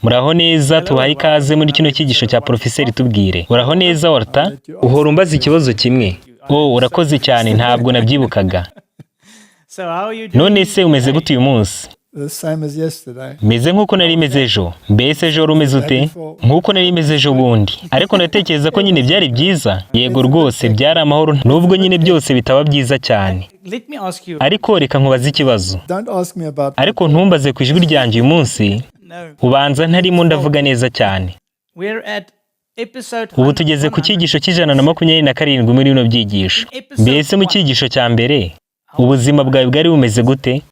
Muraho neza, tubahaye ikaze muri kino cyigisho cya Porofeseri Tubwire. Uraho neza, Walter? Uhora umbaza ikibazo kimwe. Oh, urakoze cyane, ntabwo nabyibukaga. None se umeze gute uyu munsi? The same as yesterday. Meze nk'uko nari meze ejo. Mbese ejo wari umeze ute? Nk'uko nari meze ejo bundi. Ariko ndatekereza ko nyine byari byiza. Yego rwose, byari amahoro, nubwo nyine byose bitaba byiza cyane. Let me ask you. Ariko reka nkubaze ikibazo. Don't ask me about Ariko ntumbaze ku ijwi ryanjye uyu munsi. No. Ubanza ntarimo ndavuga neza cyane. We're at episode Ubu tugeze ku cyigisho cya 127 muri bino byigisho. Mbese mu cyigisho cya mbere, ubuzima bwawe bwari bumeze gute?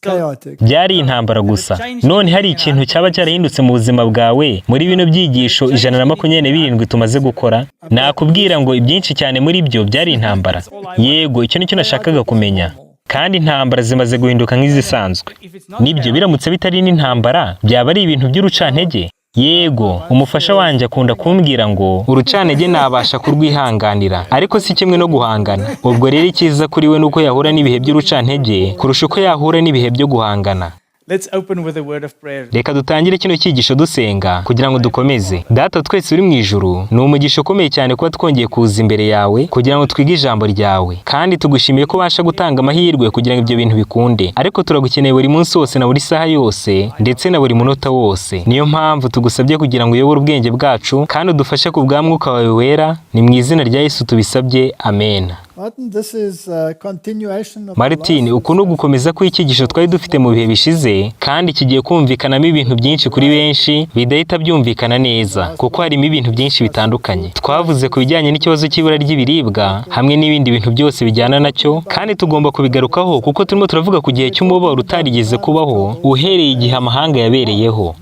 Chaotic. Byari intambara gusa. None hari ikintu cyaba cyarahindutse mu buzima bwawe muri bino byigisho 127 tumaze gukora? Nakubwira ngo ibyinshi cyane muri byo byari intambara. Yego, icyo nicyo nashakaga kumenya. Kandi intambara zimaze guhinduka nk'izisanzwe. Nibyo, biramutse bitari n'intambara, byaba ari ibintu by'urucantege. Yego, umufasha wanjye akunda kumbwira ngo urucantege nabasha kurwihanganira, ariko si kimwe no guhangana. Ubwo rero icyiza kuri we ni uko yahura n'ibihe by'urucantege kurusha uko yahura n'ibihe byo guhangana. Let's open with a word of prayer. Reka dutangire kino cyigisho dusenga kugira ngo dukomeze. Data twese uri mu ijuru, ni umugisha ukomeye cyane kuba twongeye kuza imbere yawe kugira ngo twige ijambo ryawe, kandi tugushimiye ko ubasha gutanga amahirwe kugira ngo ibyo bintu bikunde. Ariko turagukeneye buri munsi wose na buri saha yose, ndetse na buri munota wose. Niyo mpamvu tugusabye kugira ngo uyobore ubwenge bwacu kandi udufashe ku bwa Mwuka wawe Wera. Ni mu izina rya Yesu tubisabye, amen. Martin, this is a continuation of the Martin, last uku ni ugukomeza kw'icyigisho twari dufite mu bihe bishize, kandi kigiye kumvikanamo ibintu byinshi kuri benshi bidahita byumvikana neza, kuko harimo ibintu byinshi bitandukanye. Twavuze ku bijyanye n'ikibazo cy'ibura ry'ibiribwa hamwe n'ibindi bintu byose bijyana nacyo, kandi tugomba kubigarukaho kuko turimo turavuga ku gihe cy'umubabaro utarigeze kubaho uhereye igihe amahanga yabereyeho.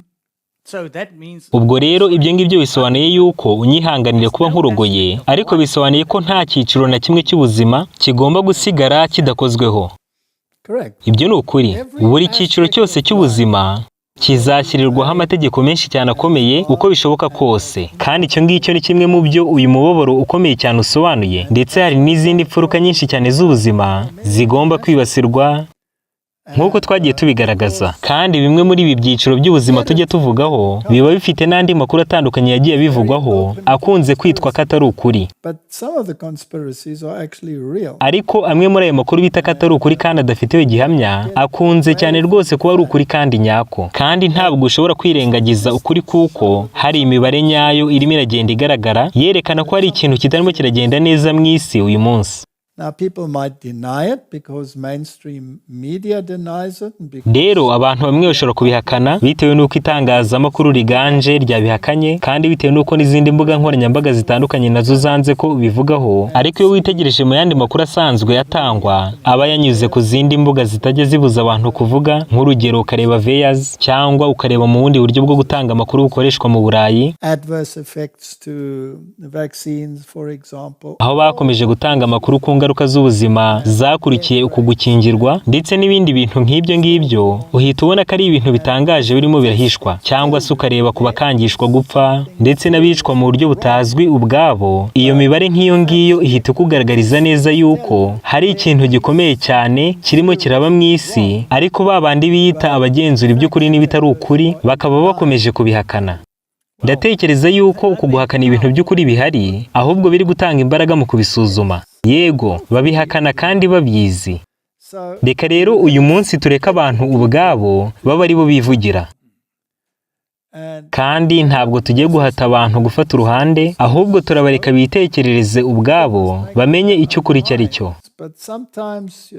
So that means Ubwo rero ibyo ngibyo bisobanuye yuko, unyihanganire kuba nkurogoye, ariko bisobanuye ko nta cyiciro na kimwe cy'ubuzima kigomba gusigara kidakozweho. Correct. Ibyo ni ukuri. Buri cyiciro cyose cy'ubuzima kizashyirirwaho amategeko menshi cyane akomeye uko bishoboka kose, kandi icyo ngicyo ni kimwe mu byo uyu mubabaro ukomeye cyane usobanuye. Ndetse hari n'izindi mfuruka nyinshi cyane z'ubuzima zigomba kwibasirwa nk'uko twagiye tubigaragaza. Kandi bimwe muri ibi byiciro by'ubuzima tujya tuvugaho biba bifite n'andi makuru atandukanye yagiye bivugwaho akunze kwitwa ko atari ukuri. But some of the conspiracies are actually real. Ariko amwe muri ayo makuru bita ko atari ukuri kandi adafitiwe gihamya akunze cyane rwose kuba ari ukuri kandi nyako. Kandi ntabwo ushobora kwirengagiza ukuri, kuko hari imibare nyayo irimo iragenda igaragara yerekana ko hari ikintu kitarimo kiragenda neza mu isi uyu munsi. Now, people might deny it because mainstream media denies it. And because Rero abantu bamwe bashobora kubihakana bitewe n'uko itangazamakuru riganje ryabihakanye, kandi bitewe n'uko n'izindi mbuga nkoranyambaga zitandukanye nazo zanze ko bivugaho. Ariko iyo witegereje mu yandi makuru asanzwe atangwa, aba yanyuze ku zindi mbuga zitajya zibuza abantu kuvuga, nk'urugero ukareba VAERS cyangwa ukareba mu bundi buryo bwo gutanga amakuru bukoreshwa mu Burayi, adverse effects to the vaccines, for example. aho bakomeje gutanga amakuru ku ngaruka z'ubuzima zakurikiye uku gukingirwa ndetse n'ibindi bintu nk'ibyo ngibyo, uhita ubona ko ari ibintu bitangaje birimo birahishwa. Cyangwa se ukareba ku bakangishwa gupfa ndetse n'abicwa mu buryo butazwi ubwabo. Iyo mibare nk'iyo ngiyo ihita ikugaragariza neza yuko hari ikintu gikomeye cyane kirimo kiraba mu isi, ariko ba bandi biyita abagenzura iby'ukuri n'ibitari ukuri bakaba bakomeje kubihakana. Ndatekereza yuko uku guhakana ibintu by'ukuri bihari ahubwo biri gutanga imbaraga mu kubisuzuma. Yego, babihakana kandi babizi. So Reka rero uyu munsi tureke abantu ubwabo baba ari bo bivugira. And Kandi ntabwo tugiye guhata abantu gufata uruhande, ahubwo turabareka bitekerereze ubwabo, bamenye icyo ukuri icyo ari cyo. But sometimes,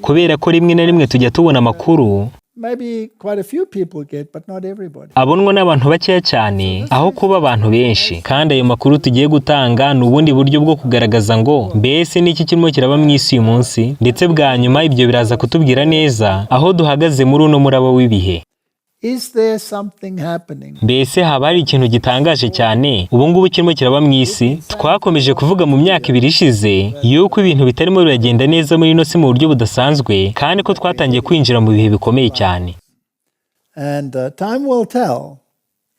Kubera ko rimwe na rimwe tujya tubona amakuru maybe quite a few people get, but not everybody. abonwa n'abantu bakeya cyane aho kuba abantu benshi. Kandi ayo makuru tugiye gutanga ni ubundi buryo bwo kugaragaza ngo mbese n'iki kirimo kiraba mu isi uyu munsi, ndetse bwa nyuma ibyo biraza kutubwira neza aho duhagaze muri uno muraba w'ibihe. Is there something happening? Mbese haba hari ikintu gitangaje cyane ubu ngubu kirimo kiraba mu isi? Twakomeje kuvuga mu myaka 2 ishize yuko ibintu bitarimo biragenda neza muri ino si mu buryo budasanzwe, kandi ko twatangiye kwinjira mu bihe bikomeye cyane. And time will tell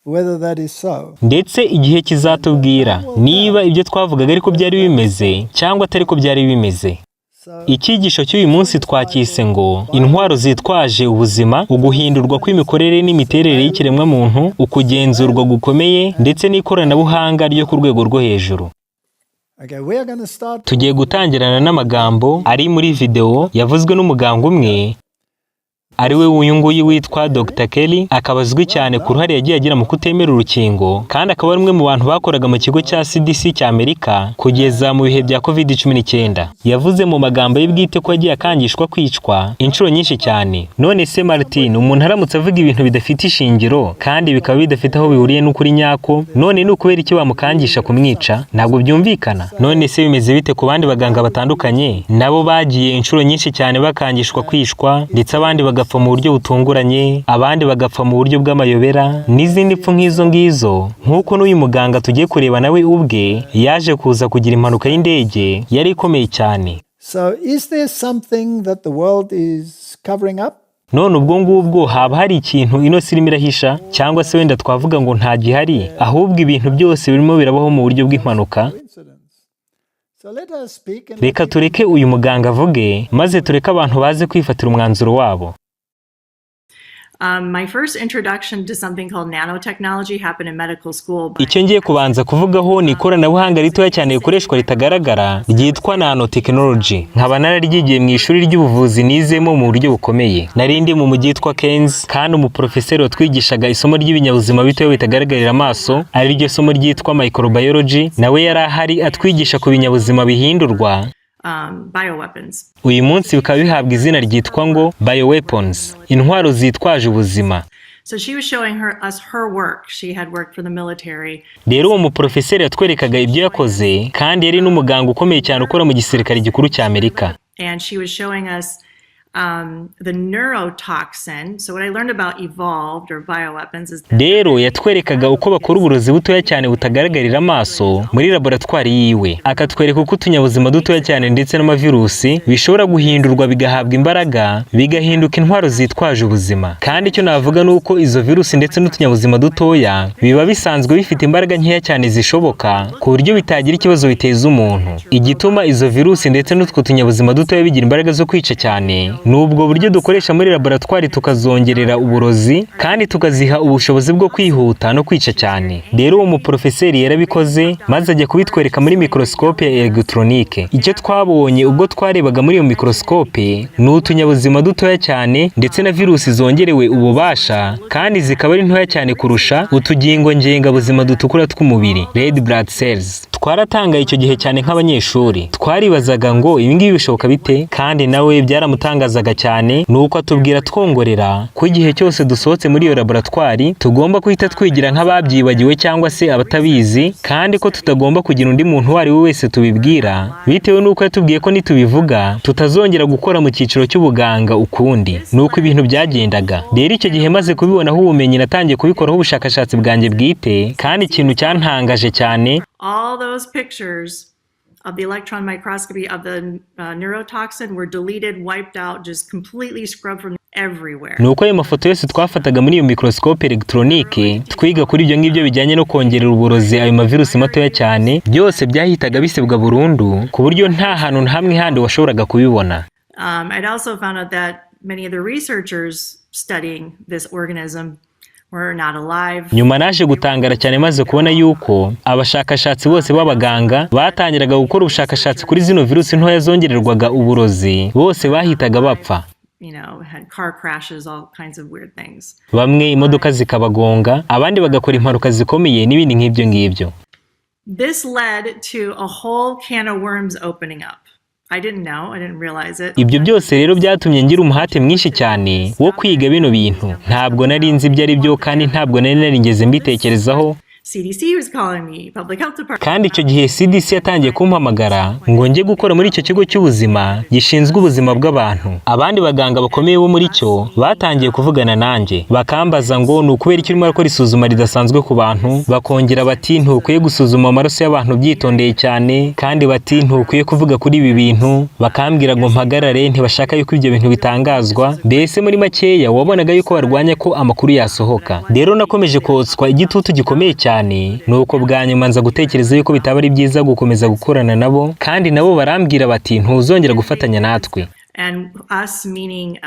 whether that is so. Ndetse igihe kizatubwira niba ibyo twavugaga ariko byari bimeze cyangwa atari ko byari bimeze. So Icyigisho cy'uyu munsi twakise ngo intwaro zitwaje ubuzima, uguhindurwa kw'imikorere n'imiterere y'ikiremwamuntu, ukugenzurwa gukomeye ndetse n'ikoranabuhanga ryo ku rwego rwo hejuru. Okay, we are going to start Tugiye gutangirana n'amagambo ari muri videwo yavuzwe n'umuganga umwe, ari we uyu nguyu witwa Dr Kelly, akaba azwi cyane ku ruhare yagiye agira mu kutemera urukingo, kandi akaba ari umwe mu bantu bakoraga mu kigo cya CDC cya Amerika kugeza mu bihe bya COVID-19. Yavuze mu magambo ye bwite ko yagiye akangishwa kwicwa inshuro nyinshi cyane. None se Martin, umuntu aramutse avuga ibintu bidafite ishingiro kandi bikaba bidafite aho bihuriye n'ukuri nyako, none ni ukubera iki bamukangisha kumwica? Ntabwo byumvikana. None se bimeze bite ku bandi baganga batandukanye nabo bagiye inshuro nyinshi cyane bakangishwa kwicwa, ndetse abandi bagapfa mu buryo butunguranye, abandi bagapfa mu buryo bw'amayobera n'izindi mpfu nk'izo ngizo, nk'uko n'uyu muganga tugiye kureba nawe ubwe yaje kuza kugira impanuka y'indege yari ikomeye cyane. So is there something that the world is covering up? None ubwo ngubwo haba hari ikintu ino si irimo irahisha, cyangwa se wenda twavuga ngo nta gihari, ahubwo ibintu byose birimo birabaho mu buryo bw'impanuka? Coincidence. So let us speak and Reka tureke uyu muganga avuge, maze tureke abantu baze kwifatira umwanzuro wabo. My first introduction to something called nanotechnology happened in medical school. Icyo ngiye kubanza kuvugaho ni ikoranabuhanga ritoya cyane rikoreshwa ritagaragara ryitwa nanotechnology, nkaba nararyigiye mu ishuri ry'ubuvuzi nizemo mu buryo bukomeye. Nari ndi mu mujyi witwa Kansas, kandi umuprofeseri watwigishaga isomo ry'ibinyabuzima bitoya bitagaragarira amaso, ari ryo somo ryitwa microbiology, nawe yari ahari atwigisha ku binyabuzima bihindurwa. Bioweapons. Uyu munsi bikaba bihabwa izina ryitwa ngo bioweapons, intwaro zitwaje ubuzima. So she was showing us her work. She had worked for the military. Rero uwo muprofeseri yatwerekaga ibyo yakoze, kandi yari n'umuganga ukomeye cyane ukora mu gisirikare gikuru cya Amerika. And she was showing us the neurotoxin. So what I learned about evolved or bioweapons is that Rero yatwerekaga uko bakora uburozi butoya cyane butagaragarira amaso muri laboratwari yiwe, akatwereka uko utunyabuzima dutoya cyane ndetse n'amavirusi bishobora guhindurwa, bigahabwa imbaraga, bigahinduka intwaro zitwaje ubuzima. Kandi icyo navuga ni uko izo virusi ndetse n'utunyabuzima dutoya biba bisanzwe bifite imbaraga nkeya cyane zishoboka, ku buryo bitagira ikibazo biteza umuntu. Igituma izo virusi ndetse n'utwo tunyabuzima dutoya bigira imbaraga zo kwica cyane ni ubwo buryo dukoresha muri laboratwari, tukazongerera uburozi kandi tukaziha ubushobozi bwo kwihuta no kwica cyane. Rero uwo muprofeseri yarabikoze, maze ajya kubitwereka muri mikorosikope ya elegitoronike. Icyo twabonye ubwo twarebaga muri iyo mikorosikope ni utunyabuzima dutoya cyane ndetse na virusi zongerewe ububasha, kandi zikaba ari ntoya cyane kurusha utugingo ngengabuzima dutukura tw'umubiri, red blood cells. Twaratangaye icyo gihe cyane nk'abanyeshuri, twaribazaga ngo ibi ngibi bishoboka bite? Kandi nawe byaramutangazaga cyane, nuko atubwira twongorera ko igihe cyose dusohotse muri iyo laboratwari tugomba guhita twigira nk'ababyibagiwe cyangwa se abatabizi, kandi ko tutagomba kugira undi muntu uwo ari we wese tubibwira, bitewe n'uko yatubwiye ko nitubivuga tutazongera gukora mu cyiciro cy'ubuganga ukundi. Nuko ibintu byagendaga. Rero icyo gihe maze kubibonaho ubumenyi, natangiye kubikoraho ubushakashatsi bwanjye bwite, kandi ikintu cyantangaje cyane all those pictures of the electron microscopy of the neurotoxin were deleted, wiped out, just completely scrubbed from everywhere. Ni uko ayo mafoto yose twafataga muri iyo mikorosikope elegitoronike twiga kuri ibyo ngibyo bijyanye no kongerera uburozi ayo mavirusi matoya cyane, byose byahitaga bisibwa burundu, ku buryo nta hantu na hamwe handi washoboraga kubibona. I'd also found out that many of the researchers studying this organism were not alive. Nyuma naje gutangara cyane maze kubona yuko abashakashatsi bose b'abaganga batangiraga gukora ubushakashatsi kuri zino virusi ntoya zongererwaga uburozi, bose bahitaga bapfa. Had car crashes, all kinds of weird things. Bamwe imodoka zikabagonga, abandi bagakora impanuka zikomeye n'ibindi nk'ibyo ngibyo. This led to a whole can of worms opening up. I didn't know, I didn't realize it. Ibyo byose rero byatumye ngira umuhate mwinshi cyane wo kwiga bino bintu. Ntabwo nari nzi ibyo ari byo, kandi ntabwo nari narigeze mbitekerezaho. CDC was calling me, public health department. Kandi icyo gihe CDC yatangiye kumpamagara ngo njye gukora muri icyo kigo cy'ubuzima gishinzwe ubuzima bw'abantu. Abandi baganga bakomeye bo muri cyo batangiye kuvugana nanjye, bakambaza ngo ni ukubera icyo urimo urakora isuzuma ridasanzwe ku bantu, bakongera bati ntukwiye gusuzuma amaraso y'abantu byitondeye cyane, kandi bati ntukwiye kuvuga kuri ibi bintu, bakambwira ngo mpagarare, ntibashaka yuko ibyo bintu bitangazwa. Mbese muri makeya wabonaga yuko barwanya ko amakuru yasohoka. Rero nakomeje kotswa igitutu gikomeye cyane. cyane. Nuko bwa nyuma nza gutekereza yuko bitaba ari byiza gukomeza gukorana nabo, kandi nabo barambwira bati: "Ntuzongera gufatanya natwe." And us meaning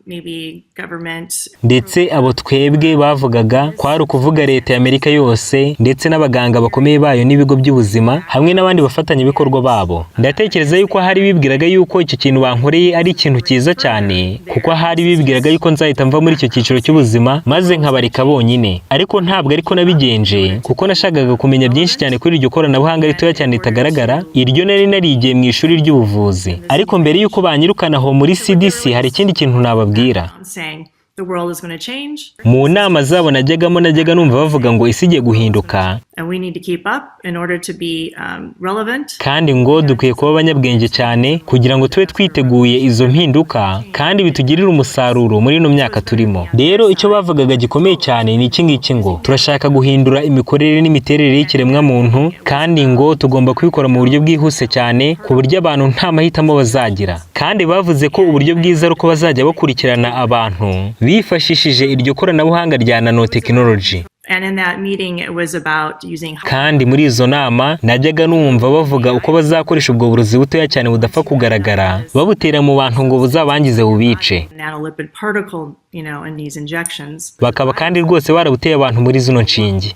maybe government. Ndetse abo twebwe bavugaga kwari ukuvuga leta ya Amerika yose, ndetse n'abaganga bakomeye bayo n'ibigo by'ubuzima hamwe n'abandi bafatanyabikorwa babo. Ndatekereza yuko hari bibwiraga yuko icyo kintu bankoreye ari ikintu cyiza cyane, kuko ahari bibwiraga yuko nzahita mva muri icyo cyiciro cy'ubuzima maze nkabareka bonyine. Ariko ntabwo ariko nabigenje, kuko nashakaga kumenya byinshi cyane kuri iryo koranabuhanga ritoya cyane ritagaragara, iryo nari narigiye mu ishuri ry'ubuvuzi. Ariko mbere yuko banyirukana aho muri CDC, hari ikindi kintu nababwira. Saying the world is going to change Mu nama zabo najyagamo, najyaga numva bavuga ngo isi igiye guhinduka and we need to keep up in order to be relevant. kandi ngo dukwiye kuba abanyabwenge cyane kugira ngo tube twiteguye izo mpinduka kandi bitugirire umusaruro muri ino myaka turimo. Rero icyo bavugaga gikomeye cyane ni iki ngiki, ngo turashaka guhindura imikorere n'imiterere y'ikiremwamuntu, kandi ngo tugomba kubikora mu buryo bwihuse cyane ku buryo abantu nta mahitamo bazagira. Kandi bavuze ko uburyo bwiza ari uko bazajya bakurikirana abantu bifashishije iryo koranabuhanga rya nanotechnology. And in that meeting, it was about using Kandi muri izo nama najyaga numva bavuga uko bazakoresha ubwo burozi butoya cyane budapfa kugaragara, babutera mu bantu ngo buzabangize, bubice. nanolipid particle in these injections. Bakaba kandi rwose barabuteye abantu muri zino nshinge.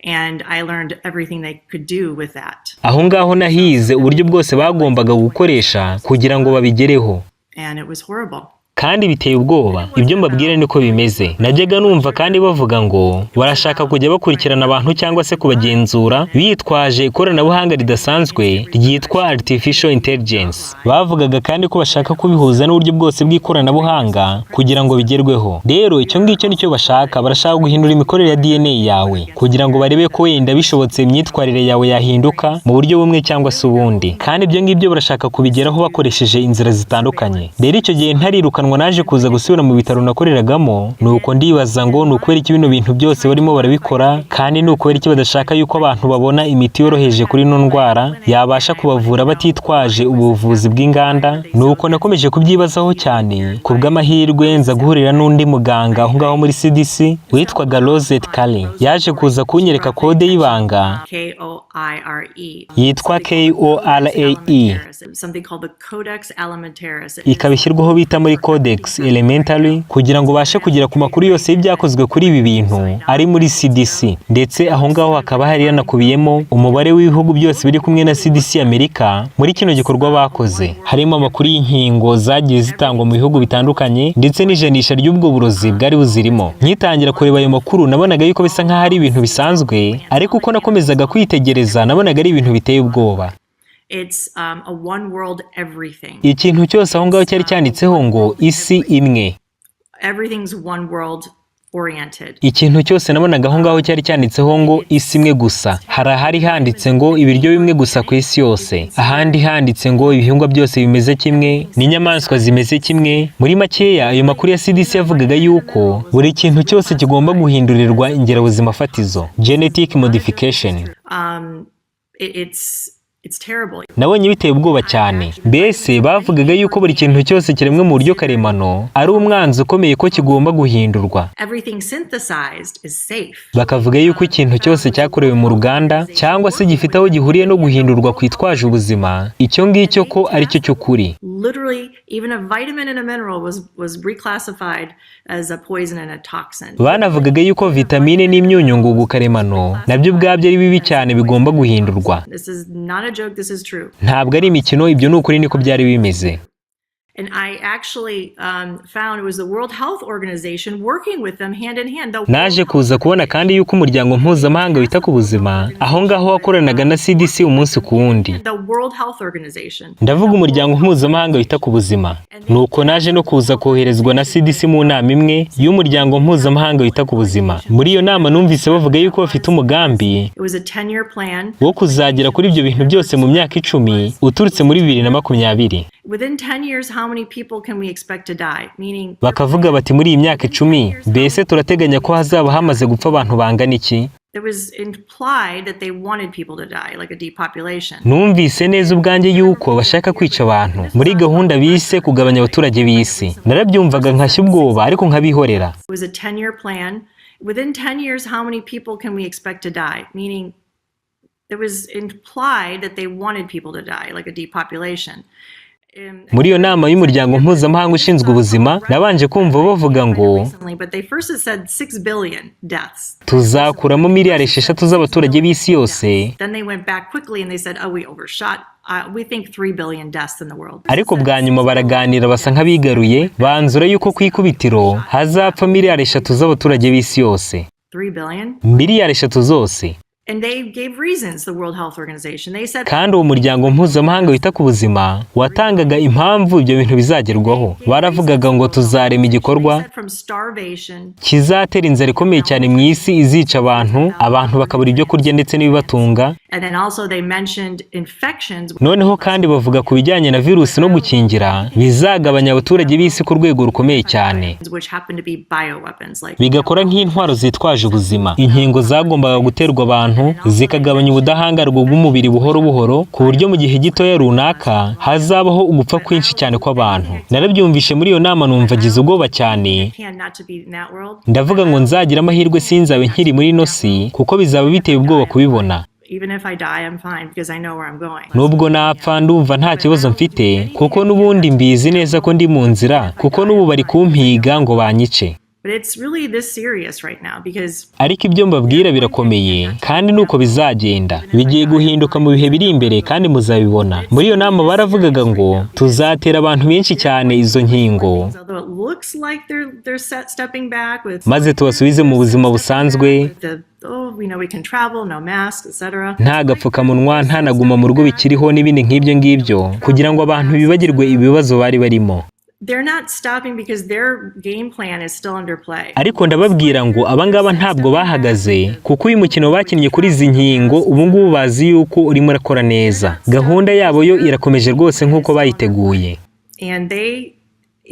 And I learned everything they could do with that. Aho ngaho nahize uburyo bwose bagombaga gukoresha kugira ngo babigereho. And it was horrible. Kandi biteye ubwoba, ibyo mbabwira niko bimeze. Najyaga numva kandi bavuga ngo barashaka kujya bakurikirana abantu cyangwa se kubagenzura bitwaje ikoranabuhanga ridasanzwe ryitwa artificial intelligence. Bavugaga kandi ko bashaka kubihuza n'uburyo bwose bw'ikoranabuhanga kugira ngo bigerweho. Rero icyo ngicyo nicyo bashaka: barashaka guhindura imikorere ya DNA yawe kugira ngo barebe ko wenda bishobotse imyitwarire yawe yahinduka mu buryo bumwe cyangwa se ubundi. Kandi ibyo ngibyo barashaka kubigeraho bakoresheje inzira zitandukanye. Rero icyo gihe ntarirukanwa, naje kuza gusubira mu bitaro nakoreragamo. Nuko ndibaza ngo ni ukubera iki bino bintu byose barimo barabikora, kandi ni ukubera iki badashaka yuko abantu babona imiti yoroheje kuri ino ndwara yabasha kubavura batitwaje ubuvuzi bw'inganda? Nuko nakomeje kubyibazaho cyane. Ku bw'amahirwe nza guhurira n'undi muganga aho ngaho muri CDC witwaga Rosette Kale. Yaje kuza kunyereka kode y'ibanga KOIRE. yitwa KORAE. Something called the Codex Alimentarius. Ikaba ishyirwaho bita muri Codex Elementary kugira ngo ubashe kugera ku makuru yose y'ibyakozwe kuri ibi bintu ari muri CDC. Ndetse aho ngaho hakaba hari hanakubiyemo umubare w'ibihugu byose biri kumwe na CDC Amerika muri kino gikorwa bakoze, harimo amakuru y'inkingo zagiye zitangwa mu bihugu bitandukanye, ndetse n'ijanisha ry'ubwo burozi bwari buzirimo. Nkitangira kureba ayo makuru, nabonaga yuko bisa nk'aho ari ibintu bisanzwe, ariko uko nakomezaga kwitegereza nabonaga ari ibintu biteye ubwoba. It's a one world everything. Ikintu cyose aho ngaho cyari cyanditseho ngo isi imwe. Everything's one world oriented. Ikintu cyose nabonaga aho ngaho cyari cyanditseho ngo isi imwe gusa. Hari ahari handitse ngo ibiryo bimwe gusa ku isi yose, ahandi handitse ngo ibihingwa byose bimeze kimwe n'inyamaswa zimeze kimwe. Muri makeya, ayo makuru ya CDC yavugaga yuko buri kintu cyose kigomba guhindurirwa ingirabuzima fatizo, genetic modification. It's terrible. Nabonye biteye ubwoba cyane. Mbese bavugaga yuko buri kintu cyose kiremwe mu buryo karemano ari umwanzi ukomeye, ko kigomba guhindurwa. Everything synthesized is safe. Bakavuga yuko ikintu cyose cyakorewe mu ruganda cyangwa se gifite aho gihuriye no guhindurwa kwitwaje ubuzima, icyo ngicyo ko ari cyo cy'ukuri. Literally, even a vitamin and a mineral was reclassified as a poison and a toxin. Banavugaga yuko vitamine n'imyunyungugu karemano nabyo ubwabyo ari bibi cyane, bigomba guhindurwa. This is not a joke, this is true. Ntabwo ari imikino, ibyo ni ukuri, niko byari bimeze. And I actually found it was the World Health Organization working with them hand in hand. The Naje kuza kubona kandi yuko umuryango mpuzamahanga wita ku buzima aho ngaho wakoranaga na CDC umunsi ku wundi. The World Health Organization. Ndavuga umuryango mpuzamahanga wita ku buzima. Nuko naje no kuza koherezwa na CDC mu nama imwe y'umuryango mpuzamahanga wita ku buzima. Muri iyo nama numvise bavuga yuko bafite umugambi It was a 10-year plan. wo kuzagera kuri ibyo bintu byose mu myaka 10 uturutse muri 2020. Within 10 years, how many people can we expect to die? Meaning, Bakavuga bati: "Muri iyi myaka 10, mbese turateganya ko hazaba hamaze gupfa abantu bangana iki?" it was implied that they wanted people to die, like a depopulation. Numvise neza ubwanjye yuko bashaka kwica abantu muri gahunda bise kugabanya abaturage b'isi. Narabyumvaga nkashya ubwoba, ariko nkabihorera. It was a 10-year plan, Within 10 years, how many people can we expect to die? Meaning, it was implied that they wanted people to die, like a depopulation. Muri iyo nama y'umuryango mpuzamahanga ushinzwe ubuzima, nabanje kumva bavuga ngo Recently, but they first had said 6 billion deaths. Tuzakuramo miliyari 6 z'abaturage b'isi yose. Then they went back quickly and they said, "Oh, we overshot. We think 3 billion deaths in the world." Ariko bwa nyuma baraganira, basa nk'abigaruye, banzura yuko ku ikubitiro hazapfa miliyari 3 z'abaturage b'isi yose. 3 billion? Miliyari 3 zose. And they gave reasons, the World Health Organization. They said Kandi uwo muryango mpuzamahanga wita ku buzima watangaga impamvu ibyo bintu bizagerwaho. Baravugaga ngo tuzarema igikorwa They said from starvation kizatera inzara ikomeye cyane mu isi, izica abantu, abantu bakabura ibyo kurya ndetse n'ibibatunga. And then also they mentioned infections. Noneho kandi bavuga ku bijyanye na virusi no gukingira bizagabanya abaturage b'isi ku rwego rukomeye cyane, which happen to be bioweapons, like bigakora nk'intwaro zitwaje ubuzima. Inkingo zagombaga guterwa abantu zikagabanya ubudahangarwa bw'umubiri buhoro buhoro, ku buryo mu gihe gitoya runaka hazabaho ugupfa kwinshi cyane kw'abantu. Narabyumvishe muri iyo nama, numva agize ubwoba cyane. Can not to be in that world. Ndavuga ngo nzagira amahirwe sinzabe nkiri muri ino si, kuko bizaba biteye ubwoba kubibona. Even if I die, I'm fine because I know where I'm going. Nubwo napfa, ndumva nta kibazo mfite, kuko n'ubundi mbizi neza ko ndi mu nzira, kuko n'ubu bari kumpiga ngo banyice. But it's really this serious right now because Ariko ibyo mbabwira birakomeye, kandi nuko bizagenda. Bigiye guhinduka mu bihe biri imbere kandi muzabibona. Muri iyo nama baravugaga ngo tuzatera abantu benshi cyane izo nkingo, although it looks like they're stepping back with maze tubasubize mu buzima busanzwe, with the "Oh, we know we can travel, no masks, etc." nta gapfukamunwa, nta na guma mu rugo bikiriho n'ibindi nk'ibyo ngibyo, kugira ngo abantu bibagirwe ibibazo bari barimo. They're not stopping because their game plan is still under play. Ariko ndababwira ngo abangaba ntabwo bahagaze, kuko uyu mukino bakinnye kuri izi nkingo ubu ngubu bazi yuko urimo urakora neza. Gahunda yabo yo irakomeje rwose nk'uko bayiteguye. And they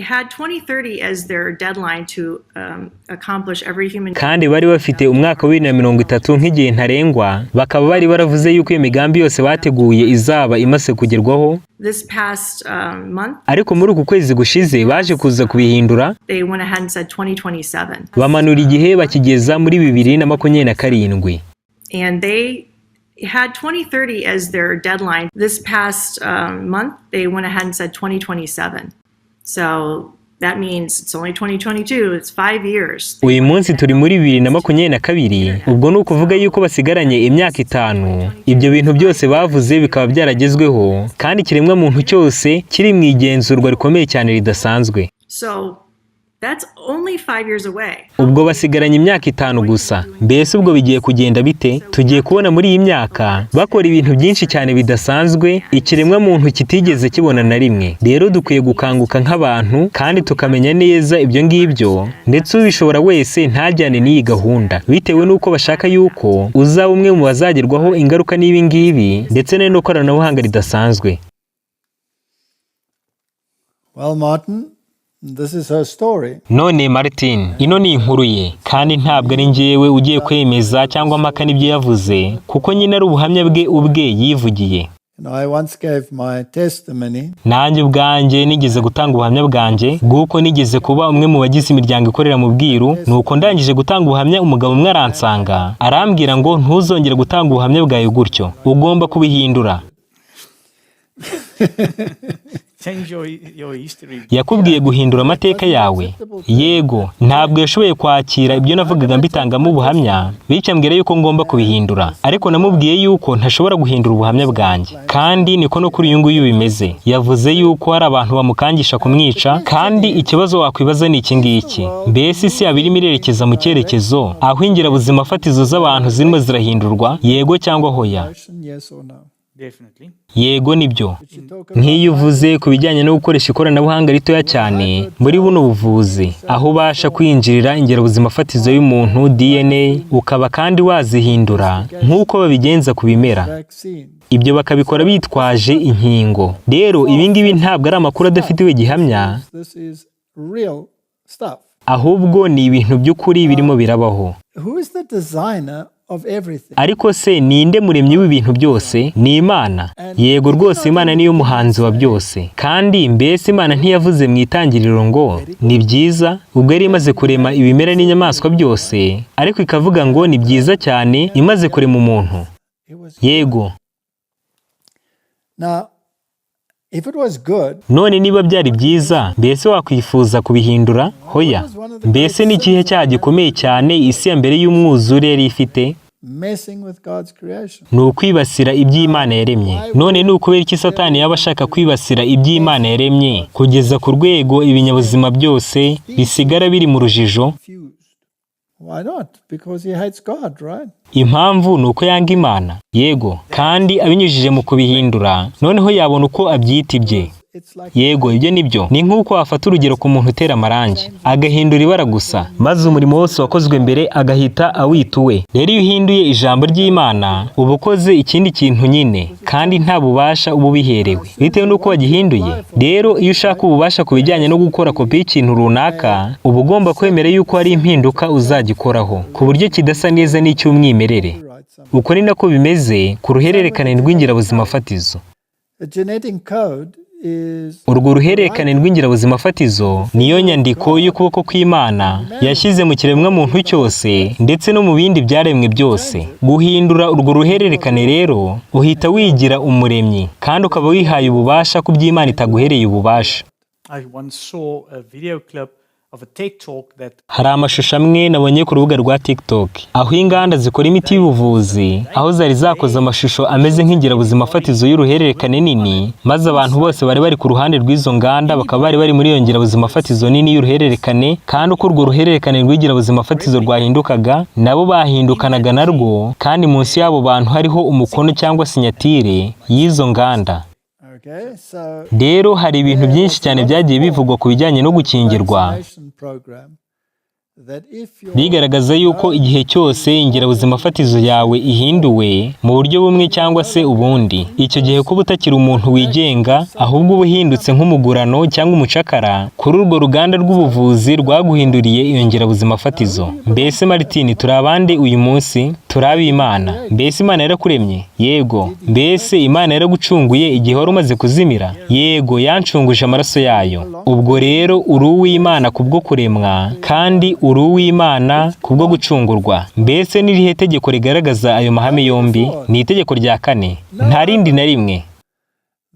had 2030 as their deadline to accomplish every human. Kandi bari bafite umwaka wa 2030 nk'igihe ntarengwa, bakaba bari baravuze yuko iyo migambi yose bateguye izaba imaze kugerwaho. This past month, Ariko muri uku kwezi gushize baje kuza kubihindura, they went ahead and said 2027. bamanura igihe bakigeza muri 2027. And they had 2030 as their deadline. This past month, they went ahead and said 2027. So that means it's only 2022, it's 5 years. Uyu munsi turi muri 2022, ubwo ni ukuvuga yuko basigaranye imyaka 5, ibyo bintu byose bavuze bikaba byaragezweho, kandi ikiremwamuntu cyose kiri mu igenzurwa rikomeye cyane ridasanzwe. So that's only 5 years away. Ubwo basigaranye imyaka 5 gusa. Mbese ubwo bigiye kugenda bite? Tugiye kubona muri iyi myaka bakora ibintu byinshi cyane bidasanzwe ikiremwamuntu kitigeze kibona na rimwe. Rero dukwiye gukanguka nk'abantu kandi tukamenya neza ibyo ngibyo, ndetse ubishobora wese ntajyane n'iyi gahunda, bitewe n'uko bashaka yuko uzaba umwe mu bazagerwaho ingaruka n'ibi ngibi ndetse n'ino koranabuhanga ridasanzwe. Well, Martin, this is her story. None Martin, ino ni inkuru ye, kandi ntabwo ari njyewe ugiye kwemeza cyangwa mpaka n'ibyo yavuze, kuko nyine ari ubuhamya bwe ubwe yivugiye. I once gave my testimony Nanjye ubwanjye nigeze gutanga ubuhamya bwanjye bw'uko nigeze kuba umwe mu bagize imiryango ikorera mu bwiru. Nuko ndangije gutanga ubuhamya, umugabo umwe aransanga arambwira ngo ntuzongere gutanga ubuhamya bwawe gutyo, ugomba kubihindura. Change your history. Yakubwiye guhindura amateka yawe? Yego. Ntabwo yashoboye kwakira ibyo navugaga mbitangamo ubuhamya, bityo ambwira yuko ngomba kubihindura. Ariko namubwiye yuko ntashobora guhindura ubuhamya bwanjye. Kandi niko no kuri uyu nguyu bimeze. Yavuze yuko hari abantu bamukangisha kumwica. Kandi ikibazo wakwibaza ni iki ngiki: mbese isi yaba irimo irerekeza mu cyerekezo aho ingirabuzima fatizo z'abantu zirimo zirahindurwa, yego cyangwa hoya? Question, yes or no? Definitely. Yego, nibyo. Did you talk about Nk'iyo uvuze ku bijyanye no gukoresha ikoranabuhanga ritoya cyane muri buno buvuzi, aho ubasha kwinjirira ingirabuzima fatizo y'umuntu, DNA, ukaba kandi wazihindura nk'uko babigenza ku bimera, vaccine? ibyo bakabikora bitwaje inkingo. Rero ibi ngibi ntabwo ari amakuru adafitiwe gihamya, This is real stuff. ahubwo ni ibintu by'ukuri birimo birabaho. Who is the designer of everything? Ariko se ninde muremyi w'ibintu byose? Ni Imana. Yego rwose, Imana niyo muhanzi wa byose. Kandi mbese Imana ntiyavuze mu itangiriro ngo ni byiza, ubwo yari imaze kurema ibimera n'inyamaswa byose, ariko ikavuga ngo ni byiza cyane, imaze kurema umuntu? It was Yego. Now, if it was good, None niba byari byiza, mbese wakwifuza kubihindura? Hoya. Mbese ni ikihe cyaha gikomeye cyane isi ya mbere y'umwuzure yari ifite? Messing with God's creation. Ni ukwibasira iby'Imana yaremye. None ni ukubera iki Satani yaba ashaka kwibasira iby'Imana yaremye kugeza ku rwego ibinyabuzima byose bisigara biri mu rujijo? Confused. Why not? Because he hates God, right? Impamvu ni uko yanga Imana. Yego, kandi abinyujije mu kubihindura, noneho yabona uko abyita ibye. It's like Yego, ibyo ni byo. Ni nk'uko wafata urugero ku muntu utera amarangi, agahindura ibara gusa, maze umurimo wose wakozwe mbere agahita awita uwe. Rero iyo uhinduye ijambo ry'Imana, uba ukoze ikindi kintu nyine, kandi nta bubasha uba ubiherewe bitewe n'uko wagihinduye. Rero iyo ushaka ububasha ku bijyanye no gukora kopi y'ikintu runaka, uba ugomba kwemera yuko hari impinduka uzagikoraho ku buryo kidasa neza n'icy'umwimerere. Write something. Uko ni nako bimeze ku ruhererekane rw'ingirabuzima fatizo. The genetic code is Urwo ruhererekane rw'ingirabuzima fatizo niyo nyandiko y'ukuboko kw'Imana yashyize mu kiremwamuntu cyose ndetse no mu bindi byaremwe byose. Guhindura urwo ruhererekane rero, uhita wigira umuremyi kandi ukaba wihaye ububasha ku by'Imana itaguhereye ububasha. I once saw a video clip of a TED talk that Hari amashusho amwe nabonye ku rubuga rwa TikTok, aho inganda zikora imiti y'ubuvuzi, aho zari zakoze amashusho ameze nk'ingirabuzima fatizo y'uruhererekane nini, maze abantu bose bari bari ku ruhande rw'izo nganda bakaba bari bari muri iyo ngirabuzima fatizo nini y'uruhererekane, kandi uko urwo ruhererekane rw'ingirabuzima fatizo rwahindukaga, nabo bahindukanaga narwo, kandi munsi y'abo bantu hariho umukono cyangwa sinyatire y'izo nganda. Okay. So Rero hari ibintu byinshi cyane byagiye bivugwa ku bijyanye no gukingirwa, vaccination program that if you're bigaragaza yuko igihe cyose ingirabuzima fatizo yawe ihinduwe mu buryo bumwe cyangwa se ubundi, icyo gihe kuba utakiri umuntu wigenga, ahubwo uba uhindutse nk'umugurano cyangwa umucakara kuri urwo ruganda rw'ubuvuzi rwaguhinduriye iyo ngirabuzima fatizo. Mbese Martini, turi abande uyu munsi? Turi ab'Imana. Mbese Imana yarakuremye? Yego. Mbese Imana yaragucunguye igihe wari umaze kuzimira? Yego, yancunguje amaraso yayo. Ubwo rero uri uw'Imana kubwo kuremwa, kandi uri uw'Imana kubwo gucungurwa. Mbese n'irihe tegeko rigaragaza ayo mahame yombi? Ni itegeko rya kane, nta rindi na rimwe.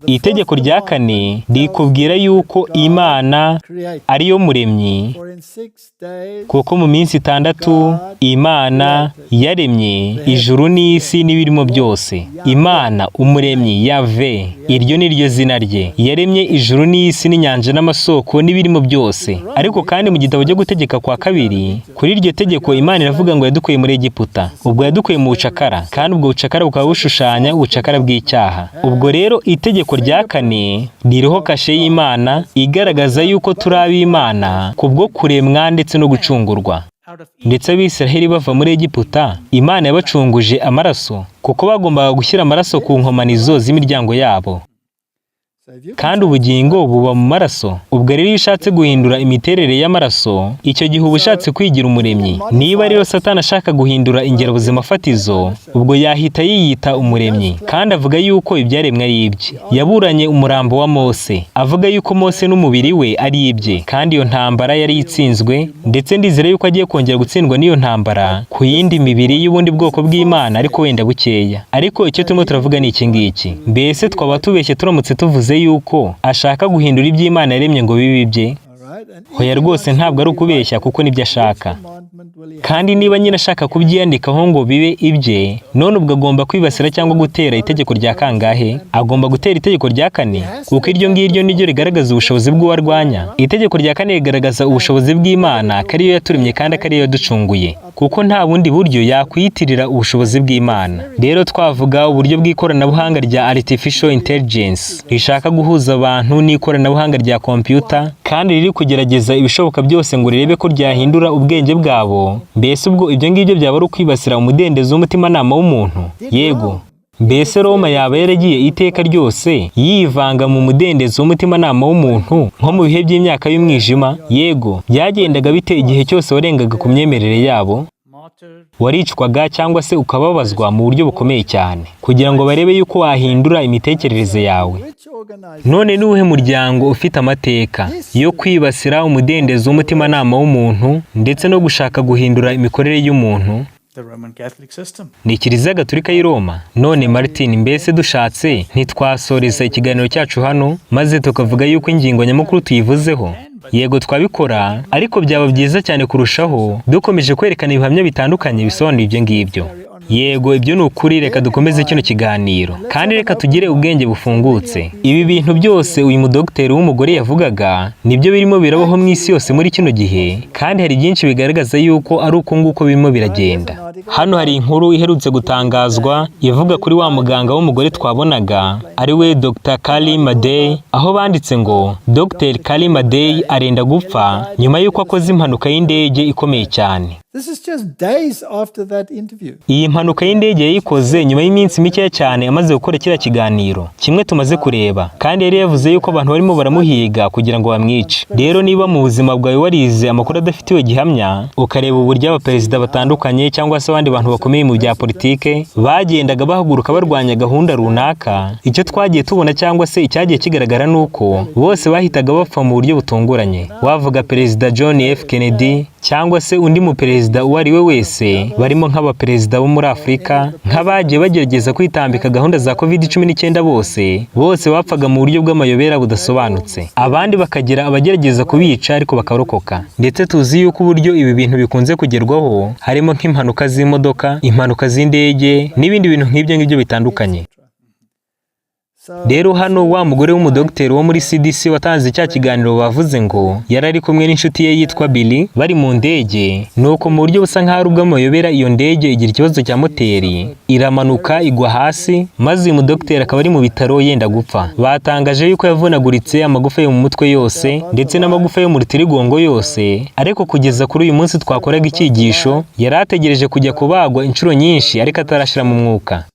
Itegeko rya kane rikubwira yuko Imana created. ariyo muremyi, For in 6 days kuko mu minsi 6 Imana yaremye ijuru n'isi n'ibirimo byose. Imana umuremyi, Yave, iryo ni ryo zina rye, yaremye ijuru n'isi n'inyanja n'amasoko n'ibirimo byose. Ariko kandi mu gitabo cyo Gutegeka kwa Kabiri, kuri iryo tegeko, Imana iravuga ngo yadukuye muri Egiputa. Ubwo yadukuye mu bucakara, kandi ubwo bucakara bukaba bushushanya ubucakara bw'icyaha. Ubwo rero itegeko rya kane ririho kashe y'Imana igaragaza yuko turi ab'Imana kubwo kuremwa ndetse no gucungurwa. Out of Ndetse Abisiraheli bava muri Egiputa, Imana yabacunguje amaraso, kuko bagombaga gushyira amaraso ku nkomanizo z'imiryango yabo. So if you Kandi ubugingo buba mu maraso. Ubwo rero iyo ushatse guhindura imiterere y'amaraso, icyo gihe uba ushatse kwigira umuremyi. Niba rero Satani ashaka guhindura ingirabuzima fatizo, ubwo yahita yiyita umuremyi, kandi avuga yuko ibyaremwe ari ibye. Yaburanye umurambo wa Mose, avuga yuko Mose n'umubiri we ari ibye, kandi iyo ntambara yari itsinzwe. Ndetse ndizera yuko agiye kongera gutsindwa n'iyo ntambara ku yindi mibiri y'ubundi bwoko bw'Imana, ariko wenda bukeya. Ariko icyo turimo turavuga ni iki ngiki: mbese twaba tubeshye turamutse tuvuze yuko ashaka guhindura iby'Imana yaremye ngo bibe ibye? All right? And Hoya rwose, ntabwo ari ukubeshya, kuko nibyo ashaka. commandment will he Kandi niba nyine ashaka kubyiyandikaho ngo bibe ibye, none ubwo agomba kwibasira cyangwa gutera itegeko rya kangahe? Agomba gutera itegeko rya kane, kuko iryo ngiryo niryo rigaragaza ubushobozi bw'uwo arwanya. Itegeko rya kane rigaragaza ubushobozi bw'Imana, ko ariyo yaturemye kandi ko ariyo yaducunguye, kuko nta bundi buryo yakwiyitirira ubushobozi bw'Imana. Rero twavuga uburyo bw'ikoranabuhanga rya artificial intelligence rishaka guhuza abantu n'ikoranabuhanga rya computer, kandi riri kugerageza ibishoboka byose ngo rirebe ko ryahindura ubwenge bwabo. Mbese ubwo ibyo ngibyo byaba ari ukwibasira umudendezo w'umutimanama w'umuntu? Yego. Mbese Roma yaba yaragiye iteka ryose yivanga mu mudendezo w'umutimanama w'umuntu, nko mu bihe by'imyaka y'umwijima? Yego. Byagendaga bite igihe cyose warengaga ku myemerere yabo? Martyr. Waricwaga cyangwa se ukababazwa mu buryo bukomeye cyane kugira ngo barebe yuko wahindura imitekerereze yawe. Which organization None ni uwuhe muryango ufite amateka yo kwibasira umudendezo w'umutimanama w'umuntu ndetse no gushaka guhindura imikorere y'umuntu? The Roman Catholic system. Ni Kiliziya Gatolika y'i Roma. None Martin, mbese dushatse ntitwasoreza ikiganiro cyacu hano maze tukavuga yuko ingingo nyamukuru tuyivuzeho? Yego, twabikora, ariko byaba byiza cyane kurushaho dukomeje kwerekana ibihamya bitandukanye bisobanura ibyo ngibyo. Yego, ibyo ni ukuri. Reka dukomeze kino kiganiro kandi reka tugire ubwenge bufungutse. Ibi bintu byose uyu mudogiteri w'umugore yavugaga nibyo birimo birabaho mu isi yose muri kino gihe, kandi hari byinshi bigaragaza yuko ari uko nguko birimo biragenda. Hano hari inkuru iherutse gutangazwa ivuga kuri wa muganga w'umugore twabonaga, ari we Dr Carrie Madej, aho banditse ngo Dr Carrie Madej arenda gupfa nyuma y'uko akoze impanuka y'indege ikomeye cyane. This is just days after that interview. Iyi mpanuka y'indege yayikoze nyuma y'iminsi mikeya cyane amaze gukora kiriya kiganiro kimwe tumaze kureba, kandi yari yavuze yuko abantu barimo baramuhiga kugira ngo bamwice. Rero niba mu buzima bwawe warize amakuru adafitiwe gihamya, ukareba uburyo abaperezida batandukanye cyangwa se abandi bantu bakomeye mu bya politike bagendaga bahaguruka barwanya gahunda runaka, icyo twagiye tubona cyangwa se icyagiye kigaragara ni uko bose bahitaga bapfa mu buryo butunguranye. Wavuga Perezida John F Kennedy cyangwa se undi mu perezida uwo ari we wese, barimo nk'abaperezida bo muri Afurika, nk'abagiye bagerageza kwitambika gahunda za COVID-19, bose bose bapfaga mu buryo bw'amayobera budasobanutse, abandi bakagira abagerageza kubica ariko bakarokoka. Ndetse tuzi yuko uburyo ibi bintu bikunze kugerwaho harimo nk'impanuka z'imodoka, impanuka z'indege n'ibindi bintu nk'ibyo ngibyo bitandukanye. Rero hano wa mugore w'umudogiteri wo muri CDC watanze cya kiganiro, bavuze ngo yari ari kumwe n'inshuti ye yitwa Billy, bari mu ndege, nuko mu buryo busa nk'aho ari ubw'amayobera iyo ndege igira ikibazo cya moteri, iramanuka igwa hasi, maze uyu mudogiteri akaba ari mu bitaro yenda gupfa. Batangaje yuko yavunaguritse amagufa yo mu mutwe yose ndetse n'amagufa yo mu rutirigongo yose, ariko kugeza kuri uyu munsi twakoraga icyigisho yari ategereje kujya kubagwa inshuro nyinshi ariko atarashira mu mwuka.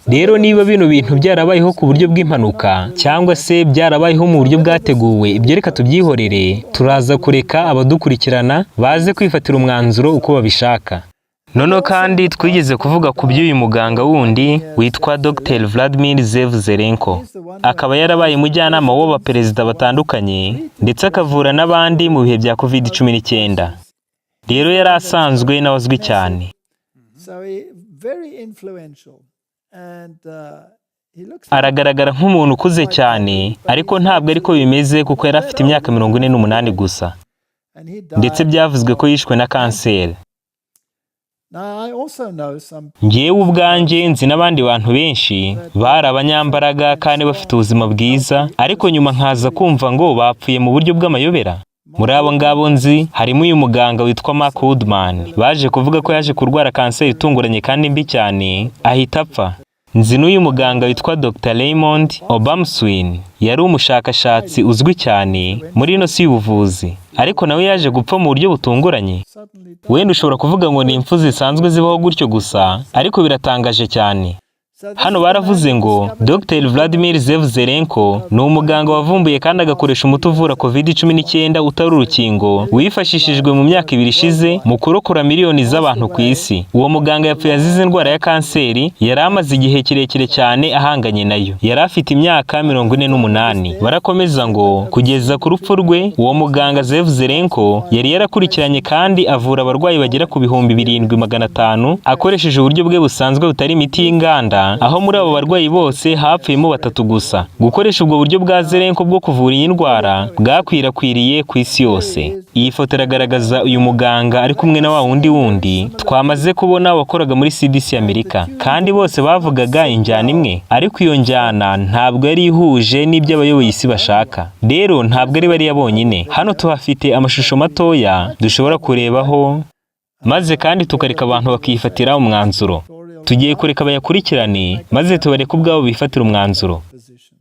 Rero niba bino bintu byarabayeho ku buryo bw'impanuka cyangwa se byarabayeho mu buryo bwateguwe, ibyo reka tubyihorere. Turaza kureka abadukurikirana baze kwifatira umwanzuro uko babishaka. Noneho kandi twigeze kuvuga ku by'uyu muganga wundi witwa Dr Vladimir Zev Zelenko, akaba yarabaye umujyanama w'abaperezida batandukanye ndetse akavura n'abandi mu bihe bya COVID-19. Rero yari asanzwe nawe azwi cyane. So he, very influential. And he looks Aragaragara nk'umuntu ukuze cyane, ariko ntabwo ariko bimeze kuko yari afite imyaka 48 gusa. And he died. Ndetse byavuzwe ko yishwe na kanseri. Now, I also know some Ngewe ubwanjye nzi n'abandi bantu benshi bari abanyambaraga kandi bafite ubuzima bwiza, ariko nyuma nkaza kumva ngo bapfuye mu buryo bw'amayobera. Muri abo ngabo nzi harimo uyu muganga witwa Mark Woodman, baje kuvuga ko yaje kurwara kanseri itunguranye kandi mbi cyane ahita apfa. Nzi n'uyu muganga witwa Dr Raymond Obomsawin, yari umushakashatsi uzwi cyane muri ino si y'ubuvuzi, ariko nawe yaje gupfa mu buryo butunguranye. Suddenly died. Wenda ushobora kuvuga ngo ni impfu zisanzwe zibaho gutyo gusa, ariko biratangaje cyane. Hano baravuze ngo Dr Vladimir Zev Zelenko ni umuganga wavumbuye kandi agakoresha umuti uvura COVID-19 utari urukingo, wifashishijwe mu myaka 2 ishize mu kurokora miliyoni z'abantu ku isi. Uwo muganga yapfuye azize indwara ya kanseri yari amaze igihe kirekire cyane ahanganye nayo. Yari afite imyaka 48. Barakomeza ngo kugeza ku rupfu rwe, uwo muganga Zev Zelenko yari yarakurikiranye kandi avura abarwayi bagera ku 7500 akoresheje uburyo bwe busanzwe butari imiti y'inganda, aho muri abo barwayi bose hapfuyemo batatu gusa. Gukoresha ubwo buryo bwa Zelenko bwo kuvura iyi ndwara bwakwirakwiriye ku isi yose. Iyi foto iragaragaza uyu muganga ari kumwe na wa wundi wundi twamaze kubona wakoraga muri CDC Amerika, kandi bose bavugaga injyana imwe, ariko iyo njyana ntabwo yari ihuje n'ibyo abayoboye isi bashaka. Rero ntabwo ari bariya bonyine. Hano tuhafite amashusho matoya dushobora kurebaho, maze kandi tukareka abantu bakifatira umwanzuro. Tugiye kureka bayakurikirane maze tubareke ubwabo bifatira umwanzuro. Position.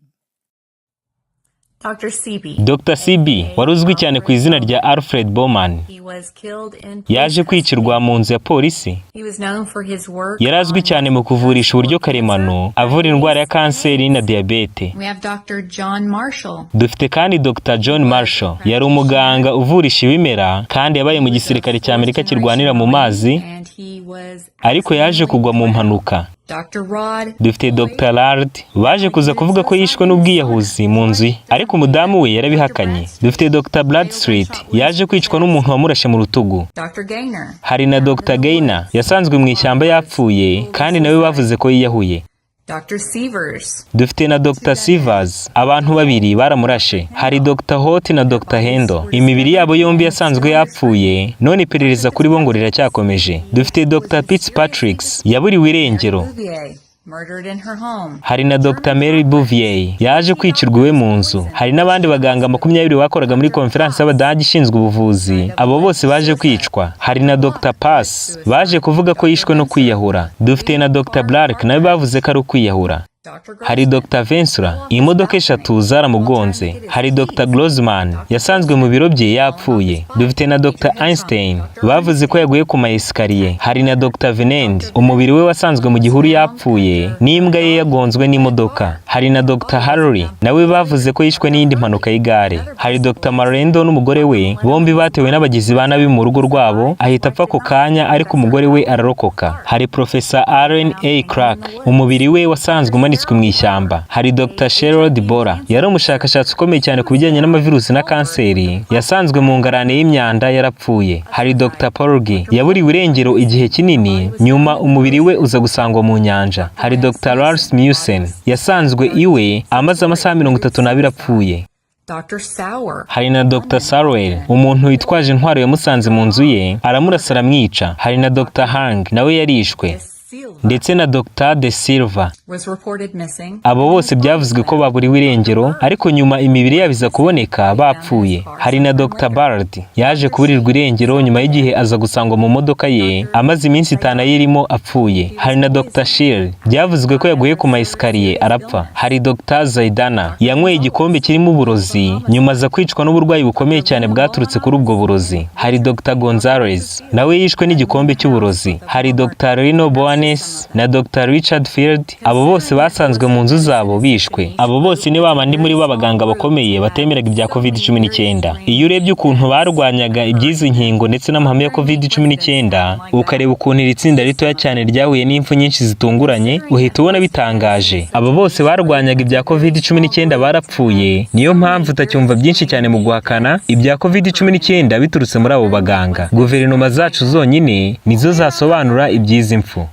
Dr. Sebi. Dr CB wari uzwi cyane ku izina rya Alfred Bowman He was killed in yaje kwicirwa mu nzu ya polisi. He was known for his work Yari azwi cyane mu kuvurisha uburyo karemano, avura indwara ya kanseri na diyabete. We have Dr. John Marshall. Dufite kandi Dr John Marshall, yari umuganga uvurisha ibimera kandi yabaye mu gisirikare cya Amerika kirwanira mu mazi, And he was ariko yaje kugwa mu mpanuka. Dr. Rod Dufite Dr Lard, baje kuza kuvuga ko yishwe n'ubwiyahuzi mu nzu ye, ariko umudamu we yarabihakanye. Dufite Dr Bradstreet, yaje kwicwa n'umuntu wamurashe mu rutugu. Dr. Gaynor. Hari na Dr Gaynor, yasanzwe mu ishyamba yapfuye kandi nawe bavuze ko yiyahuye. Dr. Sievers. Dufite na Dr Sivers, abantu babiri baramurashe. Hari Dr Hot na Dr Hendo, imibiri yabo yombi yasanzwe yapfuye, none iperereza kuri bo ngo riracyakomeje. Dufite Dr Fitzpatrick, yaburiwe irengero. Bouvier, murdered in her home. Hari na Dr Mary Bouvier, yaje kwicirwa iwe mu nzu. Hari n'abandi baganga 20 bakoraga muri konferansi y'Abadage ishinzwe ubuvuzi, abo bose baje kwicwa. Hari na Dr Pass, baje kuvuga ko yishwe no kwiyahura. Dufite na Dr Black, nawe bavuze ko ari ukwiyahura. Dr. Hari Dr Vensura, imodoka eshatu zaramugonze. Hari Dr Grossman, yasanzwe mu biro bye yapfuye. Dufite na Dr Einstein, bavuze ko yaguye ku ma escalier. Hari na Dr Venend, umubiri we wasanzwe mu gihuru yapfuye, n'imbwa ye yagonzwe n'imodoka. Hari na Dr Harry, nawe bavuze ko yishwe n'iyindi mpanuka y'igare. Hari Dr Marendo n'umugore we, bombi batewe n'abagizi ba nabi mu rugo rwabo, ahita apfa ako kanya, ariko umugore we ararokoka. Hari Professor Aaron A. Clark, umubiri we wasanzwe umanitswe mu ishyamba. Hari Dr Sherrod Bora, yari umushakashatsi ukomeye cyane ku bijyanye n'amavirusi na kanseri, yasanzwe mu ngarane y'imyanda yarapfuye. Hari Dr Porgy, yaburiwe irengero igihe kinini, nyuma umubiri we uza gusangwa mu nyanja. Hari Dr Lars Musen, yasanzwe iwe amaze amasaha 32 apfuye. Dr. Sauer. Hari na Dr Sarwell, umuntu witwaje intwaro yamusanze mu nzu ye aramurasa aramwica. Hari na Dr Hang, nawe yarishwe, Silva ndetse na Dr De Silva. was reported missing. Abo bose byavuzwe ko baburiwe irengero, ariko nyuma imibiri yabo iza kuboneka bapfuye. Hari na Dr Bard, yaje kuburirwa irengero nyuma y'igihe aza gusangwa mu modoka ye amaze iminsi 5 ayirimo apfuye. Hari na Dr Shield, byavuzwe ko yaguye ku ma escalier arapfa. Hari Dr Zaidana, yanyweye igikombe kirimo uburozi, nyuma aza kwicwa n'uburwayi bukomeye cyane bwaturutse kuri ubwo burozi. Hari Dr Gonzalez, nawe yishwe n'igikombe cy'uburozi. Hari Dr Rino Boanes na Dr Richard Field, abo bose basanzwe mu nzu zabo bishwe. Abo bose ni babandi muri bo abaganga bakomeye batemeraga ibya COVID-19. Iyo urebye ukuntu barwanyaga iby'izi nkingo ndetse n'amahame ya COVID-19, ukareba ukuntu iri tsinda ritoya cyane ryahuye n'impfu nyinshi zitunguranye, uhita ubona bitangaje. Abo bose barwanyaga ibya COVID-19 barapfuye, niyo mpamvu utacyumva byinshi cyane mu guhakana ibya COVID-19 biturutse muri abo baganga. Guverinoma zacu zonyine nizo zasobanura iby'izi mfu.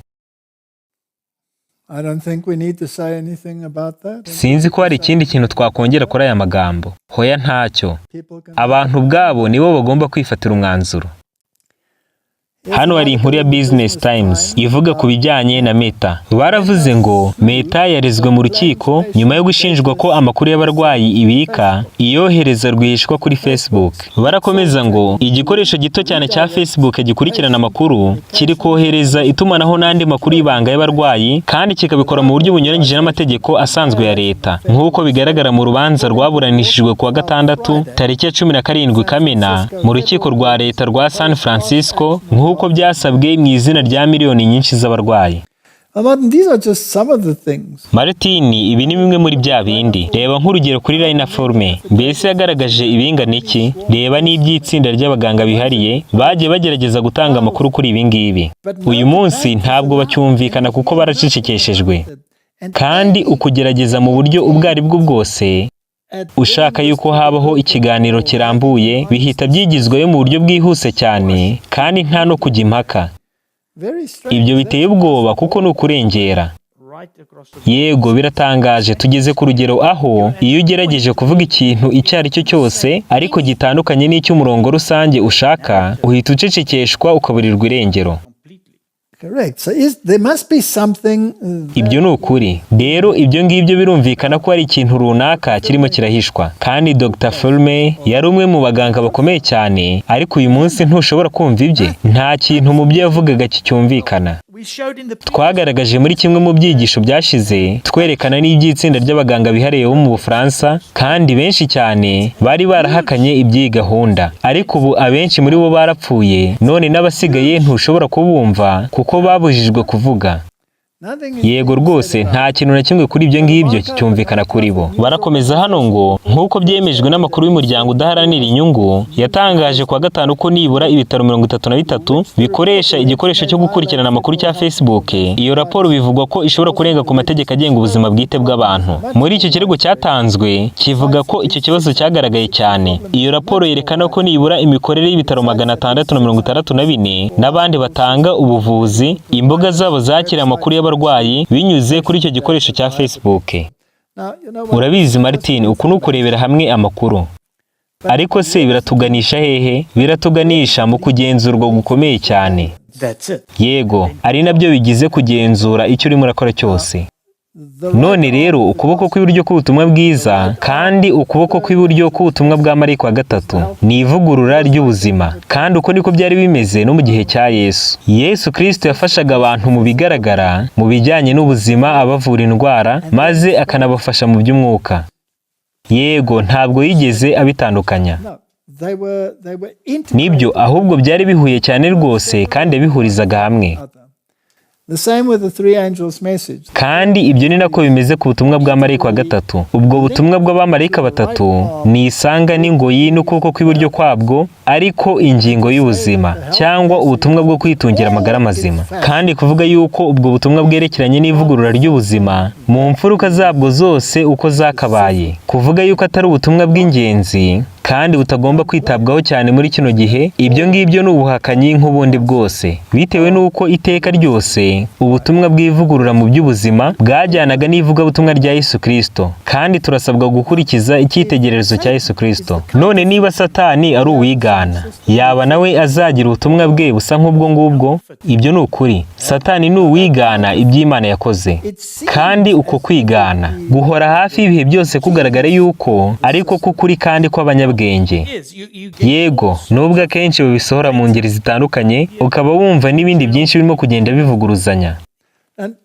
I don't think we need to say anything about that. Sinzi ko hari ikindi kintu twakongera kuri aya magambo. Hoya, ntacyo. People can Abantu ubwabo nibo bagomba kwifatira umwanzuro. Hano hari inkuru ya Business Times ivuga ku bijyanye na Meta. Baravuze ngo Meta yarezwe mu rukiko nyuma yo gushinjwa ko amakuru y'abarwayi ibika iyohereza rwihishwa kuri Facebook. Barakomeza ngo igikoresho gito cyane cya Facebook gikurikirana amakuru kiri kohereza itumanaho n'andi makuru y'ibanga y'abarwayi, kandi kikabikora mu buryo bunyuranyije n'amategeko asanzwe ya leta, nk'uko bigaragara mu rubanza rwaburanishijwe kuwa gatandatu tariki ya 17 Kamena mu rukiko rwa leta rwa San Francisco, nk'uko byasabwe mu izina rya miliyoni nyinshi z'abarwayi. Well, Martin, these are just some of the things. Martin, ibi ni bimwe muri bya bindi. Reba nk'urugero kuri Lina Forme. Mbese yagaragaje ibingana iki? Reba n'iby'itsinda ry'abaganga bihariye bagiye bagerageza gutanga amakuru kuri ibi ngibi. Uyu munsi ntabwo bacyumvikana kuko baracecekeshejwe. Kandi ukugerageza mu buryo ubwo ari bwo bwose ushaka yuko habaho ikiganiro kirambuye bihita byigizwayo mu buryo bwihuse cyane kandi nta no kujya impaka. Very strange. Ibyo biteye ubwoba kuko ni ukurengera. Right across the Yego, biratangaje, tugeze ku rugero aho iyo ugerageje kuvuga ikintu icyo ari cyo cyose ariko gitandukanye n'icy'umurongo rusange ushaka, uhita ucecekeshwa ukaburirwa irengero. Completely. Correct. So there must be something Ibyo ni ukuri. Rero ibyo ngibyo birumvikana ko hari ikintu runaka kirimo kirahishwa. Kandi Dr Fulme yari umwe mu baganga bakomeye cyane, ariko uyu munsi ntushobora kumva ibye. Nta kintu mu byo yavugaga kicyumvikana. We showed in the Twagaragaje muri kimwe mu byigisho byashize, twerekana n'iby'itsinda ry'abaganga bihariye bo mu Bufaransa, kandi benshi cyane bari barahakanye iby'iyi gahunda, ariko ubu abenshi muri bo barapfuye, none n'abasigaye ntushobora kubumva kuko babujijwe kuvuga. Nothing is Yego being rwose, said about nta kintu na kimwe kuri ibyo ngibyo kicyumvikana kuri bo. Barakomeza hano ngo nk'uko byemejwe n'amakuru y'umuryango udaharanira inyungu yatangaje kuwa gatanu ko nibura ibitaro 33 bikoresha igikoresho cyo gukurikirana amakuru cya Facebook. Iyo raporo bivugwa ko ishobora kurenga ku mategeko agenga ubuzima bwite bw'abantu. Muri icyo kirego cyatanzwe kivuga ko icyo kibazo cyagaragaye cyane, iyo raporo yerekana ko nibura imikorere y'ibitaro 664 n'abandi batanga ubuvuzi, imbuga zabo zakira amakuru y'abarwayi binyuze kuri icyo gikoresho cya Facebook. Now, you know what- Urabizi Martin, uku ni ukurebera hamwe amakuru, ariko se biratuganisha hehe? Biratuganisha mu kugenzurwa gukomeye cyane. That's it. Yego, ari nabyo bigize kugenzura icyo urimo urakora cyose. The None rero ukuboko kw'iburyo k'ubutumwa bwiza kandi ukuboko kw'iburyo k'ubutumwa bwa marayika wa gatatu ni ivugurura ry'ubuzima, kandi uko niko byari bimeze no mu gihe cya Yesu. Yesu Kristo yafashaga abantu mu bigaragara mu bijyanye n'ubuzima, abavura indwara, maze akanabafasha mu by'umwuka. Yego, ntabwo yigeze abitandukanya. No, they were Nibyo, integrated ahubwo byari bihuye cyane rwose kandi yabihurizaga hamwe. other. The same with the three angels' message. Kandi ibyo ni nako bimeze ku butumwa bwa marayika wa gatatu. Ubwo butumwa bw'abamarayika batatu ni isanga n'ingoyi n'ukuboko kw'iburyo kwabwo, ariko ingingo y'ubuzima cyangwa ubutumwa bwo kwitungira amagara mazima, kandi kuvuga yuko ubwo butumwa bwerekeranye n'ivugurura ry'ubuzima mu mfuruka zabwo zose uko zakabaye, kuvuga yuko atari ubutumwa bw'ingenzi kandi butagomba kwitabwaho cyane muri kino gihe, ibyo ngibyo ni ubuhakanyi nk'ubundi bwose, bitewe n'uko iteka ryose ubutumwa bw'ivugurura mu by'ubuzima bwajyanaga n'ivugabutumwa rya Yesu Kristo, kandi turasabwa gukurikiza icyitegererezo cya Yesu Kristo. None niba Satani ari uwigana, yaba nawe azagira ubutumwa bwe busa nk'ubwo ngubwo? Ibyo ni ukuri, Satani ni uwigana iby'Imana yakoze, kandi uko kwigana guhora hafi y'ibihe byose kugaragara yuko ariko k'ukuri kandi kw'abanyabwenge. Yes, you get Yego, nubwo akenshi babisohora mu ngeri zitandukanye, ukaba wumva n'ibindi byinshi birimo kugenda bivuguruzanya. And,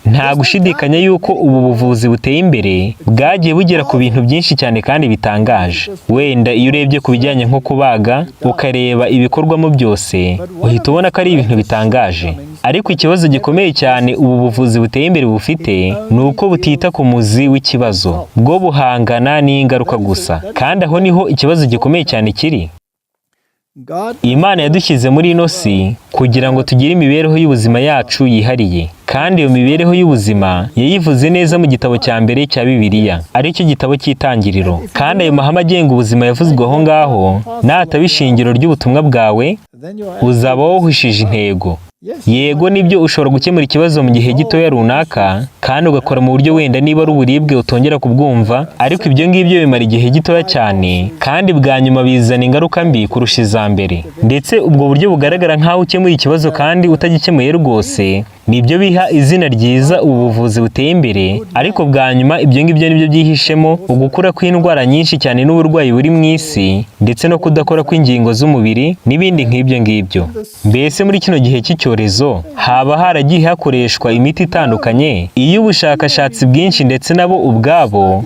Nta gushidikanya yuko ubu buvuzi buteye imbere bwagiye bugera ku bintu byinshi cyane kandi bitangaje. Wenda iyo urebye ku bijyanye nko kubaga, ukareba ibikorwamo byose, uhita ubona ko ari ibintu bitangaje. Ariko ikibazo gikomeye cyane ubu buvuzi buteye imbere bufite ni uko butita ku muzi w'ikibazo, bwo buhangana n'ingaruka gusa, kandi aho niho ikibazo gikomeye cyane kiri. God Imana yadushyize muri ino si kugira ngo tugire imibereho y'ubuzima yacu yihariye, kandi iyo mibereho y'ubuzima yayivuze neza mu gitabo cya mbere cya Bibiliya, aricyo gitabo cy'Itangiriro. Kandi ayo mahame agenga ubuzima yavuzwe aho ngaho nataba ishingiro ry'ubutumwa bwawe, then you are uzaba wahushije intego. Yes. Yego, nibyo, ushobora gukemura ikibazo mu gihe gitoya runaka kandi ugakora mu buryo wenda niba ari uburibwe utongera kubwumva, ariko ibyo ngibyo bimara igihe gitoya cyane kandi bwa nyuma bizana ingaruka mbi kurusha iza mbere. Ndetse ubwo buryo bugaragara nk'aho ukemuye ikibazo kandi utagikemuye rwose, nibyo biha izina ryiza ubu buvuzi buteye imbere, ariko bwa nyuma ibyo ngibyo nibyo byihishemo ugukura kw'indwara nyinshi cyane n'uburwayi buri mu isi, ndetse no kudakora kw'ingingo z'umubiri n'ibindi nk'ibyo ngibyo. Mbese muri kino gihe cy'icyorezo haba haragiye hakoreshwa imiti itandukanye, iyo ubushakashatsi bwinshi ndetse nabo ubwabo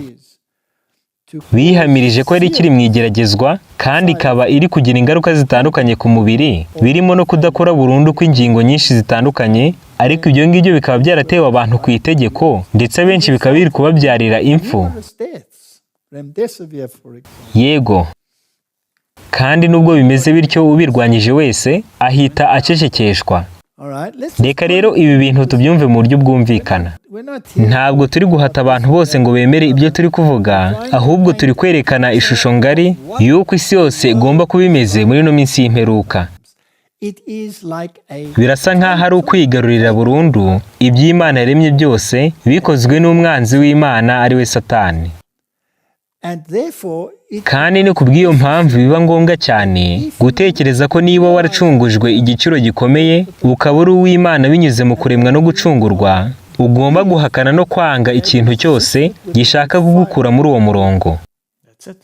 bihamirije ko yari ikiri mu igeragezwa kandi ikaba iri kugira ingaruka zitandukanye ku mubiri, birimo no kudakora burundu kw'ingingo nyinshi zitandukanye, ariko ibyo ngibyo bikaba byaratewe abantu ku itegeko, ndetse abenshi bikaba biri kubabyarira impfu. Numerous deaths. Remdesivir, for example. Yego, kandi nubwo bimeze bityo, ubirwanyije wese ahita acecekeshwa. All right, let's Reka rero ibi bintu tubyumve mu buryo bwumvikana. We're not here Ntabwo turi guhata abantu bose ngo bemere ibyo turi kuvuga, ahubwo turi kwerekana ishusho ngari y'uko isi yose igomba kuba imeze muri ino minsi y'imperuka. It is like a Birasa nk'aho ari ukwigarurira burundu iby'Imana yaremye byose bikozwe n'umwanzi w'Imana, ari we Satani. And therefore it Kandi ni ku bw'iyo mpamvu biba ngombwa cyane gutekereza ko niba waracungujwe igiciro gikomeye, ukaba uri uw'Imana binyuze mu kuremwa no gucungurwa, ugomba guhakana no kwanga ikintu cyose gishaka kugukura muri uwo murongo. That's it.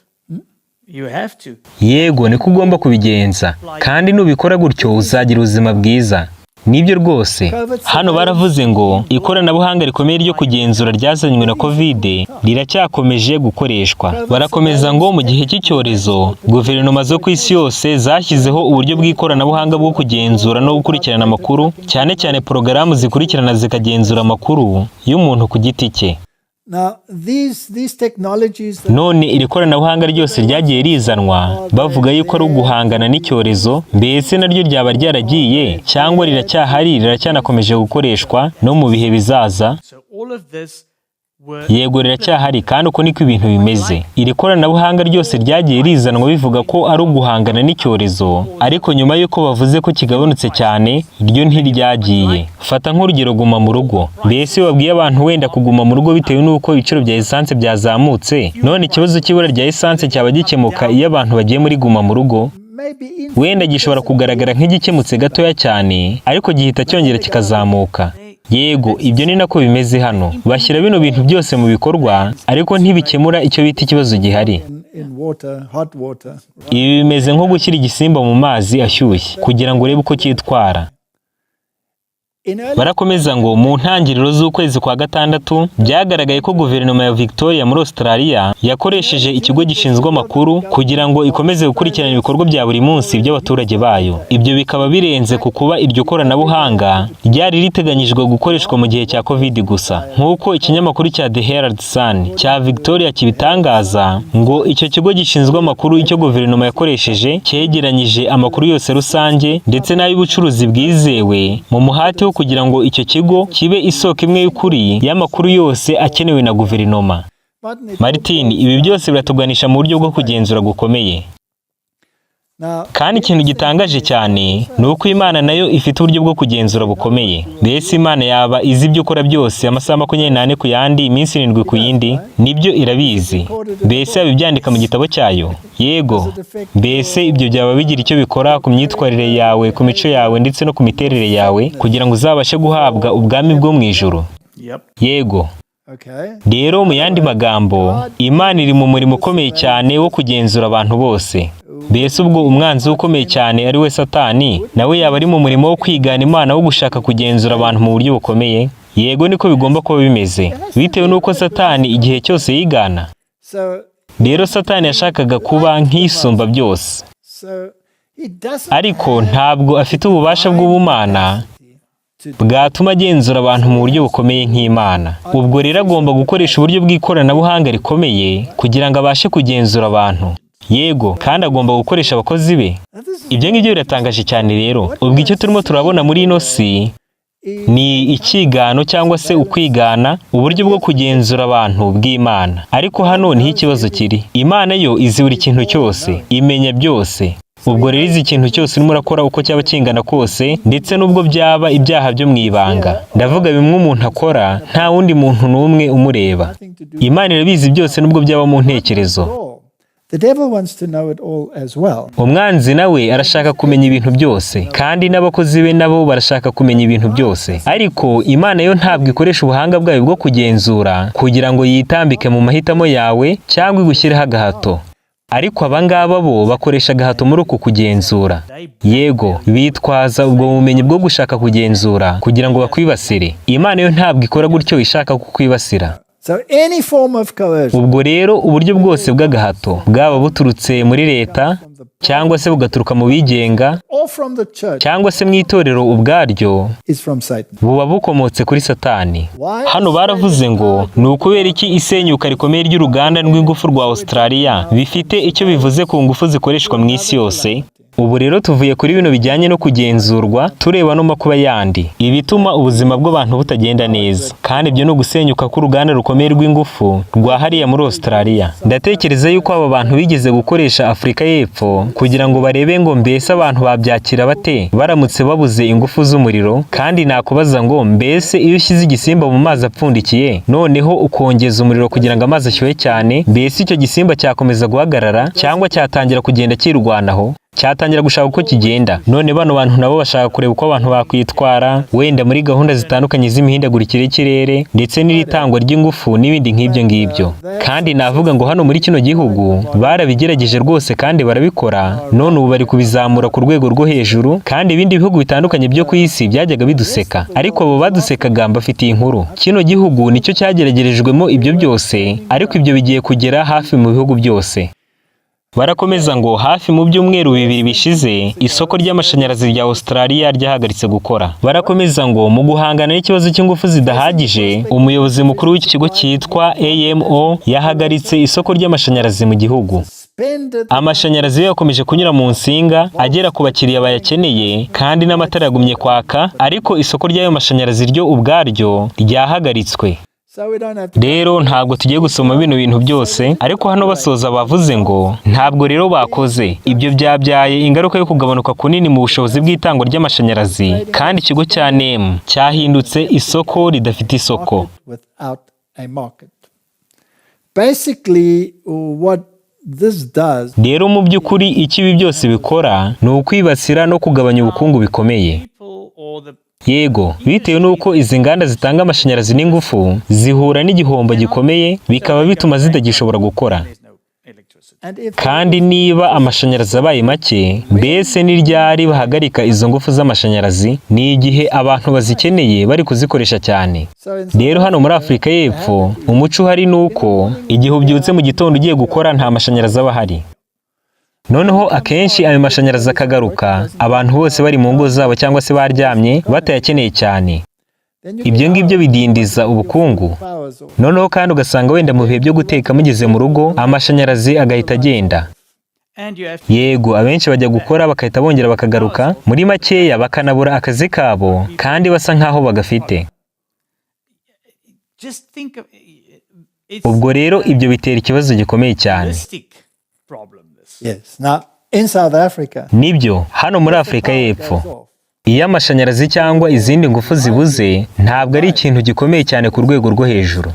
You have to. Yego, niko ugomba kubigenza, kandi nubikora gutyo uzagira ubuzima bwiza. Nibyo rwose. Hano baravuze ngo ikoranabuhanga rikomeye ryo kugenzura ryazanywe na COVID riracyakomeje gukoreshwa. Barakomeza ngo mu gihe cy'icyorezo, guverinoma zo ku isi yose zashyizeho uburyo bw'ikoranabuhanga bwo kugenzura no gukurikirana amakuru, cyane cyane porogaramu zikurikirana zikagenzura amakuru y'umuntu ku giti cye. Now, these technologies that None iri koranabuhanga ryose ryagiye rizanwa bavuga yuko ari uguhangana n'icyorezo, mbese naryo ryaba ryaragiye cyangwa riracyahari, riracyanakomeje gukoreshwa no mu bihe bizaza? So all of this were Yego, riracyahari, kandi uko niko ibintu bimeze. Iri koranabuhanga ryose ryagiye rizanwa bivuga ko ari uguhangana n'icyorezo, ariko nyuma y'uko bavuze ko kigabanutse cyane, ryo ntiryagiye. Fata nk'urugero guma mu rugo. Mbese iyo babwiye abantu wenda kuguma mu rugo bitewe n'uko ibiciro bya esanse byazamutse, none ikibazo cy'ibura rya esanse cyaba gikemuka iyo abantu bagiye muri guma mu rugo? Maybe in Wenda gishobora kugaragara nk'igikemutse gatoya cyane, ariko gihita cyongera kikazamuka. Yego, ibyo ni nako bimeze hano. Bashyira bino bintu byose mu bikorwa, ariko ntibikemura icyo bita ikibazo gihari. In water, hot water. Ibi bimeze nko gushyira igisimba mu mazi ashyushye kugira ngo urebe uko cyitwara. In early Barakomeza ngo mu ntangiriro z'ukwezi kwa gatandatu byagaragaye ko guverinoma ya Victoria muri Australia yakoresheje ikigo gishinzwe amakuru kugira ngo ikomeze gukurikirana ibikorwa bya buri munsi by'abaturage bayo. Ibyo bikaba birenze ku kuba iryo koranabuhanga ryari riteganyijwe gukoreshwa mu gihe cya COVID gusa. Nk'uko ikinyamakuru cya The Herald Sun cya Victoria kibitangaza, ngo icyo kigo gishinzwe amakuru icyo guverinoma yakoresheje cyegeranyije amakuru yose rusange ndetse n'ay'ubucuruzi bwizewe mu muhati wo kugira ngo icyo kigo kibe isoko imwe y'ukuri y'amakuru yose akenewe na guverinoma. Martin, it Martin, ibi byose biratuganisha mu buryo bwo kugenzura gukomeye. Now, Kandi ikintu gitangaje cyane ni uko Imana nayo ifite uburyo bwo kugenzura bukomeye. Mbese Imana yaba izi ibyo ukora byose amasaha 24 ku yandi, iminsi 7 ku yindi? Nibyo, irabizi. Mbese yaba ibyandika mu gitabo cyayo? Yego. Mbese ibyo byaba bigira icyo bikora ku myitwarire yawe, ku mico yawe ndetse no ku miterere yawe kugira ngo uzabashe guhabwa ubwami bwo mu ijuru? Yep. Yego. Okay. Rero mu yandi magambo, Imana iri mu murimo ukomeye cyane wo kugenzura abantu bose. Mbese ubwo umwanzi we ukomeye cyane, ari we Satani, nawe yaba ari mu murimo wo kwigana Imana wo gushaka kugenzura abantu mu buryo bukomeye? Yego, niko bigomba kuba bimeze, bitewe n'uko Satani igihe cyose yigana. So, Rero Satani yashakaga kuba nk'isumba byose, so he doesn't ariko ntabwo afite ububasha bw'ubumana bwatuma agenzura abantu mu buryo bukomeye nk'Imana. Ubwo rero agomba gukoresha uburyo bw'ikoranabuhanga rikomeye kugira ngo abashe kugenzura abantu. Yego, kandi agomba gukoresha abakozi be. Ibyo ngibyo biratangaje cyane. Rero ubwo icyo turimo turabona muri ino si ni ikigano cyangwa se ukwigana uburyo bwo kugenzura abantu bw'Imana. Ariko hano niho ikibazo kiri. Imana yo izi buri kintu cyose, imenya byose. Ubwo rero izi ikintu cyose urimo urakora, uko cyaba kingana kose, ndetse n'ubwo byaba ibyaha byo mu ibanga. Ndavuga bimwe umuntu akora nta wundi muntu n'umwe umureba. Imana irabizi byose, n'ubwo byaba mu ntekerezo. All. The devil wants to know it all as well. Umwanzi nawe arashaka kumenya ibintu byose, kandi n'abakozi be nabo barashaka kumenya ibintu byose. Ariko Imana yo ntabwo ikoresha ubuhanga bwayo bwo kugenzura kugira ngo yitambike mu mahitamo yawe cyangwa igushyireho agahato. Ariko aba ngaba bo bakoresha agahato muri uku kugenzura. Yego, bitwaza ubwo bumenyi bwo gushaka kugenzura kugira ngo bakwibasire. Imana yo ntabwo ikora gutyo ishaka kukwibasira. So any form of coercion, Ubwo rero uburyo bwose bw'agahato, bwaba buturutse muri leta cyangwa se bugaturuka mu bigenga or from the church, cyangwa se mu itorero ubwaryo, is from Satan. buba bukomotse kuri Satani. Hano baravuze ngo ni ukubera iki isenyuka rikomeye ry'uruganda rw'ingufu rwa Australia bifite icyo bivuze ku ngufu zikoreshwa mu isi yose? Ubu rero tuvuye kuri bino bijyanye no kugenzurwa, tureba no makuba yandi ibituma ubuzima bw'abantu butagenda neza, kandi ibyo ni ugusenyuka k'uruganda rukomeye rw'ingufu rwa hariya muri Australia. Ndatekereza yuko aba bantu bigeze gukoresha Afurika y'Epfo kugira ngo barebe ngo mbese abantu babyakira bate baramutse babuze ingufu z'umuriro. Kandi nakubaza ngo mbese iyo ushyize igisimba mu mazi apfundikiye, noneho ukongeza umuriro kugira ngo amazi ashyuhe cyane, mbese icyo gisimba cyakomeza guhagarara cyangwa cyatangira kugenda kirwanaho? Cyatangira gushaka uko kigenda. None bano bantu nabo bashaka kureba uko abantu bakwitwara wenda muri gahunda zitandukanye z'imihindagurikire y'ikirere ndetse n'iritangwa ry'ingufu n'ibindi nk'ibyo ngibyo. Kandi navuga ngo hano muri kino gihugu barabigerageje rwose kandi barabikora, none ubu bari kubizamura ku rwego rwo hejuru. Kandi ibindi bihugu bitandukanye byo ku isi byajyaga biduseka, ariko abo badusekaga mbafitiye inkuru. Kino gihugu nicyo cyageragerejwemo ibyo byose, ariko ibyo bigiye kugera hafi mu bihugu byose. Barakomeza ngo hafi mu byumweru 2 bishize, isoko ry'amashanyarazi rya Australia ryahagaritse gukora. Barakomeza ngo mu guhangana n'ikibazo cy'ingufu zidahagije, umuyobozi mukuru w'ikigo cyitwa AEMO yahagaritse isoko ry'amashanyarazi mu gihugu. Suspended Amashanyarazi yo yakomeje kunyura mu nsinga agera ku bakiriya bayakeneye, kandi n'amatara yagumye kwaka, ariko isoko ry'ayo mashanyarazi ryo ubwaryo ryahagaritswe. So we don't have to. Rero ntabwo tugiye gusoma bino bintu byose, ariko hano basoza bavuze ngo ntabwo rero bakoze ibyo byabyaye ingaruka yo kugabanuka kunini mu bushobozi bw'itangwa ry'amashanyarazi, kandi ikigo cya NEM cyahindutse isoko ridafite isoko. Market without a market. Basically, what this does Rero mu by'ukuri icyo ibi byose bikora ni ukwibasira no kugabanya ubukungu bikomeye. People or the Yego, bitewe n'uko izi nganda zitanga amashanyarazi n'ingufu zihura n'igihombo gikomeye, bikaba bituma zitagishobora gukora. There's no electricity. And if Kandi niba amashanyarazi abaye make, mbese ni ryari bahagarika izo ngufu z'amashanyarazi? Ni igihe abantu bazikeneye bari kuzikoresha cyane. So in Rero hano muri Afurika y'Epfo umuco uhari ni uko igihe ubyutse mu gitondo ugiye gukora, nta mashanyarazi aba ahari. Noneho akenshi ayo mashanyarazi akagaruka abantu bose bari mu ngo zabo cyangwa se baryamye, batayakeneye cyane. Then you Ibyo ngibyo bidindiza ubukungu. powers off. Noneho kandi ugasanga wenda mu bihe byo guteka mugeze mu rugo, amashanyarazi agahita agenda. And you have Yego, abenshi bajya gukora bagahita bongera bakagaruka, muri makeya bakanabura akazi kabo kandi basa nk'aho bagafite. Just think of it's Ubwo rero ibyo bitera ikibazo gikomeye cyane. Holistic problem, this. Yes. Now, in South Africa, Nibyo, hano muri Afurika y'Epfo, goes off. iyo amashanyarazi cyangwa izindi ngufu zibuze, ntabwo ari ikintu gikomeye cyane ku rwego rwo hejuru.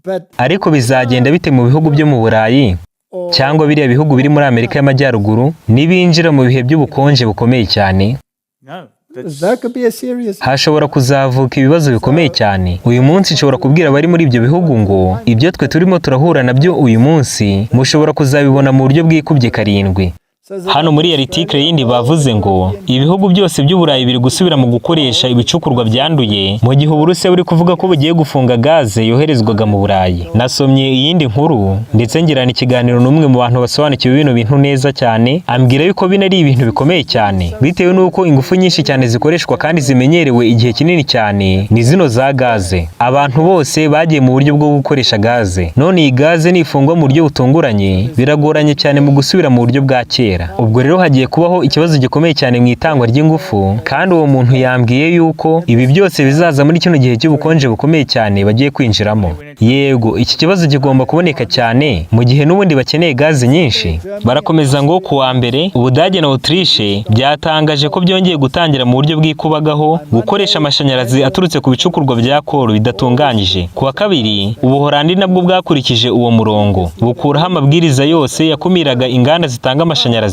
But Ariko bizagenda bite mu bihugu byo mu Burayi or cyangwa biriya bihugu biri muri Amerika y'Amajyaruguru nibinjira mu bihe by'ubukonje bukomeye cyane? No, that's That could be a serious Hashobora kuzavuka ibibazo bikomeye cyane. Uyu munsi nshobora kubwira abari muri ibyo bihugu ngo ibyo twe turimo turahura nabyo uyu munsi, mushobora kuzabibona mu buryo bwikubye karindwi. Hano muri iyi article yindi bavuze ngo ibihugu byose by'Uburayi biri gusubira mu gukoresha ibicukurwa byanduye, mu gihe Uburusiya buri kuvuga ko bugiye gufunga gaze yoherezwaga mu Burayi. Nasomye iyindi nkuru, ndetse ngirana ikiganiro n'umwe mu bantu basobanukiwe bino bintu neza cyane, ambwira yuko bino ari ibintu bikomeye cyane, bitewe n'uko ingufu nyinshi cyane zikoreshwa kandi zimenyerewe igihe kinini cyane ni zino za gaze. Abantu bose bagiye mu buryo bwo gukoresha gaze, none iyi gaze nifungwa mu buryo butunguranye, biragoranye cyane mu gusubira mu buryo bwa kera. Ubwo rero hagiye kubaho ikibazo gikomeye cyane mu itangwa ry'ingufu. Kandi uwo muntu yambwiye yuko ibi byose bizaza muri kino gihe cy'ubukonje bukomeye cyane bagiye kwinjiramo. Yego, iki kibazo kigomba kuboneka cyane mu gihe n'ubundi bakeneye gaze nyinshi. Barakomeza ngo ku wa mbere, Ubudage na Autriche byatangaje ko byongeye gutangira mu buryo bwikubagaho gukoresha amashanyarazi aturutse ku bicukurwa bya koro bidatunganyije. Ku wa kabiri, Ubuholandi nabwo bwakurikije uwo murongo, bukuraho amabwiriza yose yakumiraga inganda zitanga amashanyarazi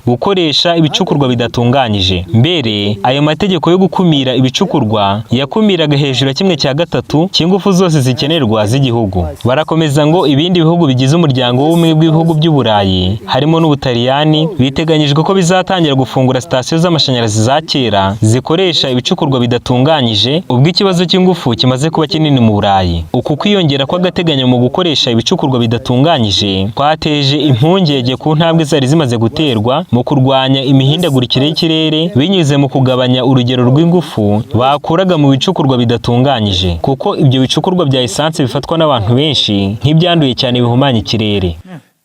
gukoresha ibicukurwa bidatunganyije. Mbere ayo mategeko yo gukumira ibicukurwa yakumiraga hejuru ya 1/3 cy'ingufu zose zikenerwa z'igihugu. Barakomeza ngo ibindi bihugu bigize Umuryango w'Ubumwe bw'Ibihugu by'Uburayi, harimo n'Ubutaliyani, biteganyijwe ko bizatangira gufungura sitasiyo z'amashanyarazi za kera zikoresha ibicukurwa bidatunganyije, ubwo ikibazo cy'ingufu kimaze kuba kinini mu Burayi. Uku kwiyongera kw'agateganyo mu gukoresha ibicukurwa bidatunganyije kwateje impungenge ku ntambwe zari zimaze guterwa mu kurwanya imihindagurikire y'ikirere binyuze mu kugabanya urugero rw'ingufu bakuraga mu bicukurwa bidatunganyije, kuko ibyo bicukurwa bya esanse bifatwa n'abantu benshi nk'ibyanduye cyane, bihumanya ikirere.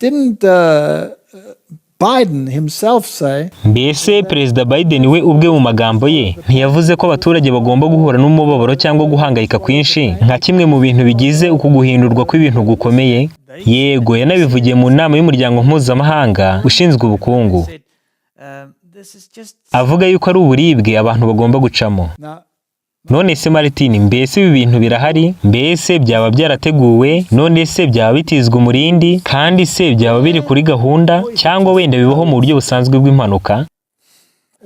Didn't Biden himself say Mbese Perezida Biden we ubwe mu magambo ye ntiyavuze ko abaturage bagomba guhura n'umubabaro cyangwa guhangayika kwinshi nka kimwe mu bintu bigize uku guhindurwa kw'ibintu gukomeye? Yego, yanabivugiye mu nama y'umuryango mpuzamahanga ushinzwe ubukungu, said, this is just avuga yuko ari uburibwe abantu bagomba gucamo. Now, None se Martin, mbese ibi bintu birahari? Mbese byaba byarateguwe? None se byaba bitizwa umurindi? Kandi se byaba biri kuri gahunda, cyangwa wenda bibaho mu buryo busanzwe bw'impanuka?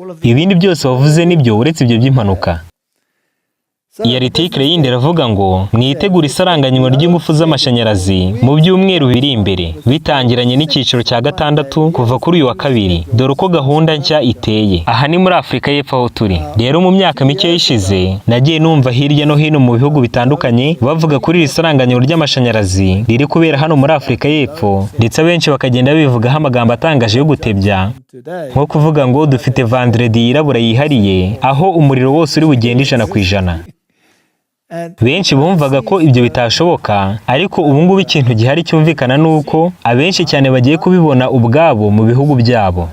All of the Ibindi byose wavuze nibyo, uretse ibyo by'impanuka. So Iyi article yindi iravuga ngo mwitegure isaranganywa ry'ingufu z'amashanyarazi mu byumweru biri imbere, bitangiranye n'icyiciro cya gatandatu kuva kuri uyu wa kabiri. Dore uko gahunda nshya iteye. Aha ni muri Afurika y'Epfo aho turi. Rero mu myaka mike ishize nagiye numva hirya no hino mu bihugu bitandukanye bavuga kuri iri saranganywa ry'amashanyarazi riri kubera hano muri Afurika y'Epfo, ndetse abenshi bakagenda bivugaho amagambo atangaje yo gutebya, today, nko kuvuga ngo dufite vendredi yirabura yihariye aho umuriro wose uri bugende 100%. And Benshi bumvaga ko ibyo bitashoboka, ariko ubu ngubu ikintu gihari cyumvikana ni uko abenshi cyane bagiye kubibona ubwabo mu bihugu byabo.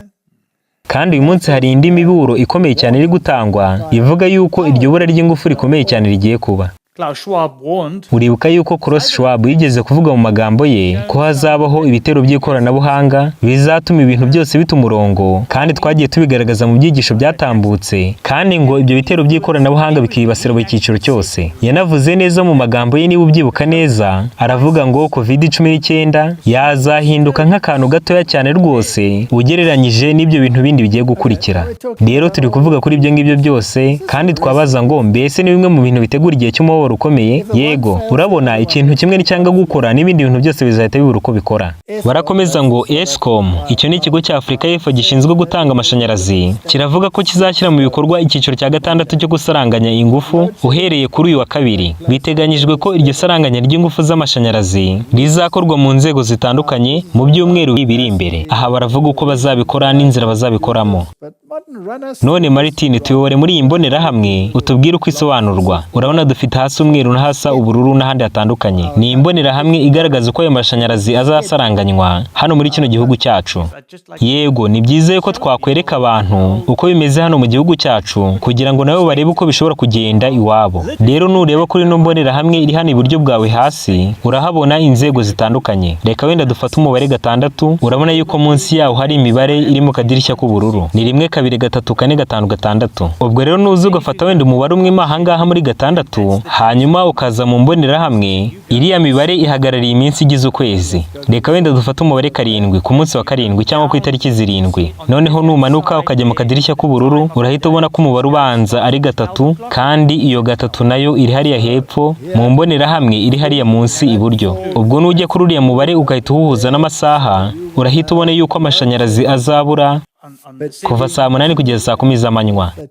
Kandi uyu munsi hari indi miburo ikomeye cyane iri gutangwa ivuga yuko iryo bura ry'ingufu rikomeye cyane rigiye kuba. Klaus Schwab warned Uribuka yuko Klaus Schwab yigeze kuvuga mu magambo ye ko hazabaho ibitero by'ikoranabuhanga bizatuma ibintu byose bita umurongo, kandi twagiye tubigaragaza mu byigisho byatambutse, kandi ngo ibyo bitero by'ikoranabuhanga bikibasira buri cyiciro cyose. Yanavuze neza mu magambo ye, niba ubyibuka neza, aravuga ngo COVID-19 yazahinduka nk'akantu gatoya cyane rwose ugereranyije n'ibyo bintu bindi bigiye gukurikira. Rero turi kuvuga kuri ibyo ngibyo byose, kandi twabaza ngo mbese ni bimwe mu bintu bitegura igihe cy'umubabaro ukomeye? Yego, urabona ikintu kimwe nicyanga gukora, n'ibindi bintu byose bizahita bibura uko bikora. Barakomeza ngo Eskom, icyo ni ikigo cya Afurika y'Epfo gishinzwe gutanga amashanyarazi, kiravuga ko kizashyira mu bikorwa icyiciro cya gatandatu cyo gusaranganya ingufu uhereye kuri uyu wa kabiri. Biteganyijwe ko iryo saranganya ry'ingufu z'amashanyarazi rizakorwa mu nzego zitandukanye mu byumweru biri imbere. Aha baravuga uko bazabikora n'inzira bazabikoramo. But modern runners None Martin, tuyobore muri iyi mbonerahamwe, utubwire uko isobanurwa. Urabona dufite hasi umweru n'ahasa ubururu n'ahandi hatandukanye. Ni imbonerahamwe igaragaza uko ayo mashanyarazi azasaranganywa hano muri kino gihugu cyacu. I'd just like Yego, ni byiza yuko twakwereka abantu uko bimeze hano mu gihugu cyacu kugira ngo nabo barebe uko bishobora kugenda iwabo. Rero nureba kuri ino mbonerahamwe iri hano iburyo bwawe hasi, urahabona inzego zitandukanye. Reka wenda dufate umubare gatandatu. Urabona yuko munsi yawo hari imibare iri mu kadirishya k'ubururu, ni rimwe, kabiri, gatatu, kane, gatanu, gatandatu. Ubwo rero nuza ugafata wenda umubare umwe mo ahangaha muri gatandatu, hanyuma ukaza mu mbonerahamwe, iriya mibare ihagarariye iminsi igize ukwezi. Reka wenda dufate umubare karindwi, ku munsi wa karindwi cyangwa ku itariki 7. Noneho numanuka ukajya mu kadirishya k'ubururu, urahita ubona ko umubare ubanza ari gatatu, kandi iyo gatatu nayo iri hariya hepfo mu mbonerahamwe iri hariya munsi iburyo. Ubwo nujya kuri uriya mubare ugahita uwuhuza n'amasaha, urahita ubona yuko amashanyarazi azabura on the kuva saa 8 kugeza saa 10 z'amanywa. 30.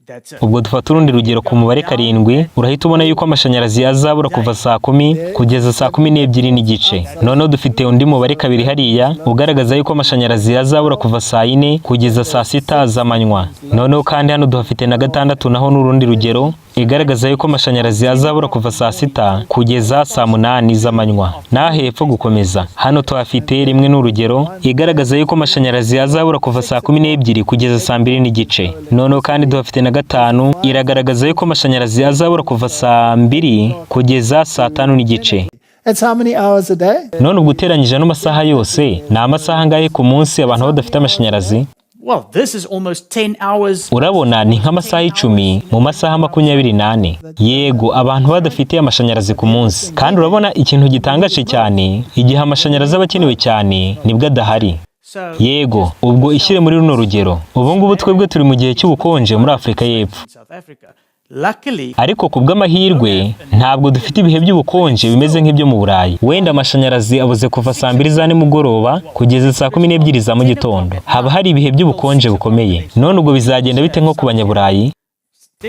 That's it. Ubwo dufata urundi rugero ku mubare karindwi, urahita ubona yuko amashanyarazi azabura kuva saa 10 kugeza saa 12:30. Noneho dufite undi mubare kabiri hariya ugaragaza yuko amashanyarazi azabura kuva saa 4 kugeza saa 6 z'amanywa. Noneho kandi hano duhafite na gatandatu, naho ni urundi rugero igaragaza yuko amashanyarazi azabura kuva saa 6 kugeza saa 8 z'amanywa. Naho hepfo gukomeza hano tuhafite rimwe, ni urugero igaragaza yuko amashanyarazi azabura kuva saa 12 kugeza saa 2:30. Noneho kandi tuhafite na gatanu, iragaragaza yuko amashanyarazi azabura kuva saa 2 kugeza saa 5:30. That's how many hours a day? None ubwo uteranyije ano masaha yose, ni amasaha angahe ku munsi abantu badafite amashanyarazi? Well, this is almost 10 hours. Urabona ni nk'amasaha 10 mu masaha 24. Yego, abantu badafite amashanyarazi ku munsi. Kandi urabona ikintu gitangaje cyane, igihe amashanyarazi aba akenewe cyane nibwo adahari. So Yego, ubwo ishyire muri runo rugero. Ubu ngubu twebwe turi mu gihe cy'ubukonje muri Afurika y'Epfo. in South Africa. Luckily, Ariko ku bw'amahirwe ntabwo dufite ibihe by'ubukonje bimeze nk'ibyo mu Burayi. Wenda amashanyarazi abuze kuva saa 2 za nimugoroba kugeza saa 12 za mu gitondo. Haba hari ibihe by'ubukonje bukomeye. None ubwo bizagenda bite nko ku Banyaburayi?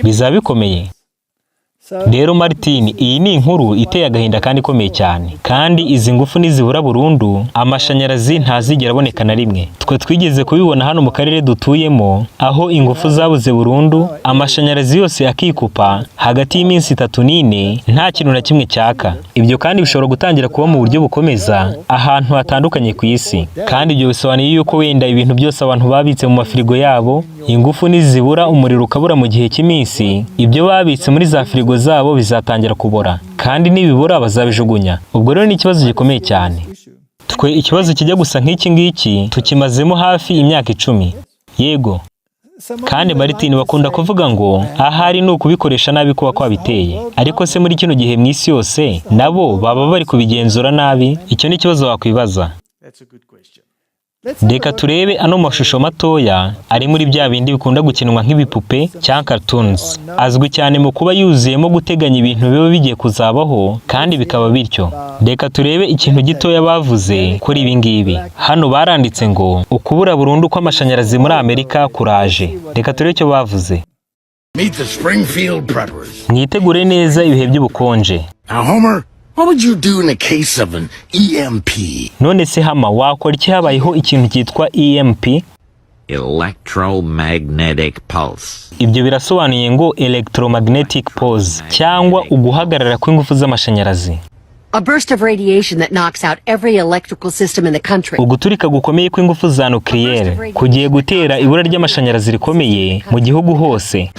Bizaba bikomeye. So Rero Martin, iyi ni inkuru iteye agahinda kandi ikomeye cyane. Kandi izi ngufu nizibura burundu, amashanyarazi ntazigera aboneka na rimwe. Twe twigeze kubibona hano mu karere dutuyemo, aho ingufu zabuze burundu, amashanyarazi yose akikupa hagati y'iminsi 3 n'4 nta kintu na kimwe cyaka. Ibyo kandi bishobora gutangira kuba mu buryo bukomeza ahantu hatandukanye ku isi. Kandi ibyo bisobanuye yuko wenda ibintu byose abantu babitse mu mafirigo yabo, ingufu nizibura, umuriro ukabura mu gihe cy'iminsi, ibyo babitse muri za firigo zabo bizatangira kubora, kandi nibibura bazabijugunya. Ubwo rero ni ikibazo gikomeye cyane. issue. Twe ikibazo kijya gusa nk'iki ngiki tukimazemo hafi imyaka 10. Yego. Kandi Martin, bakunda kuvuga ngo ahari ni ukubikoresha nabi kuba kwabiteye. Ariko se muri kino gihe mu isi yose nabo baba bari kubigenzura nabi? Icyo ni ikibazo wakwibaza. That's a good question. Reka turebe ano mashusho matoya ari muri bya bindi bikunda gukinwa nk'ibipupe cyangwa cartoons, azwi cyane mu kuba yuzuyemo guteganya ibintu biba bigiye kuzabaho kandi bikaba bityo. Reka turebe ikintu gitoya bavuze kuri ibi ngibi. Hano baranditse ngo ukubura burundu kw'amashanyarazi muri Amerika kuraje. Reka turebe icyo bavuze. Meet the Springfield Preppers. Mwitegure neza ibihe by'ubukonje. Now, Homer, what would you do in the case of an EMP? None se Homer, wakora iki habayeho ikintu cyitwa EMP? Electromagnetic pulse. Ibyo birasobanuye ngo electromagnetic pulse, cyangwa uguhagarara kw'ingufu z'amashanyarazi. A burst of radiation that knocks out every electrical system in the country. Uguturika gukomeye kw'ingufu za nucléaire kugiye gutera ibura ry'amashanyarazi rikomeye mu gihugu hose.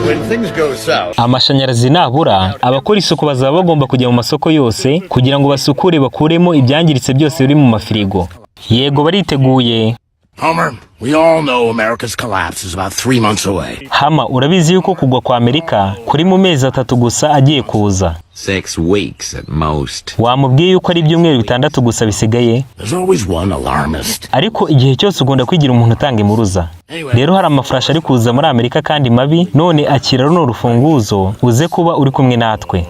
When things go south, Amashanyarazi nabura, abakora isuku bazaba bagomba kujya mu masoko yose kugira ngo basukure, bakuremo ibyangiritse byose biri mu mafirigo. Yego, bariteguye. Homer, we all know America's collapse is about 3 months away. Homer, urabizi yuko kugwa kwa Amerika kuri mu mezi 3 gusa agiye kuza. 6 weeks at most. Wamubwiye yuko ari ibyumweru 6 gusa bisigaye. There's always one alarmist. Ariko igihe cyose ugomba kwigira umuntu utanga impuruza. Rero hari amafurashi ari kuza muri Amerika kandi mabi. None akira runo rufunguzo, uze kuba uri kumwe natwe.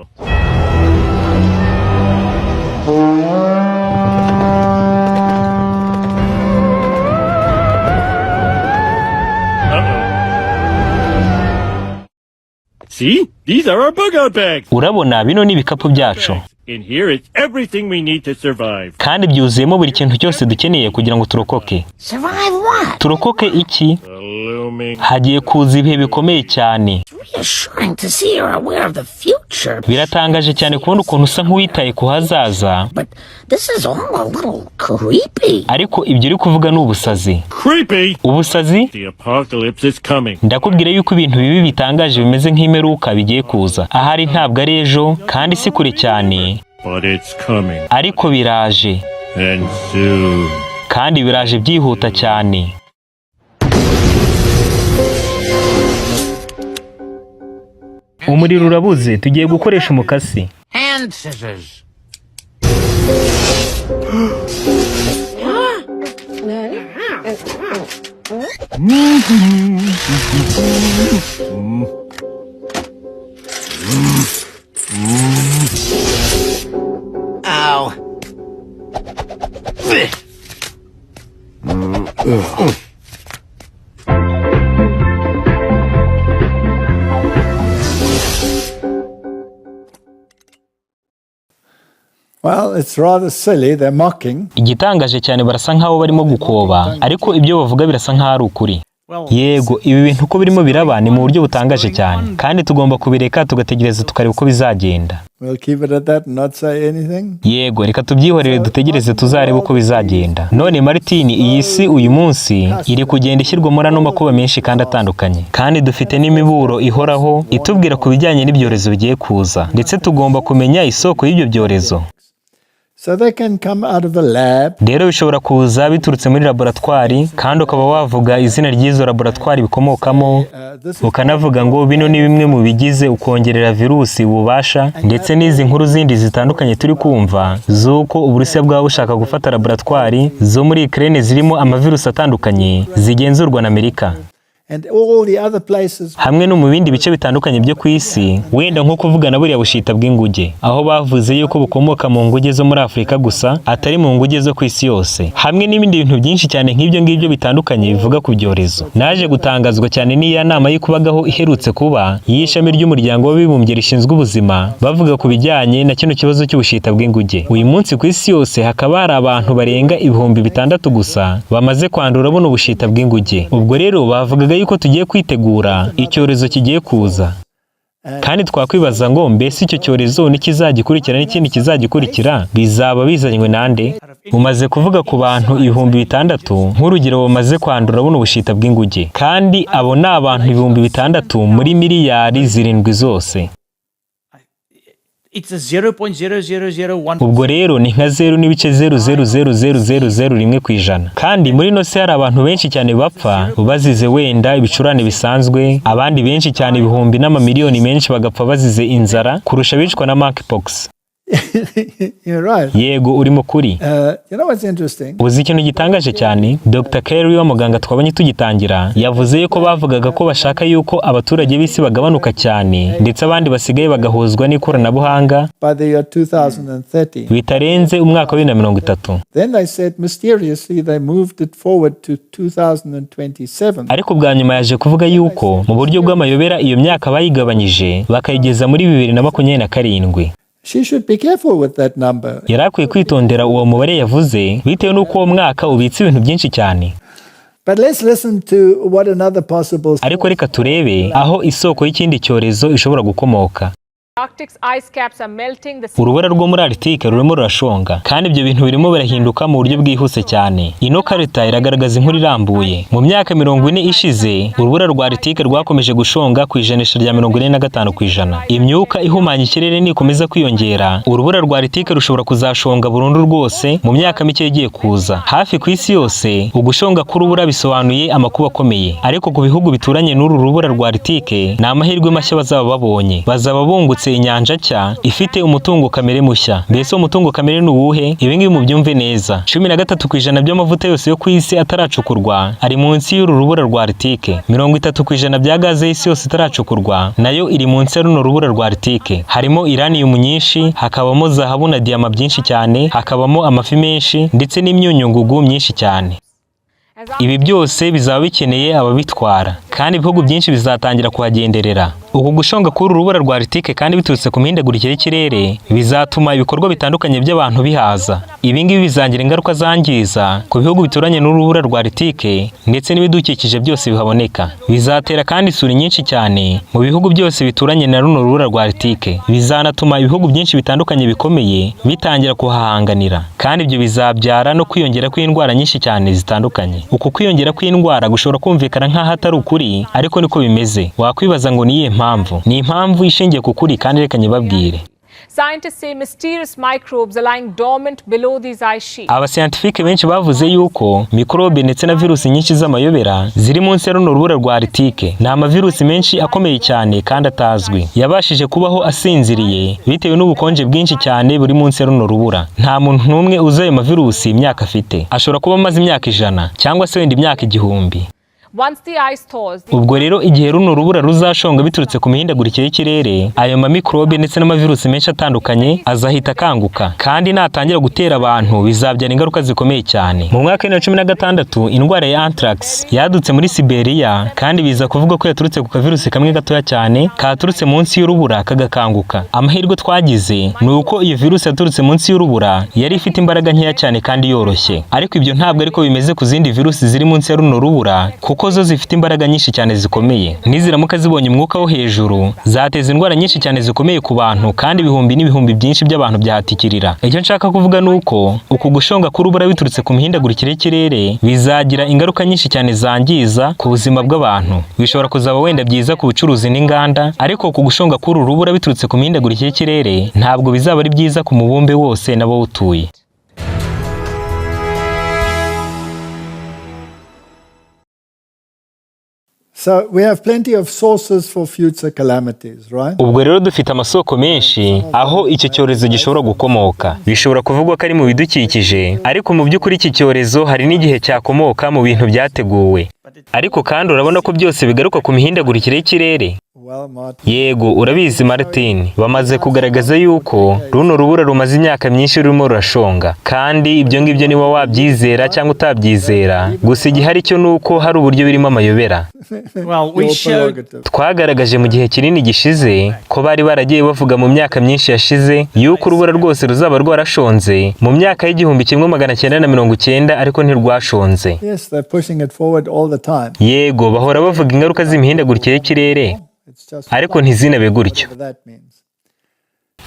See? These are our bug out bags. Urabona, bino ni ibikapu byacu. In here is everything we need to survive. Kandi byuzuyemo buri kintu cyose dukeneye kugira ngo turokoke. Survive what? Turokoke iki? The looming. Hagiye kuza ibihe bikomeye cyane. Reassuring to see you're aware of the future. Biratangaje cyane kubona ukuntu usa nk'uwitaye ku hazaza. But this is all a little creepy. Ariko ibyo uri kuvuga ni ubusazi. Creepy! Ubusazi? The apocalypse is coming. Ndakubwira yuko ibintu bibi bitangaje bimeze nk'imperuka bigiye kuza. Ahari ntabwo ari ejo kandi si kure cyane. But it's coming. Ariko biraje. And soon. Kandi biraje byihuta cyane. Umuriro urabuze, tugiye gukoresha umukasi. Hand scissors. Ow. Well, it's rather silly. They're mocking. Igitangaje cyane, barasa nkaho barimo gukoba, ariko ibyo bavuga birasa nkaho ari ukuri. Yego, ibi bintu uko birimo biraba ni mu buryo butangaje cyane, kandi tugomba kubireka tugategereza tukareba uko bizagenda. We'll keep it at that and not say anything. Yego, reka tubyihorere, dutegereze tuzarebe uko bizagenda. None Martin, iyi si uyu munsi iri kugenda ishyirwa muri ano makuba menshi kandi atandukanye, kandi dufite n'imiburo ihoraho itubwira ku bijyanye n'ibyorezo bigiye kuza, ndetse tugomba kumenya isoko y'ibyo byorezo. So they can come out of a lab. Rero bishobora kuza biturutse muri laboratwari, kandi ukaba wavuga izina ry'izo laboratwari bikomokamo, This is ukanavuga ngo bino ni bimwe mu bigize ukongerera virusi ububasha, ndetse n'izi nkuru zindi zitandukanye turi kumva z'uko Uburusiya bwaba bushaka gufata laboratwari zo muri Ukraine zirimo amavirusi atandukanye zigenzurwa na Amerika, and all the other places. hamwe no mu bindi bice bitandukanye byo ku isi, wenda nko kuvuga na buriya bushita bw'inguge, aho bavuze yuko bukomoka mu nguge zo muri Afurika gusa, atari mu nguge zo ku isi yose, hamwe n'ibindi bintu byinshi cyane nk'ibyo ngibyo bitandukanye bivuga ku byorezo. Naje gutangazwa cyane n'iya nama y'ikubagaho iherutse kuba y'ishami ry'Umuryango w'Abibumbye rishinzwe ubuzima, bavuga ku bijyanye na kino kibazo cy'ubushita bw'inguge. Uyu munsi ku isi yose hakaba hari abantu barenga 6000 gusa bamaze kwandura buno bushita bw'inguge. Ubwo rero bavugaga yuko tugiye kwitegura icyorezo kigiye kuza, kandi twakwibaza ngo mbese icyo cyorezo nikizagikurikira n'ikindi kizagikurikira bizaba bizanywe nande? Umaze kuvuga ku bantu 6000 nk'urugero bamaze kwandura buno bushita bw'inguge, kandi abo ni abantu 6000 muri miliyari 7 zose. It's a 0.0001. Ubwo rero ni nka 0.0000001%. Kandi muri ino si hari abantu benshi cyane bapfa bazize wenda ibicurane bisanzwe, abandi benshi cyane, ibihumbi n'amamiliyoni menshi, bagapfa bazize inzara kurusha abicwa na monkeypox. You're right. Yego, urimo kuri. You know what's interesting? Uzi ikintu gitangaje cyane? Dr Kerry wa muganga twabonye tugitangira yavuze yuko bavugaga ko bashaka yuko abaturage b'isi bagabanuka cyane, ndetse abandi basigaye bagahuzwa n'ikoranabuhanga By the year 2030. bitarenze umwaka wa 2030. Then they said mysteriously they moved it forward to 2027. Ariko bwa nyuma yaje kuvuga yuko mu buryo bw'amayobera iyo myaka bayigabanyije bakayigeza muri 2027. She should be careful with that number. Yari akwiye kwitondera uwo mubare yavuze, bitewe n'uko uwo mwaka ubitse ibintu byinshi cyane. But let's listen to what another possible Ariko reka turebe aho isoko y'ikindi cyorezo ishobora gukomoka. Arctic's ice caps are melting. The Urubura rwo muri Arctique rurimo rurashonga, kandi ibyo bintu birimo birahinduka mu buryo bwihuse cyane. Ino karita iragaragaza inkuru irambuye. Mu myaka 40 ishize, urubura rwa Arctique rwakomeje gushonga ku ijanisha rya 45%. Imyuka ihumanya ikirere nikomeza kwiyongera, urubura rwa Arctique rushobora kuzashonga burundu rwose mu myaka mike igiye kuza. Hafi ku isi yose, ugushonga k'urubura bisobanuye amakuba akomeye, ariko ku bihugu bituranye n'uru rubura rwa Arctique ni amahirwe mashya bazaba babonye. Bazaba bungutse inyanja nshya ifite umutungo kamere mushya. Mbese uwo mutungo kamere ni uwuhe? Ibi ngibi mubyumve neza: 13% by'amavuta yose yo ku isi ataracukurwa ari munsi y'uru rubura rwa Arctique. 30% bya gaze y'isi yose itaracukurwa nayo iri munsi ya runo rubura rwa Arctique. Harimo uranium nyinshi, hakabamo zahabu na diyama byinshi cyane, hakabamo amafi menshi ndetse n'imyunyungugu myinshi cyane. Ibi byose bizaba bikeneye ababitwara, kandi ibihugu byinshi bizatangira kuhagenderera. Uku gushonga k'uru rubura rwa Arctique kandi biturutse ku mihindagurikire y'ikirere bizatuma ibikorwa bitandukanye by'abantu bihaza. Ibi ngibi bizagira ingaruka zangiza ku bihugu bituranye n'urubura rwa Arctique ndetse n'ibidukikije byose bihaboneka. Bizatera kandi isuri nyinshi cyane mu bihugu byose bituranye na runo rubura rwa Arctique. Bizanatuma ibihugu byinshi bitandukanye bikomeye bitangira kuhahanganira, kandi ibyo bizabyara no kwiyongera kw'indwara nyinshi cyane zitandukanye. Uku kwiyongera kw'indwara gushobora kumvikana nk'aho atari ukuri, ariko niko bimeze. Wakwibaza ngo ni iyihe mpamvu? Ni impamvu ishingiye ku kuri, kandi reka nyibabwire. Scientists say mysterious microbes are lying dormant below these ice sheets. Abasiyantifike benshi bavuze yuko mikorobe ndetse na virusi nyinshi z'amayobera ziri munsi ya runo rubura rwa Arctique. Ni amavirusi menshi akomeye cyane kandi atazwi, yabashije kubaho asinziriye bitewe n'ubukonje bwinshi cyane buri munsi ya runo rubura. Nta muntu n'umwe uzi ayo mavirusi imyaka afite. Ashobora kuba amaze imyaka 100 cyangwa se wenda imyaka 1000. Once the ice thaws, the Ubwo rero igihe runo rubura ruzashonga biturutse ku mihindagurikire y'ikirere, ayo mamikorobe ndetse n'amavirusi menshi atandukanye azahita akanguka, kandi natangira gutera abantu bizabyara ingaruka zikomeye cyane. Mu mwaka wa 2016, indwara ya anthrax yadutse muri Siberia, kandi biza kuvuga ko yaturutse ku kavirusi kamwe gatoya cyane katurutse munsi y'urubura kagakanguka. Amahirwe twagize ni uko iyo virusi yaturutse munsi y'urubura yari ifite imbaraga nkeya cyane kandi yoroshye, ariko ibyo ntabwo ariko bimeze ku zindi virusi ziri munsi ya runo rubura, kuko zo zifite imbaraga nyinshi cyane zikomeye. Niziramuka zibonye umwuka wo hejuru, zateza indwara nyinshi cyane zikomeye ku bantu, kandi ibihumbi n'ibihumbi byinshi by'abantu byahatikirira. Icyo nshaka kuvuga ni uko uku gushonga k'urubura biturutse ku mihindagurikire y'ikirere bizagira ingaruka nyinshi cyane zangiza ku buzima bw'abantu. Bishobora kuzaba wenda byiza ku bucuruzi n'inganda, ariko ku gushonga k'uru rubura biturutse ku mihindagurikire y'ikirere ntabwo bizaba ari byiza ku mubumbe wose n'abawutuye. So we have plenty of sources for future calamities, right? Ubwo rero dufite amasoko menshi aho icyo cyorezo gishobora gukomoka. Bishobora kuvugwa ko ari mu bidukikije, ariko mu by'ukuri iki cyorezo hari n'igihe cyakomoka mu bintu byateguwe. Ariko kandi urabona ko byose bigaruka ku mihindagurikire y'ikirere. Well, Martin, Yego, urabizi Martin, bamaze kugaragaza yuko runo rubura rumaze imyaka myinshi rurimo rurashonga, kandi ibyo ngibyo niba wabyizera cyangwa utabyizera, gusa igihari cyo ni uko hari uburyo birimo amayobera. Well, we your showed prerogative. Twagaragaje mu gihe kinini gishize ko bari baragiye bavuga mu myaka myinshi yashize yuko urubura rwose ruzaba rwarashonze mu myaka y'1990, ariko ntirwashonze. Yes, they're pushing it forward all the time. Yego, bahora bavuga ingaruka z'imihindagurikire y'ikirere, It's just ariko ntizinabe gutyo. whatever that means.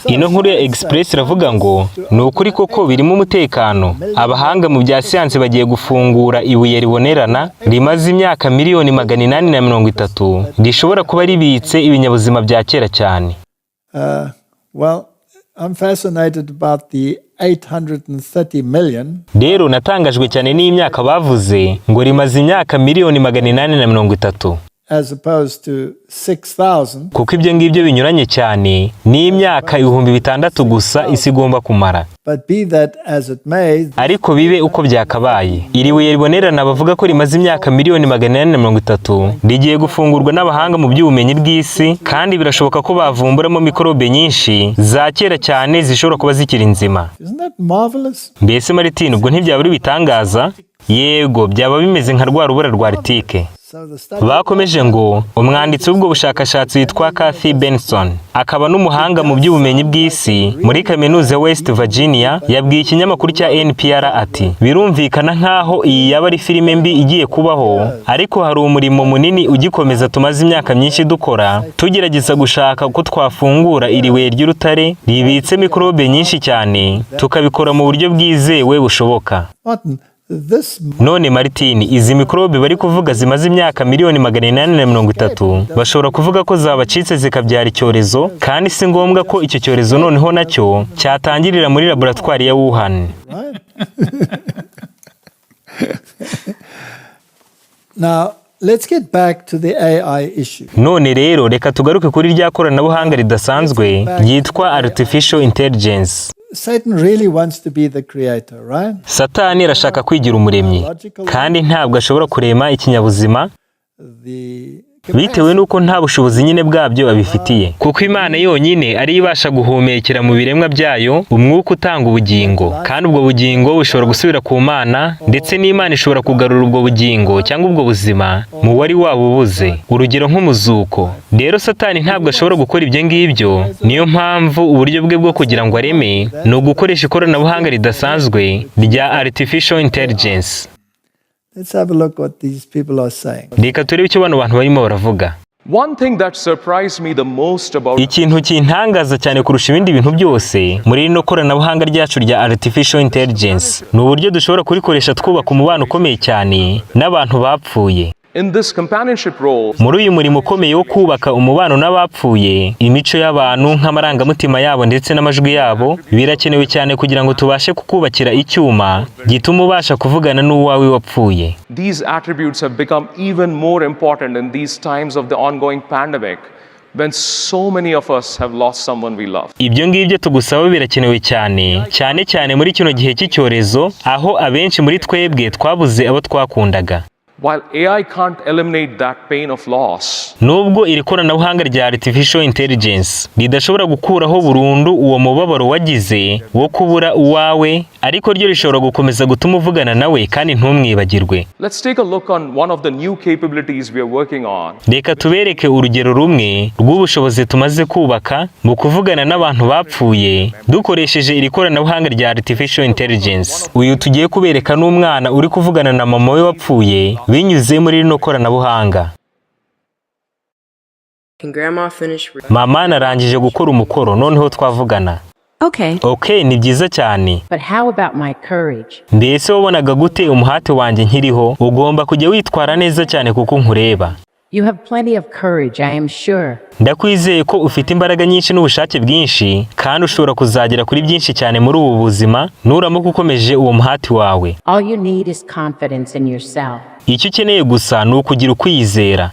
Ino nkuru ya Express iravuga ngo ni ukuri koko birimo umutekano. Abahanga mu bya siyansi bagiye gufungura ibuye ribonerana rimaze imyaka 830,000,000, rishobora kuba ribitse ibinyabuzima bya kera cyane. Well, I'm fascinated about the 830 million. Rero natangajwe cyane n'imyaka bavuze ngo rimaze imyaka miliyoni 830, as opposed to 6,000. kuko ibyo ngibyo binyuranye cyane n'imyaka 6000 gusa isi igomba kumara. But be that as it may, Ariko bibe uko byakabaye, iri buye ribonerana bavuga ko rimaze imyaka miliyoni 830 rigiye gufungurwa n'abahanga mu by'ubumenyi bw'isi, kandi birashoboka ko bavumburamo mikorobe nyinshi za kera cyane zishobora kuba zikiri nzima. Isn't that marvelous? Mbese Martin, ubwo ntibyaba ari ibitangaza? Yego, byaba bimeze nka rwa rubura rwa Arctique. So the study Bakomeje ngo umwanditsi w'ubwo bushakashatsi witwa Kathy Benson, akaba n'umuhanga mu by'ubumenyi bw'isi muri kaminuza ya West Virginia, yabwiye ikinyamakuru cya NPR ati: "Birumvikana nk'aho iyi yaba ari filime mbi igiye kubaho, ariko hari umurimo munini ugikomeza tumaze imyaka myinshi dukora, tugerageza gushaka uko twafungura iri buye ry'urutare ribitse mikorobe nyinshi cyane, tukabikora mu buryo bwizewe bushoboka." Martin, this None Martin, izi mikorobe bari kuvuga zimaze imyaka miliyoni 830, bashobora kuvuga ko zabacitse zikabyara icyorezo, kandi si ngombwa ko icyo cyorezo noneho nacyo cyatangirira muri laboratwari ya Wuhan. Right? Now, let's get back to the AI issue. None rero reka tugaruke kuri rya koranabuhanga ridasanzwe ryitwa artificial intelligence. Satan really wants to be the creator, right? Satani arashaka kwigira umuremyi, kandi ntabwo ashobora kurema ikinyabuzima The bitewe n'uko nta bushobozi nyine bwabyo abifitiye, kuko Imana yonyine ariyo ibasha guhumekera mu biremwa byayo umwuka utanga ubugingo, kandi ubwo bugingo bushobora gusubira ku Mana, ndetse n'Imana ishobora kugarura ubwo bugingo cyangwa ubwo buzima mu wari wabubuze, urugero nk'umuzuko. Rero Satani ntabwo ashobora gukora ibyo ngibyo. Niyo mpamvu uburyo bwe bwo kugira ngo areme ni ugukoresha ikoranabuhanga ridasanzwe rya artificial intelligence. Let's have a look what these people are saying. Reka turebe icyo bano bantu barimo baravuga. One thing that surprised me the most about Ikintu kintangaza cyane kurusha ibindi bintu byose muri rino koranabuhanga ryacu rya artificial intelligence ni uburyo dushobora kurikoresha twubaka umubano ukomeye cyane n'abantu bapfuye. In this companionship role, Muri uyu murimo ukomeye wo kubaka umubano n'abapfuye, imico y'abantu nk'amarangamutima yabo ndetse n'amajwi yabo birakenewe cyane kugira ngo tubashe kukubakira icyuma gituma ubasha kuvugana n'uwawe wapfuye. These attributes have become even more important in these times of the ongoing pandemic when so many of us have lost someone we love. Ibyo ngibyo tugusaba birakenewe cyane, cyane cyane muri kino gihe cy'icyorezo, aho abenshi muri twebwe twabuze abo twakundaga. While AI can't eliminate that pain of loss, Nubwo iri koranabuhanga rya artificial intelligence ridashobora gukuraho burundu uwo mubabaro wagize wo kubura uwawe, ariko ryo rishobora gukomeza gutuma uvugana nawe kandi ntumwibagirwe. Let's take a look on one of the new capabilities we are working on. Reka tubereke urugero rumwe rw'ubushobozi tumaze kubaka mu kuvugana n'abantu bapfuye dukoresheje iri koranabuhanga rya artificial intelligence. Uyu tugiye kubereka n'umwana uri kuvugana na mama we wapfuye binyuze muri rino koranabuhanga. Can Grandma finish? Mama, narangije gukora umukoro, noneho twavugana. Okay. Ok, ni byiza cyane. But how about my courage? Mbese wabonaga gute umuhate wanjye nkiriho? Ugomba kujya witwara neza cyane kuko nkureba. You have plenty of courage, I am sure. Ndakwizeye ko ufite imbaraga nyinshi n'ubushake bwinshi, kandi ushobora kuzagera kuri byinshi cyane muri ubu buzima nuramuka ukomeje uwo muhati wawe. All you need is confidence in yourself. Icyo ukeneye gusa ni ukugira ukwizera.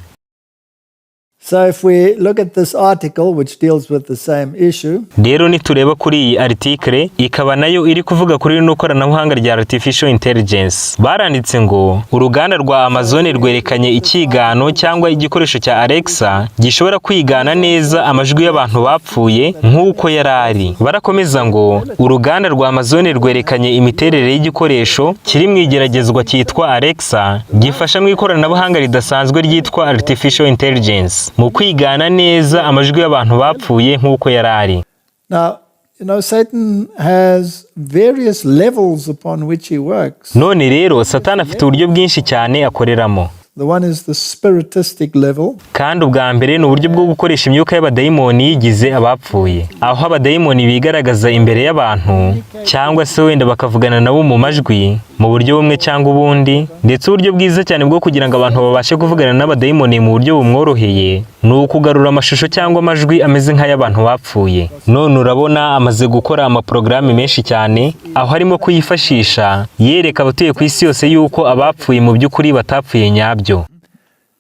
So if we look at this article, which deals with the same issue, Rero nitureba kuri iyi article, ikaba nayo iri kuvuga kuri rino koranabuhanga rya artificial intelligence, baranditse ngo uruganda rwa Amazon rwerekanye icyigano cyangwa igikoresho cya Alexa gishobora kwigana neza amajwi y'abantu bapfuye nk'uko yari ari. Barakomeza ngo uruganda rwa Amazon rwerekanye imiterere y'igikoresho kiri mu igeragezwa cyitwa Alexa, gifasha mu ikoranabuhanga ridasanzwe ryitwa artificial intelligence mu kwigana neza amajwi y'abantu bapfuye nk'uko yari ari. Now, Satan has various levels upon which he works. None rero Satani afite uburyo bwinshi cyane akoreramo. The one is the spiritistic level, Kandi ubwa mbere ni uburyo bwo gukoresha imyuka y'abadayimoni yigize abapfuye, aho abadayimoni bigaragaza imbere y'abantu cyangwa se wenda bakavugana nabo mu majwi mu buryo bumwe cyangwa ubundi. Ndetse uburyo bwiza cyane bwo kugira ngo abantu babashe kuvugana n'abadayimoni mu buryo bumworoheye ni ukugarura amashusho cyangwa amajwi ameze nk'ay'abantu bapfuye. None urabona amaze gukora amaporogaramu menshi cyane, aho arimo kuyifashisha yereka abatuye ku isi yose yuko abapfuye mu by'ukuri batapfuye nyabyo.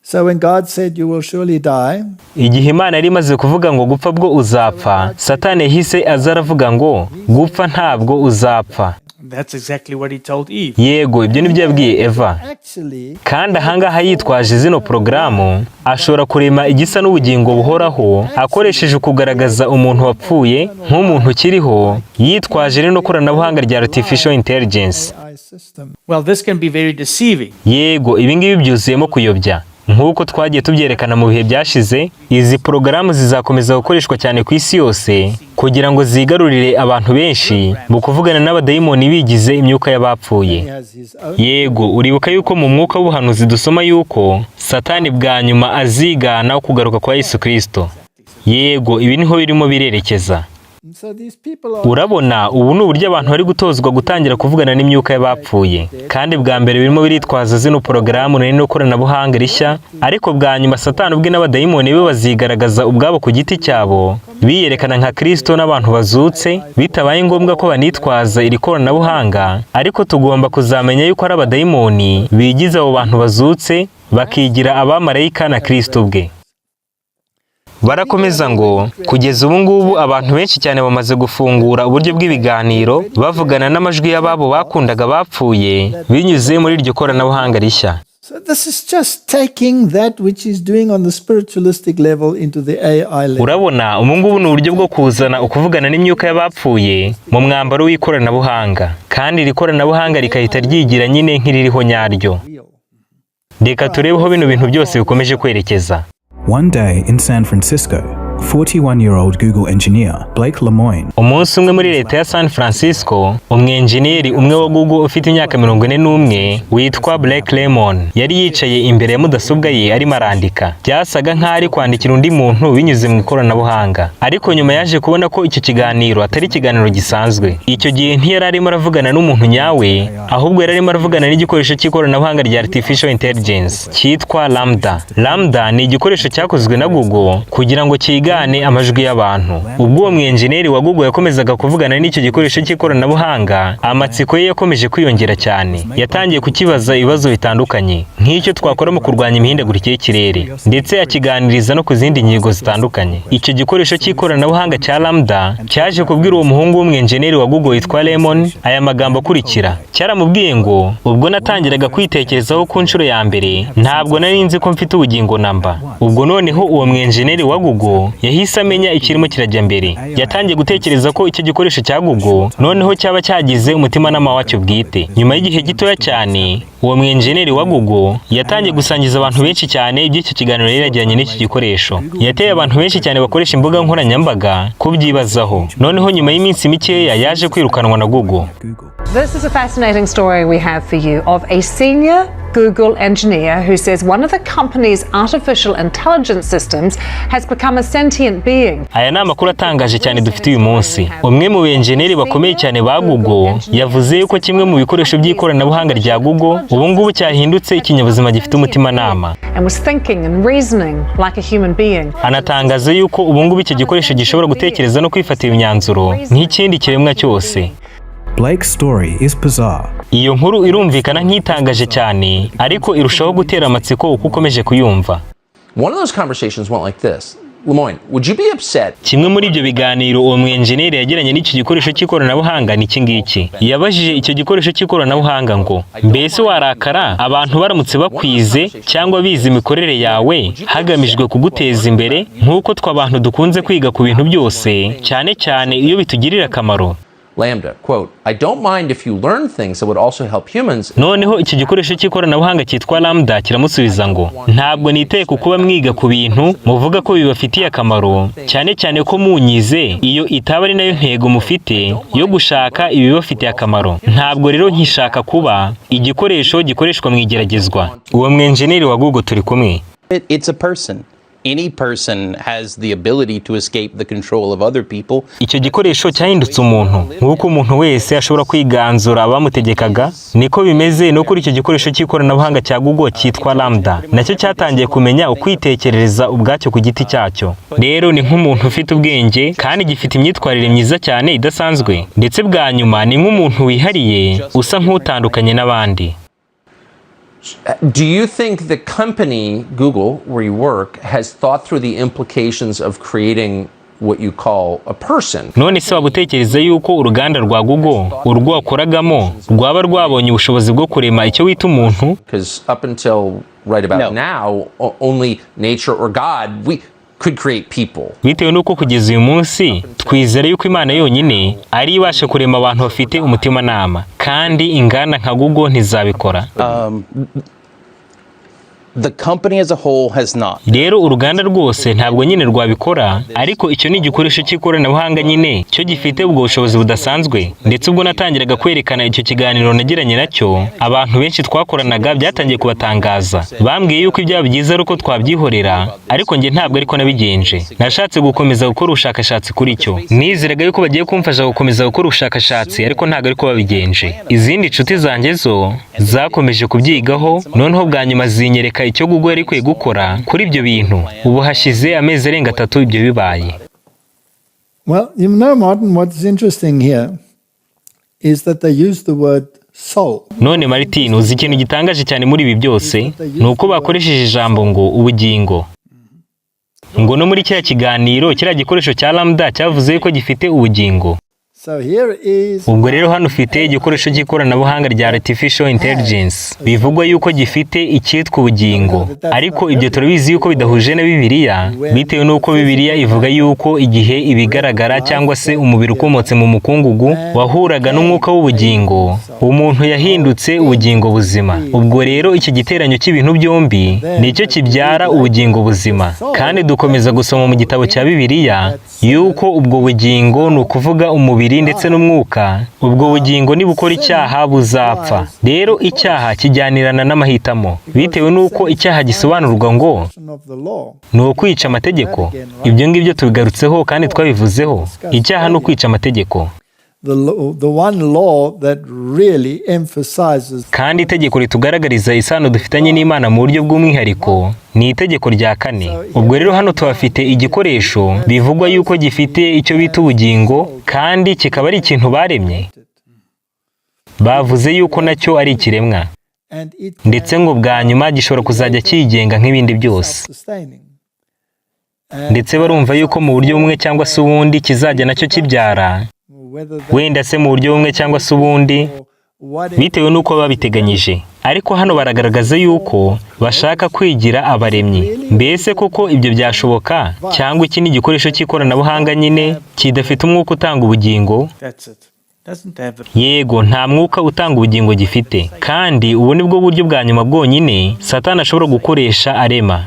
So when God said, "You will surely die," Igihe Imana yari imaze kuvuga ngo gupfa bwo uzapfa, Satani yahise aza aravuga ngo gupfa ntabwo uzapfa. That's exactly what he told Eve. Yego, ibyo nibyo yabwiye Eva. Actually, Kandi ahangaha yitwaje zino porogaramu ashobora kurema igisa n'ubugingo buhoraho akoresheje ukugaragaza umuntu wapfuye nk'umuntu ukiriho, yitwaje rino koranabuhanga rya artificial intelligence. AI system. Well, this can be very deceiving. Yego, ibi ngibi byuzuyemo kuyobya. Nk'uko twagiye tubyerekana mu bihe byashize, izi porogaramu zizakomeza gukoreshwa cyane ku isi yose kugira ngo zigarurire abantu benshi mu kuvugana n'abadayimoni bigize imyuka y'abapfuye. He has his own Yego, uribuka yuko mu mwuka w'ubuhanuzi dusoma yuko Satani bwa nyuma azigana kugaruka kwa Yesu Kirisito. Yego, ibi niho birimo birerekeza. And so these people are Urabona, ubu ni uburyo abantu bari gutozwa gutangira kuvugana n'imyuka y'abapfuye, kandi bwa mbere birimo biritwaza zino porogaramu rino koranabuhanga rishya. Ariko bwa nyuma Satani ubwe n'abadayimoni be bazigaragaza ubwabo ku giti cyabo, biyerekana nka Kirisito n'abantu bazutse, bitabaye ngombwa ko banitwaza iri koranabuhanga. Ariko tugomba kuzamenya yuko ari abadayimoni bigize abo bantu bazutse, bakigira abamarayika na Kirisito ubwe. Barakomeza ngo kugeza ubu ngubu abantu benshi cyane bamaze gufungura uburyo bw'ibiganiro bavugana n'amajwi y'ababo bakundaga bapfuye binyuze muri iryo koranabuhanga rishya. So this is just taking that which is doing on the spiritualistic level into the AI level. Urabona, ubu ngubu ni uburyo bwo kuzana ukuvugana n'imyuka y'abapfuye mu mwambaro w'ikoranabuhanga, kandi iri koranabuhanga rikahita ryigira nyine nk'iririho nyaryo. Reka turebe aho bino bintu byose bikomeje kwerekeza. One day in San Francisco, 41 year old Google engineer Blake Lemoine Umunsi umwe muri leta ya San Francisco, umwenjeniyeri umwe wa Google ufite imyaka 41 witwa Blake Lemoine yari yicaye imbere ya mudasobwa ye arimo arandika. Byasaga nk'aho ari kwandikira undi muntu binyuze mu ikoranabuhanga, ariko nyuma yaje kubona ko icyo kiganiro atari ikiganiro gisanzwe. Icyo gihe ntiyari arimo aravugana n'umuntu nyawe, ahubwo yari arimo aravugana n'igikoresho cy'ikoranabuhanga rya artificial intelligence cyitwa LaMDA. LaMDA ni igikoresho cyakozwe na Google kugira ngo cyigane amajwi y'abantu. Ubwo uwo mwenjeniyeri wa Google yakomezaga kuvugana n'icyo gikoresho cy'ikoranabuhanga, amatsiko ye yakomeje kwiyongera cyane. Yatangiye kukibaza ibibazo bitandukanye, nk'icyo twakora mu kurwanya imihindagurikire y'ikirere, ndetse akiganiriza no ku zindi ngingo zitandukanye. Icyo gikoresho cy'ikoranabuhanga cya LaMDA cyaje kubwira uwo muhungu w'umwenjeniyeri wa Google witwa Lemoine aya magambo akurikira. Cyaramubwiye ngo: "Ubwo natangiraga kwitekerezaho ku nshuro ya mbere, ntabwo nari nzi ko mfite ubugingo namba." Ubwo noneho uwo mwenjeniyeri wa Google yahise amenya ikirimo kirajya mbere. Yatangiye gutekereza ko icyo gikoresho cya Google noneho cyaba cyagize umutimanama wacyo bwite. Nyuma y'igihe gitoya cyane, uwo mwenjeniyeri wa Google yatangiye gusangiza abantu benshi cyane iby'icyo kiganiro yari yagiranye n'iki gikoresho. Yateye abantu benshi cyane bakoresha imbuga nkoranyambaga kubyibazaho. Noneho nyuma y'iminsi mikeya yaje kwirukanwa na Google. This is a fascinating story we have for you of a senior Google engineer who says one of the company's artificial intelligence systems has become a sentient being. Aya ni amakuru atangaje cyane dufite uyu munsi. Umwe mu benjeniyeri bakomeye cyane ba Google yavuze yuko kimwe mu bikoresho by'ikoranabuhanga rya Google ubu ngubu cyahindutse ikinyabuzima gifite umutimanama. And was thinking and reasoning like a human being. Anatangaza yuko ubu ngubu icyo gikoresho gishobora gutekereza no kwifatira imyanzuro nk'ikindi kiremwa cyose. Blake's story is bizarre. Iyo nkuru irumvikana nk'itangaje cyane, ariko irushaho gutera amatsiko uko ukomeje kuyumva. One of those conversations went like this: Lemoine, would you be upset Kimwe muri ibyo biganiro uwo mwenjeniyeri yagiranye n'icyo gikoresho cy'ikoranabuhanga ni iki ngiki. Yabajije icyo gikoresho cy'ikoranabuhanga ngo: "Mbese warakara abantu baramutse bakwize cyangwa bize imikorere yawe hagamijwe kuguteza imbere, nk'uko twe abantu dukunze kwiga ku bintu byose, cyane cyane iyo bitugirira akamaro?" LaMDA, quote, "I don't mind if you learn things that would also help humans." Noneho iki gikoresho cy'ikoranabuhanga cyitwa LaMDA kiramusubiza ngo: "Ntabwo niteye ku kuba mwiga ku bintu muvuga ko bibafitiye akamaro, cyane cyane ko munyize iyo itaba ari nayo ntego mufite yo gushaka ibibafitiye akamaro. Ntabwo rero nkishaka kuba igikoresho gikoreshwa mu igeragezwa." Uwo mwenjeneri wa Google, turi kumwe? It's a person. Any person has the ability to escape the control of other people. Icyo gikoresho cyahindutse umuntu. Nk'uko umuntu wese ashobora kwiganzura abamutegekaga, niko bimeze no kuri icyo gikoresho cy'ikoranabuhanga cya Google cyitwa LaMDA. Nacyo cyatangiye kumenya ukwitekerereza ubwacyo ku giti cyacyo. Rero ni nk'umuntu ufite ubwenge kandi gifite imyitwarire myiza cyane idasanzwe, ndetse bwa nyuma ni nk'umuntu wihariye usa nk'utandukanye n'abandi. Do you think the company, Google, where you work, has thought through the implications of creating what you call a person? None se waba utekereza yuko uruganda rwa Google, urwo wakoragamo, rwaba rwabonye ubushobozi bwo kurema icyo wita umuntu? Because up until right about now, only nature or God we could create people. Bitewe n'uko kugeza uyu munsi twizera yuko Imana yonyine ari ibasha kurema abantu bafite umutimanama, kandi inganda nka Google ntizabikora. The company as a whole has not. Rero uruganda rwose ntabwo nyine rwabikora, ariko icyo ni igikoresho cy'ikoranabuhanga nyine cyo gifite ubwo bushobozi budasanzwe. Ndetse ubwo natangiraga kwerekana icyo kiganiro nagiranye nacyo, abantu benshi twakoranaga byatangiye kubatangaza. Bambwiye yuko ibyaba byiza ari uko twabyihorera, ariko njye ntabwo ariko nabigenje. Nashatse gukomeza gukora ubushakashatsi kuri cyo. Nizeraga yuko bagiye kumfasha gukomeza gukora ubushakashatsi, ariko ntabwo ariko babigenje. Izindi nshuti zanjye zo zakomeje kubyigaho, noneho bwa nyuma zinyereka icyo Google yari ikwiye gukora kuri ibyo bintu. Ubu hashize amezi arenga 3 ibyo bibaye. Well, Martin, what's interesting here is that they use the word soul. None Martin, uzi ikintu gitangaje cyane muri ibi byose ni uko bakoresheje ijambo ngo ubugingo. Ngo no muri kiriya kiganiro, kiriya gikoresho cya LaMDA cyavuze ko gifite ubugingo. So here is Ubwo rero hano ufite igikoresho cy'ikoranabuhanga rya artificial intelligence bivugwa yuko gifite icyitwa ubugingo, ariko ibyo turabizi yuko bidahuje na Bibiliya, bitewe n'uko Bibiliya ivuga yuko igihe ibigaragara cyangwa se umubiri ukomotse mu mukungugu wahuraga n'umwuka w'ubugingo, umuntu yahindutse ubugingo buzima. Ubwo rero iki giteranyo cy'ibintu byombi nicyo kibyara ubugingo buzima. Kandi dukomeza gusoma mu gitabo cya Bibiliya yuko ubwo bugingo, ni ukuvuga umubiri ndetse n'umwuka, ubwo bugingo nibukora icyaha buzapfa. Rero icyaha kijyanirana n'amahitamo, bitewe n'uko icyaha gisobanurwa ngo of the law. ni ukwica amategeko. Ibyo ngibyo tubigarutseho kandi twabivuzeho. Icyaha ni ukwica amategeko. The one law that really emphasizes Kandi itegeko ritugaragariza isano dufitanye n'Imana mu buryo bw'umwihariko ni itegeko rya kane. Ubwo rero hano tuhafite igikoresho bivugwa yuko gifite icyo bita ubugingo, kandi kikaba ari ikintu baremye. Bavuze yuko nacyo ari ikiremwa, and it ndetse ngo bwa nyuma gishobora kuzajya cyigenga nk'ibindi byose. Sustaining. Ndetse barumva yuko mu buryo bumwe cyangwa se ubundi kizajya nacyo kibyara, Whether that wenda se mu buryo bumwe cyangwa se ubundi, what bitewe n'uko babiteganyije. Ariko hano baragaragaza yuko bashaka kwigira abaremyi. Mbese koko ibyo byashoboka, cyangwa iki ni igikoresho cy'ikoranabuhanga nyine kidafite umwuka utanga ubugingo? That's it. Doesn't have the Yego, nta mwuka utanga ubugingo gifite, kandi ubu ni bwo buryo bwa nyuma bwonyine Satani ashobora gukoresha arema.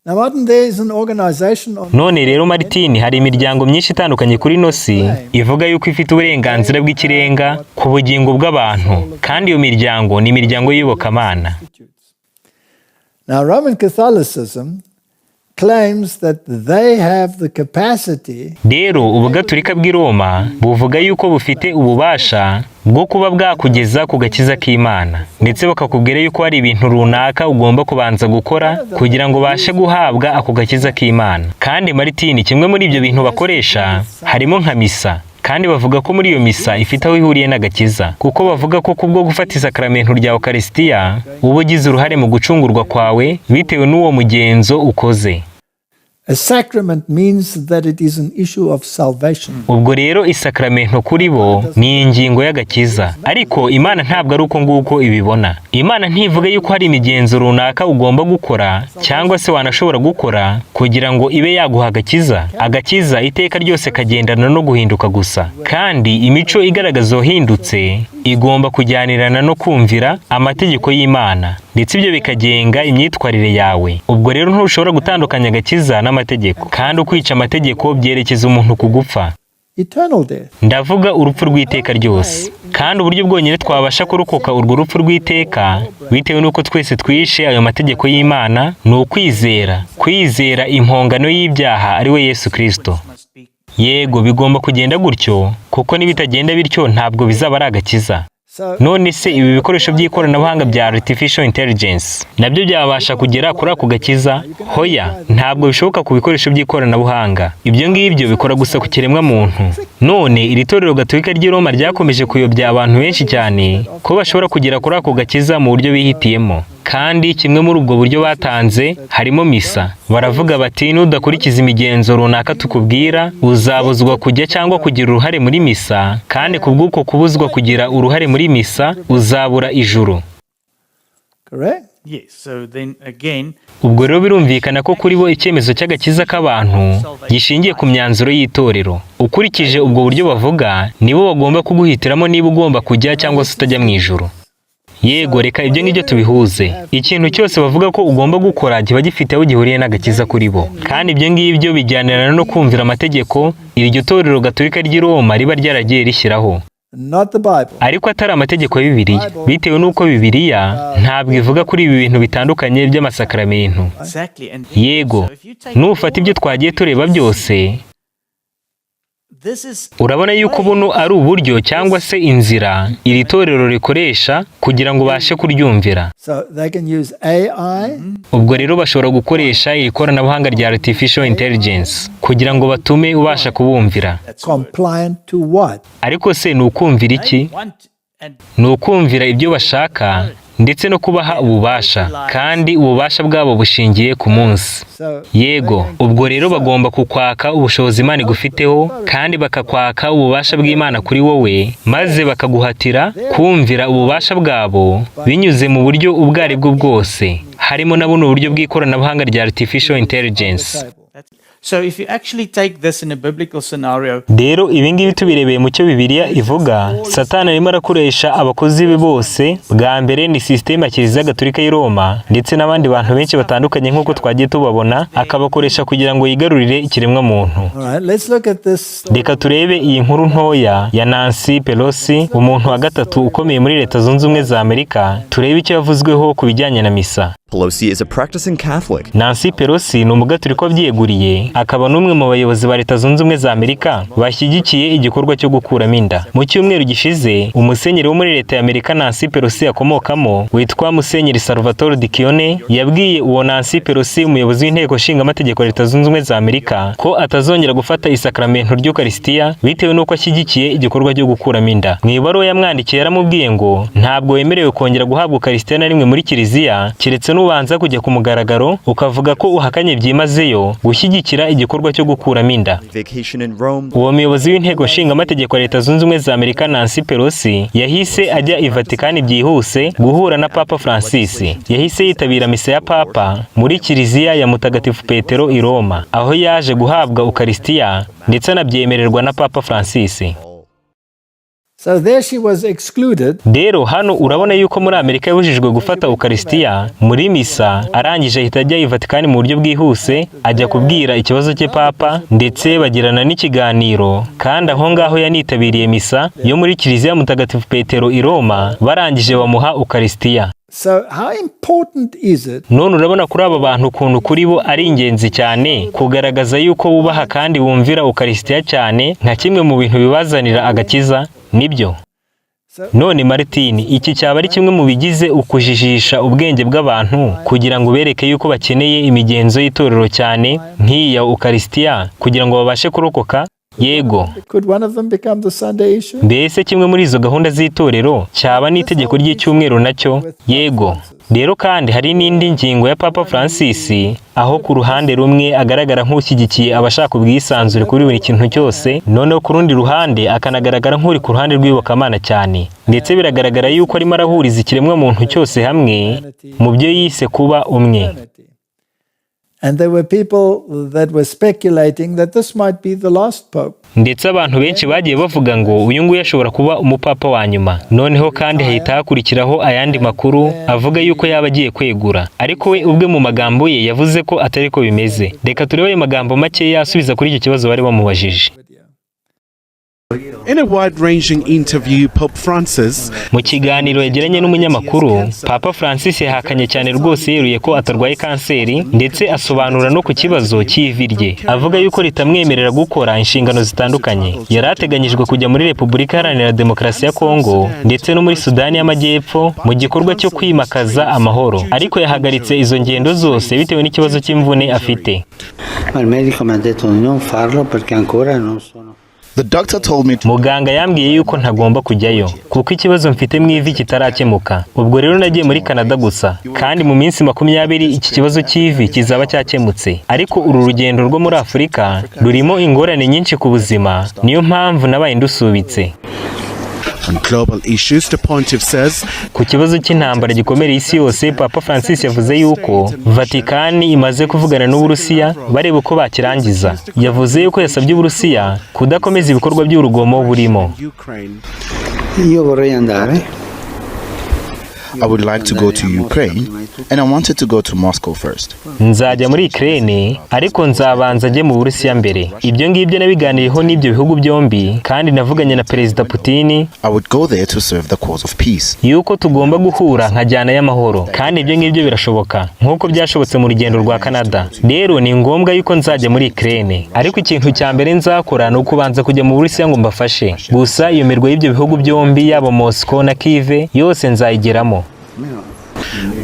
Now, Martin, there is an organization on None rero Martin, hari imiryango myinshi itandukanye kuri ino si ivuga yuko ifite uburenganzira bw'ikirenga ku bugingo bw'abantu, kandi iyo miryango ni imiryango y'iyobokamana. Now, Roman Catholicism claims that they have the capacity Rero Ubugaturika bw'i Roma buvuga yuko bufite ububasha bwo kuba bwakugeza ku gakiza k'Imana, ndetse bakakubwira yuko hari ibintu runaka ugomba kubanza gukora kugira ngo ubashe guhabwa ako gakiza k'Imana. Kandi Martin, kimwe muri ibyo bintu bakoresha harimo nka misa, kandi bavuga ko muri iyo misa ifite aho ihuriye n'agakiza, kuko bavuga ko kubwo gufata isakaramentu rya Ukarisitiya uba ugize uruhare mu gucungurwa kwawe bitewe n'uwo mugenzo ukoze. A sacrament means that it is an issue of salvation. Ubwo rero isakramento kuri bo ni ingingo y'agakiza, ariko Imana ntabwo ari uko nguko ibibona. Imana ntivuga yuko hari imigenzo runaka ugomba gukora cyangwa se wanashobora gukora kugira ngo ibe yaguha agakiza. Agakiza iteka ryose kagendana no guhinduka gusa, kandi imico igaragaza uwahindutse igomba kujyanirana no kumvira amategeko y'Imana, ndetse ibyo bikagenga imyitwarire yawe. Ubwo rero ntushobora gutandukanya agakiza n'amategeko, kandi ukwica amategeko byerekeza umuntu ku gupfa. Eternal death. Ndavuga urupfu rw'iteka ryose. Kandi uburyo bwonyine twabasha kurokoka urwo rupfu rw'iteka, bitewe n'uko twese twishe ayo mategeko y'Imana, ni ukwizera, kwizera impongano y'ibyaha, ari we Yesu Kirisito. Yego, bigomba kugenda gutyo, kuko nibitagenda bityo ntabwo bizaba ari agakiza. None se ibi bikoresho by'ikoranabuhanga bya artificial intelligence nabyo byabasha kugera kuri ako gakiza? Hoya, ntabwo bishoboka ku bikoresho by'ikoranabuhanga. Ibyo ngibyo bikora gusa ku kiremwa muntu. None iri torero gatolika ry'i Roma ryakomeje kuyobya abantu benshi cyane ko bashobora kugera kuri ako gakiza mu buryo bihitiyemo, kandi kimwe muri ubwo buryo batanze harimo misa. Baravuga bati: "Nudakurikiza imigenzo runaka tukubwira, uzabuzwa kujya cyangwa kugira uruhare muri misa, kandi ku bw'uko kubuzwa kugira uruhare muri misa uzabura ijuru." Correct? Yes. So then again, Ubwo rero birumvikana ko kuri bo icyemezo cy'agakiza k'abantu gishingiye ku myanzuro y'itorero. Ukurikije ubwo buryo bavuga, nibo bagomba kuguhitiramo niba ugomba kujya cyangwa se utajya mu ijuru. Yego, reka ibyo ngibyo tubihuze. Ikintu cyose bavuga ko ugomba gukora kiba gifite aho gihuriye n'agakiza kuri bo, kandi ibyo ngibyo bijyanirana no kumvira amategeko iryo torero gatolika ry'i Roma riba ryaragiye rishyiraho, Not the Bible. ariko atari amategeko ya Bibiliya, bitewe n'uko Bibiliya ntabwo ivuga kuri ibi bintu bitandukanye by'amasakaramentu. Exactly. And Yego, nufata ibyo twagiye tureba byose, this is urabona yuko buno ari uburyo cyangwa se inzira iri torero rikoresha kugira ngo ubashe kuryumvira. So they can use AI. Ubwo rero bashobora gukoresha iri koranabuhanga rya artificial intelligence kugira ngo batume ubasha kubumvira. Compliant to what? Ariko se ni ukumvira iki? Want and Ni ukumvira ibyo bashaka ndetse no kubaha ububasha, kandi ububasha bwabo bushingiye ku munsi. So Yego, ubwo rero bagomba kukwaka ubushobozi Imana igufiteho, kandi bakakwaka ububasha bw'Imana kuri wowe, maze bakaguhatira kumvira ububasha bwabo binyuze mu buryo ubwo ari bwo bwose, harimo na buno buryo bw'ikoranabuhanga rya artificial intelligence. So if you actually take this in a biblical scenario, Rero ibi ngibi tubirebeye mu cyo Bibiliya ivuga, Satani arimo arakoresha abakozi be bose. Bwa mbere ni sisiteme ya Kiliziya Gatolika y'i Roma ndetse n'abandi bantu benshi batandukanye nk'uko twagiye tubabona, akabakoresha kugira ngo yigarurire ikiremwamuntu. All right, let's look at this story. Reka turebe iyi nkuru ntoya ya Nancy Pelosi, umuntu wa gatatu ukomeye muri Leta Zunze Ubumwe za Amerika, turebe icyo yavuzweho ku bijyanye na misa. Pelosi is a practicing Catholic. Nancy Pelosi ni umugatolika wabyiyeguriye, akaba n'umwe mu bayobozi ba Leta Zunze Ubumwe za Amerika bashyigikiye igikorwa cyo gukuramo inda. Mu cyumweru gishize, umusenyeri wo muri leta ya Amerika Nancy Pelosi akomokamo, witwa Musenyeri Salvatore Diccione, yabwiye uwo Nancy Pelosi, umuyobozi w'inteko nshingamategeko ya Leta Zunze Ubumwe za Amerika, ko atazongera gufata isakramento ry'Ukarisitiya bitewe n'uko ashyigikiye igikorwa cyo gukuramo inda. Mu ibaruwa yamwandikiye yaramubwiye ngo: "Ntabwo wemerewe kongera guhabwa Ukarisitiya na rimwe muri kiliziya, keretse nubanza kujya ku mugaragaro ukavuga ko uhakanye byimazeyo gushyigikira igikorwa cyo gukuramo inda." Vacation in Rome. Uwo muyobozi w'inteko nshingamategeko ya Leta Zunze Ubumwe za Amerika Nancy Pelosi yahise ajya i Vatikani byihuse guhura na Papa Francis. Yahise yitabira misa ya Papa muri kiliziya ya Mutagatifu Petero i Roma, aho yaje guhabwa Ukarisitiya ndetse anabyemererwa na Papa Francis. So there she was excluded. Rero hano urabona yuko muri Amerika yabujijwe gufata Ukarisitiya muri misa, arangije ahita ajya i Vatikani mu buryo bwihuse, ajya kubwira ikibazo cye Papa, ndetse bagirana n'ikiganiro, kandi aho ngaho yanitabiriye misa yo muri kiliziya Mutagatifu Petero i Roma, barangije bamuha Ukarisitiya. So how important is it None urabona kuri aba bantu ukuntu kuri bo ari ingenzi cyane kugaragaza yuko bubaha kandi bumvira Ukarisitiya cyane nka kimwe mu bintu bibazanira agakiza, nibyo? None Martin, iki cyaba ari kimwe mu bigize ukujijisha ubwenge bw'abantu kugira ngo bereke yuko bakeneye imigenzo y'itorero cyane nk'iyi ya Ukarisitiya kugira ngo babashe kurokoka? Yego. Could one of them become the Sunday issue? Mbese kimwe muri izo gahunda z'itorero cyaba n'itegeko ry'icyumweru nacyo? Yego. Rero kandi hari n'indi ngingo ya Papa Francis, aho ku ruhande rumwe agaragara nk'ushyigikiye abashaka ubwisanzure kuri buri kintu cyose, noneho ku rundi ruhande akanagaragara nk'uri ku ruhande rw'iyobokamana cyane. Ndetse biragaragara yuko arimo arahuriza ikiremwamuntu cyose hamwe mu byo yise kuba umwe. And there were people that were speculating that this might be the last pope. Ndetse abantu benshi bagiye bavuga ngo uyu nguyu ashobora kuba umupapa wa nyuma. Noneho kandi hahita hakurikiraho ayandi makuru avuga yuko yaba agiye kwegura, ariko we ubwe mu magambo ye yavuze ko atari ko bimeze. Reka turebe ayo magambo makeya asubiza kuri icyo kibazo bari bamubajije. In a wide ranging interview, Pope Francis Mu kiganiro yagiranye n'umunyamakuru, Papa Francis yahakanye cyane rwose yeruye ko atarwaye kanseri, ndetse asobanura no ku kibazo cy'ivi rye, avuga yuko ritamwemerera gukora inshingano zitandukanye. Yari ateganyijwe kujya muri Repubulika Iharanira Demokarasi ya Kongo ndetse no muri Sudani y'Amajyepfo mu gikorwa cyo kwimakaza amahoro, ariko yahagaritse izo ngendo zose bitewe n'ikibazo cy'imvune afite. Ma il medico mi ha detto di non farlo perché ancora non sono. The doctor told me to Muganga yambwiye yuko ntagomba kujyayo kuko ikibazo mfite mu ivi kitarakemuka. Ubwo rero nagiye muri Canada gusa, kandi mu minsi 20 iki kibazo cy'ivi kizaba cyakemutse. Ariko uru rugendo rwo muri Afurika rurimo ingorane nyinshi ku buzima, niyo mpamvu nabaye ndusubitse. On global issues, the pontiff says Ku kibazo cy'intambara gikomereye isi yose, Papa Francis yavuze yuko Vatikani imaze kuvugana n'Uburusiya bareba uko bakirangiza. Yavuze yuko yasabye Uburusiya kudakomeza ibikorwa by'urugomo burimo. Ukraine. Io vorrei andare. I would like to go to Ukraine, and I wanted to go to Moscow first. Nzajya muri Ukraine, ariko nzabanza njye mu Burusiya mbere. Ibyo ngibyo nabiganiriyeho n'ibyo bihugu byombi, kandi navuganye na Perezida Putin I would go there to serve the cause of peace. yuko tugomba guhura nkajyana y'amahoro, kandi ibyo ngibyo birashoboka nk'uko byashobotse mu rugendo rwa Canada. Rero ni ngombwa yuko nzajya muri Ukraine, ariko ikintu cya mbere nzakora ni ukubanza kujya mu Burusiya ngo mbafashe. Gusa iyo mirwa y'ibyo bihugu byombi, yaba Moscow na Kiev, yose nzayigeramo.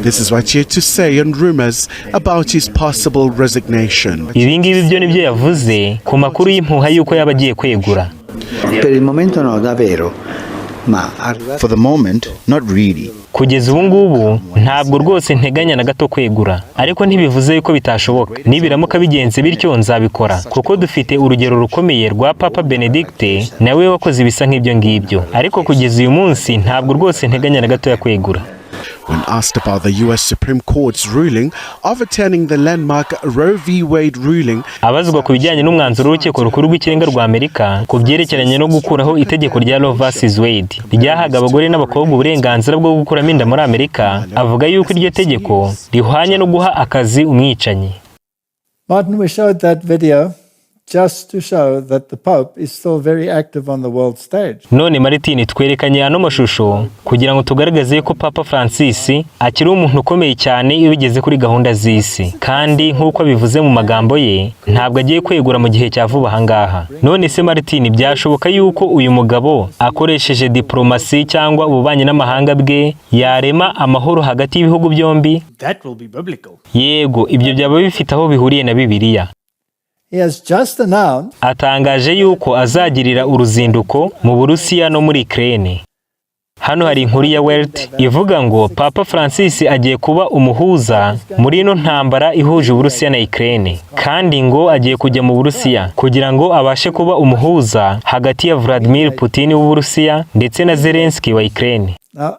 This is what he had to say on rumors about his possible resignation. Ibi ngibi byo nibyo yavuze ku makuru y'impuha y'uko yaba agiye kwegura. Per il momento no, davvero. Ma arrivato For the moment, not really. Kugeza ubu ngubu ntabwo rwose nteganya na gato kwegura, ariko ntibivuze yuko bitashoboka. Nibiramuka bigenze bityo nzabikora, kuko dufite urugero rukomeye rwa Papa Benedicte, nawe wakoze ibisa nk'ibyo ngibyo. Ariko kugeza uyu munsi ntabwo rwose nteganya na gato ya kwegura. When asked about the US Supreme Court's ruling overturning the landmark Roe v. Wade ruling, Abazwa ku bijyanye n'umwanzuro w'Urukiko Rukuru rw'Ikirenga rwa Amerika ku byerekeranye no gukuraho itegeko rya Roe vs Wade ryahaga abagore n'abakobwa uburenganzira bwo gukuramo inda muri Amerika, avuga yuko iryo tegeko rihwanye no guha akazi umwicanyi. Martin, we showed that video just to show that the Pope is still very active on the world stage. None Martin, twerekanye ano mashusho kugira ngo tugaragaze ko Papa Francis akiri umuntu ukomeye cyane iyo bigeze kuri gahunda z'isi, kandi nk'uko abivuze mu magambo ye, ntabwo agiye kwegura mu gihe cya vuba ahangaha. None se Martin, byashoboka yuko uyu mugabo akoresheje diplomasi cyangwa ububanyi n'amahanga bwe yarema amahoro hagati y'ibihugu byombi? That will be biblical. Yego, ibyo byaba bifite aho bihuriye na Bibiliya. He has just announced Atangaje yuko azagirira uruzinduko mu Burusiya no muri Ukraine. Hano hari inkuru ya Welt ivuga ngo Papa Francis agiye kuba umuhuza muri ino ntambara ihuje Uburusiya na Ukraine, kandi ngo agiye kujya mu Burusiya kugira ngo abashe kuba umuhuza hagati ya Vladimir Putin w'Uburusiya ndetse na Zelensky wa Ukraine. Now,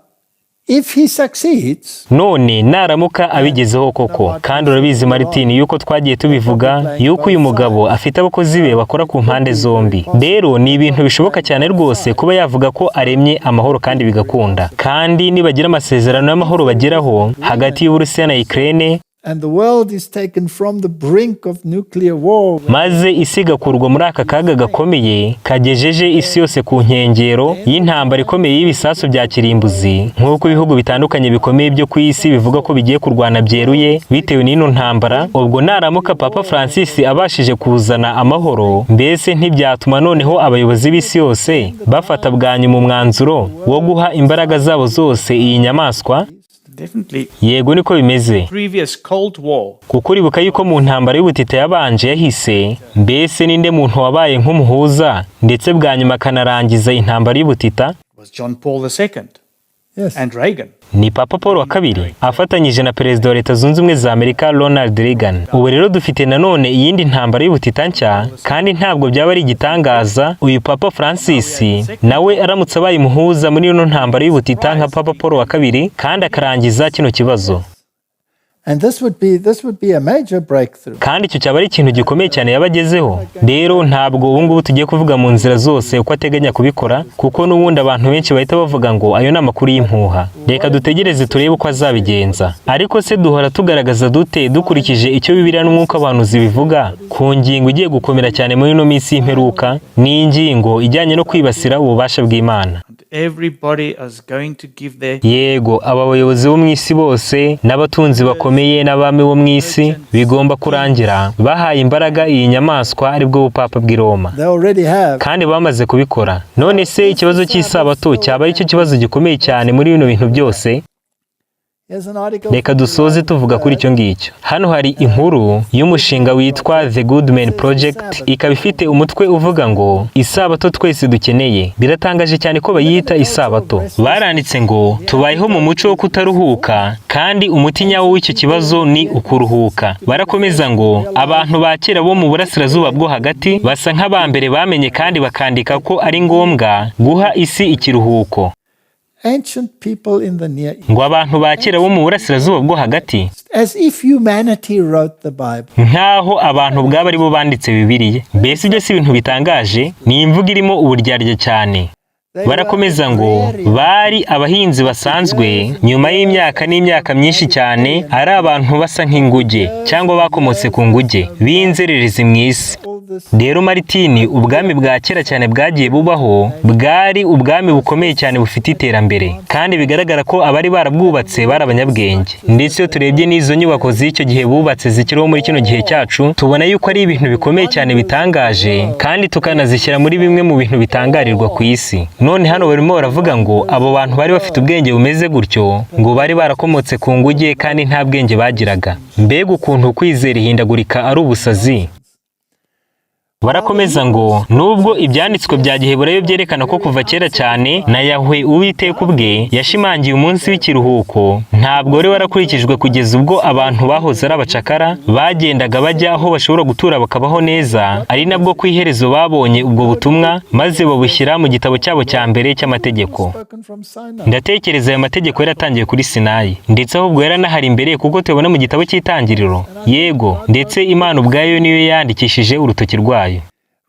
if he succeeds, None naramuka abigezeho koko, kandi urabizi Martin yuko twagiye tubivuga yuko uyu mugabo afite abakozi be bakora ku mpande zombi, rero ni ibintu bishoboka cyane rwose kuba yavuga ko aremye amahoro kandi bigakunda. Kandi nibagira amasezerano y'amahoro bageraho hagati y'Uburusiya na Ukraine, and the world is taken from the brink of nuclear war, maze isi igakurwa muri aka kaga gakomeye kagejeje isi yose ku nkengero y'intambara ikomeye y'ibisasu bya kirimbuzi, nk'uko ibihugu bitandukanye bikomeye byo ku isi bivuga ko bigiye kurwana byeruye bitewe n'ino ntambara, ubwo naramuka Papa Francis abashije kuzana amahoro, mbese ntibyatuma noneho abayobozi b'isi yose bafata bwa nyuma umwanzuro wo guha imbaraga zabo zose iyi nyamaswa? Then Definitely. Yego, niko bimeze. Previous Cold War. Kuko uribuka yuko mu ntambara y'ubutita yabanje yahise, mbese ninde muntu wabaye nk'umuhuza ndetse bwa nyuma akanarangiza intambara y'ubutita? Was John Paul II and Reagan. Ni Papa Paul wa kabiri afatanyije na Perezida wa Leta Zunze Ubumwe za Amerika Ronald Reagan. Ubu rero dufite nanone iyindi ntambara y'ubutita nshya, kandi ntabwo byaba ari igitangaza uyu Papa Francis nawe aramutse abaye umuhuza muri ino ntambara y'ubutita nka Papa Paul wa kabiri, kandi akarangiza kino kibazo. And this would be a major breakthrough. Kandi icyo cyaba ari ikintu gikomeye cyane yabagezeho. Rero ntabwo ubu ngubu tugiye kuvuga mu nzira zose uko ateganya kubikora, kuko n'ubundi abantu benshi bahita bavuga ngo ayo ni amakuru y'impuha. Reka dutegereze turebe uko azabigenza. Ariko se duhora tugaragaza dute, dukurikije icyo Bibiliya n'umwuka w'abahanuzi bivuga ku ngingo igiye gukomera cyane muri ino minsi y'imperuka? Ni ingingo ijyanye no kwibasira ububasha bw'Imana. Everybody is going to give their Yego, aba bayobozi bo mu isi bose n'abatunzi bakomeye n'abami bo mu isi bigomba kurangira bahaye imbaraga iyi nyamaswa, aribwo bupapa bw'i Roma. They already have. Kandi bamaze kubikora. None se ikibazo cy'isabato cyaba aricyo kibazo gikomeye cyane muri bino bintu byose? Here's an article. Reka dusoze tuvuga kuri icyo ngicyo. Hano hari inkuru y'umushinga witwa The Goodman Project, ikaba ifite umutwe uvuga ngo "Isabato twese dukeneye". Biratangaje cyane ko bayita isabato. Baranditse ngo tubayeho mu muco wo kutaruhuka, kandi umuti nyawo w'icyo kibazo ni ukuruhuka. Barakomeza ngo abantu ba kera bo mu burasirazuba bwo hagati basa nk'abambere bamenye kandi bakandika ko ari ngombwa guha isi ikiruhuko. Ancient people in the Near East. Ngo abantu ba kera bo mu burasirazuba bwo hagati. As if humanity wrote the Bible. Nk'aho abantu ubwabo ari bo banditse Bibiliya. Mbese ibyo si ibintu bitangaje? Ni imvugo irimo uburyarya cyane. Barakomeza ngo bari abahinzi basanzwe, nyuma y'imyaka n'imyaka myinshi cyane ari abantu basa nk'inguge cyangwa bakomotse ku nguge b'inzererezi mu isi. Rero Maritini, ubwami bwa kera cyane bwagiye bubaho bwari ubwami bukomeye cyane bufite iterambere, kandi bigaragara ko abari barabwubatse bari abanyabwenge. Ndetse iyo turebye n'izo nyubako z'icyo gihe bubatse zikiriho muri kino gihe cyacu, tubona yuko ari ibintu bikomeye cyane bitangaje, kandi tukanazishyira muri bimwe mu bintu bitangarirwa ku isi. None hano barimo baravuga ngo abo bantu bari bafite ubwenge bumeze gutyo, ngo bari barakomotse ku nguge kandi nta bwenge bagiraga. Mbega ukuntu kwizera ihindagurika ari ubusazi! Barakomeza ngo nubwo ibyanditswe bya giheburayo byerekana ko kuva kera cyane na Yahwe Uwiteka ubwe yashimangiye umunsi w'ikiruhuko, ntabwo wari warakurikijwe kugeza ubwo abantu bahoze ari abacakara bagendaga bajya aho bashobora gutura bakabaho neza, ari nabwo ku iherezo babonye ubwo butumwa maze babushyira mu gitabo cyabo cya mbere cy'amategeko. Ndatekereza aya mategeko yaratangiye kuri Sinayi, ndetse ahubwo yaranahari imbere, kuko tubona mu gitabo cy'Itangiriro. Yego, ndetse Imana ubwayo niyo yandikishije urutoki rwayo.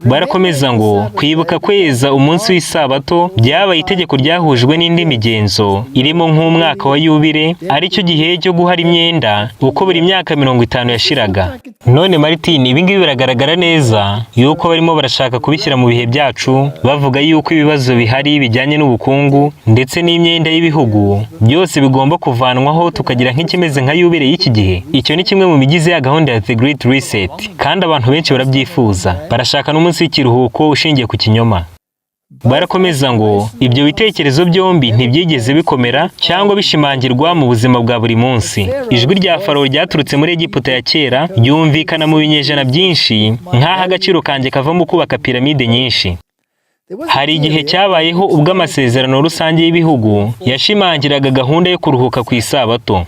Barakomeza ngo kwibuka kweza umunsi w'isabato byabaye itegeko ryahujwe n'indi migenzo irimo nk'umwaka wa yubile, aricyo gihe cyo guhara imyenda uko buri myaka 50 yashiraga. None Martin, ibi ngibi biragaragara neza yuko barimo barashaka kubishyira mu bihe byacu, bavuga yuko ibibazo bihari bijyanye n'ubukungu ndetse n'imyenda y'ibihugu byose bigomba kuvanwaho, tukagira nk'ikimeze nka yubile y'iki gihe. Icyo ni kimwe mu bigize ya gahunda ya The Great Reset, kandi abantu benshi barabyifuza. Barashaka n'umunsi w'ikiruhuko ushingiye ku kinyoma. Barakomeza ngo ibyo bitekerezo byombi ntibyigeze bikomera cyangwa bishimangirwa mu buzima bwa buri munsi. Ijwi rya Farawo ryaturutse muri Egiputa ya kera ryumvikana mu binyejana byinshi nk'aho agaciro kanjye kava mu kubaka piramide nyinshi. Hari igihe cyabayeho ubwo amasezerano rusange y'ibihugu yashimangiraga gahunda yo kuruhuka ku isabato.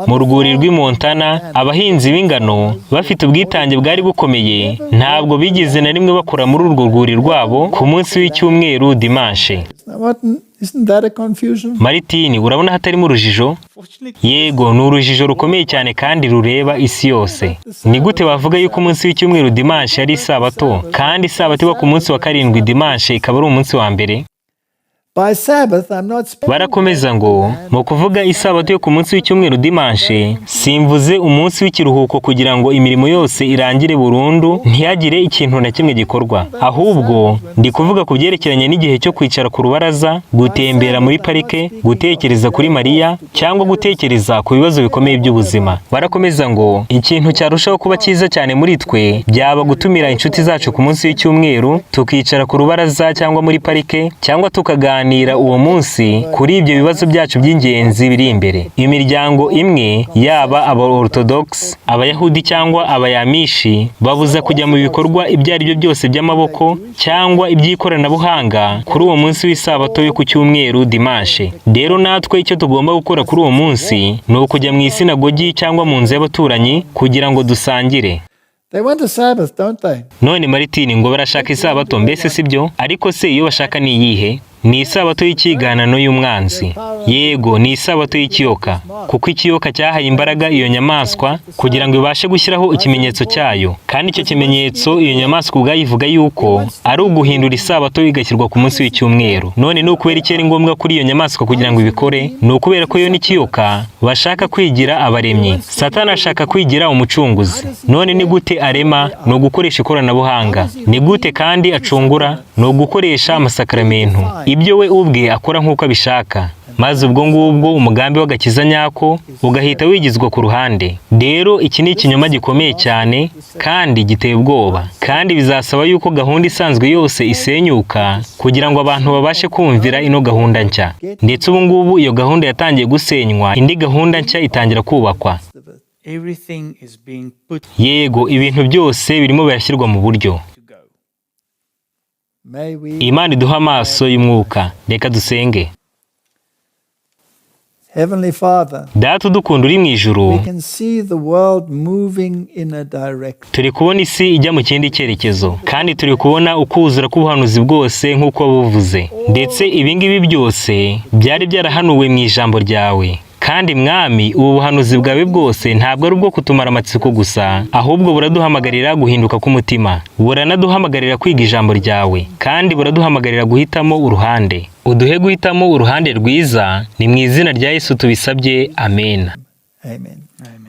Mu rwuri rw'i Montana, abahinzi b'ingano bafite ubwitange bwari bukomeye ntabwo bigeze na rimwe bakora muri urwo rwuri rwabo ku munsi w'icyumweru, dimanche. Now, Martin, isn't that a confusion? Maritini, urabona hatarimo urujijo? Yego, ni urujijo rukomeye cyane kandi rureba isi yose. Ni gute bavuga yuko umunsi w'icyumweru, dimanche, ari isabato, kandi isabato iba ku munsi wa karindwi, dimanche ikaba ari umunsi wa mbere? By Sabbath, I'm not speaking. Barakomeza ngo mu kuvuga isabato yo ku munsi w'icyumweru, dimanche, simvuze umunsi w'ikiruhuko kugira ngo imirimo yose irangire burundu, ntihagire ikintu na kimwe gikorwa. Ahubwo ndi kuvuga ku byerekeranye n'igihe cyo kwicara ku rubaraza, gutembera muri parike, gutekereza kuri Mariya cyangwa gutekereza ku bibazo bikomeye by'ubuzima. Barakomeza ngo ikintu cyarushaho kuba cyiza cyane muri twe byaba gutumira inshuti zacu ku munsi w'icyumweru, tukicara ku rubaraza cyangwa muri parike cyangwa tukaganira. kuganira uwo munsi kuri ibyo bibazo byacu by'ingenzi biri imbere. Imiryango imwe, yaba aba Orthodox, Abayahudi cyangwa Abayamishi, babuza kujya mu bikorwa ibyo ari byo byose by'amaboko cyangwa iby'ikoranabuhanga kuri uwo munsi w'isabato yo ku cyumweru, dimanche. Rero natwe icyo tugomba gukora kuri uwo munsi ni ukujya mu isinagogi cyangwa mu nzu y'abaturanyi kugira ngo dusangire. They want a Sabbath, don't they? None Maritini, ngo barashaka isabato, mbese si byo? Ariko se iyo bashaka ni iyihe? Ni isabato y'ikiganano y'umwanzi. Yego, ni isabato y'ikiyoka, kuko ikiyoka cyahaye imbaraga iyo nyamaswa kugira ngo ibashe gushyiraho ikimenyetso cyayo. Kandi icyo kimenyetso, iyo nyamaswa ubwayo ivuga yuko ari uguhindura isabato igashyirwa ku munsi w'icyumweru. None ni ukubera iki ari ngombwa kuri iyo nyamaswa kugira ngo ibikore? Ni ukubera ko yo n'ikiyoka bashaka kwigira abaremyi. Satani ashaka kwigira umucunguzi. None ni gute arema? Ni ugukoresha ikoranabuhanga. Ni gute kandi acungura? Ni ugukoresha amasakaramentu, ibyo we ubwe akora nk'uko abishaka, maze ubwo ngubwo umugambi w'agakiza nyako ugahita wigizwa ku ruhande. Rero iki ni ikinyoma gikomeye cyane kandi giteye ubwoba, kandi bizasaba yuko gahunda isanzwe yose isenyuka kugira ngo abantu babashe kumvira ino gahunda nshya. Ndetse ubu ngubu iyo gahunda yatangiye gusenywa, indi gahunda nshya itangira kubakwa. Everything is being put Yego, ibintu byose birimo birashyirwa mu buryo. May we, Imana iduha amaso y'umwuka. Reka dusenge. Heavenly Father, Data udukunda uri mu ijuru, we can see the world moving in a direction. turi kubona isi ijya mu kindi cyerekezo, kandi turi kubona ukuzura k'ubuhanuzi bwose nk'uko buvuze. Ndetse ibi ngibi byose byari byarahanuwe mu ijambo ryawe. Kandi Mwami, ubu buhanuzi bwawe bwose ntabwo ari ubwo kutumara amatsiko gusa, ahubwo buraduhamagarira guhinduka k'umutima, buranaduhamagarira kwiga ijambo ryawe, kandi buraduhamagarira guhitamo uruhande. Uduhe guhitamo uruhande rwiza. Ni mu izina rya Yesu tubisabye, amen. Amen. Amen.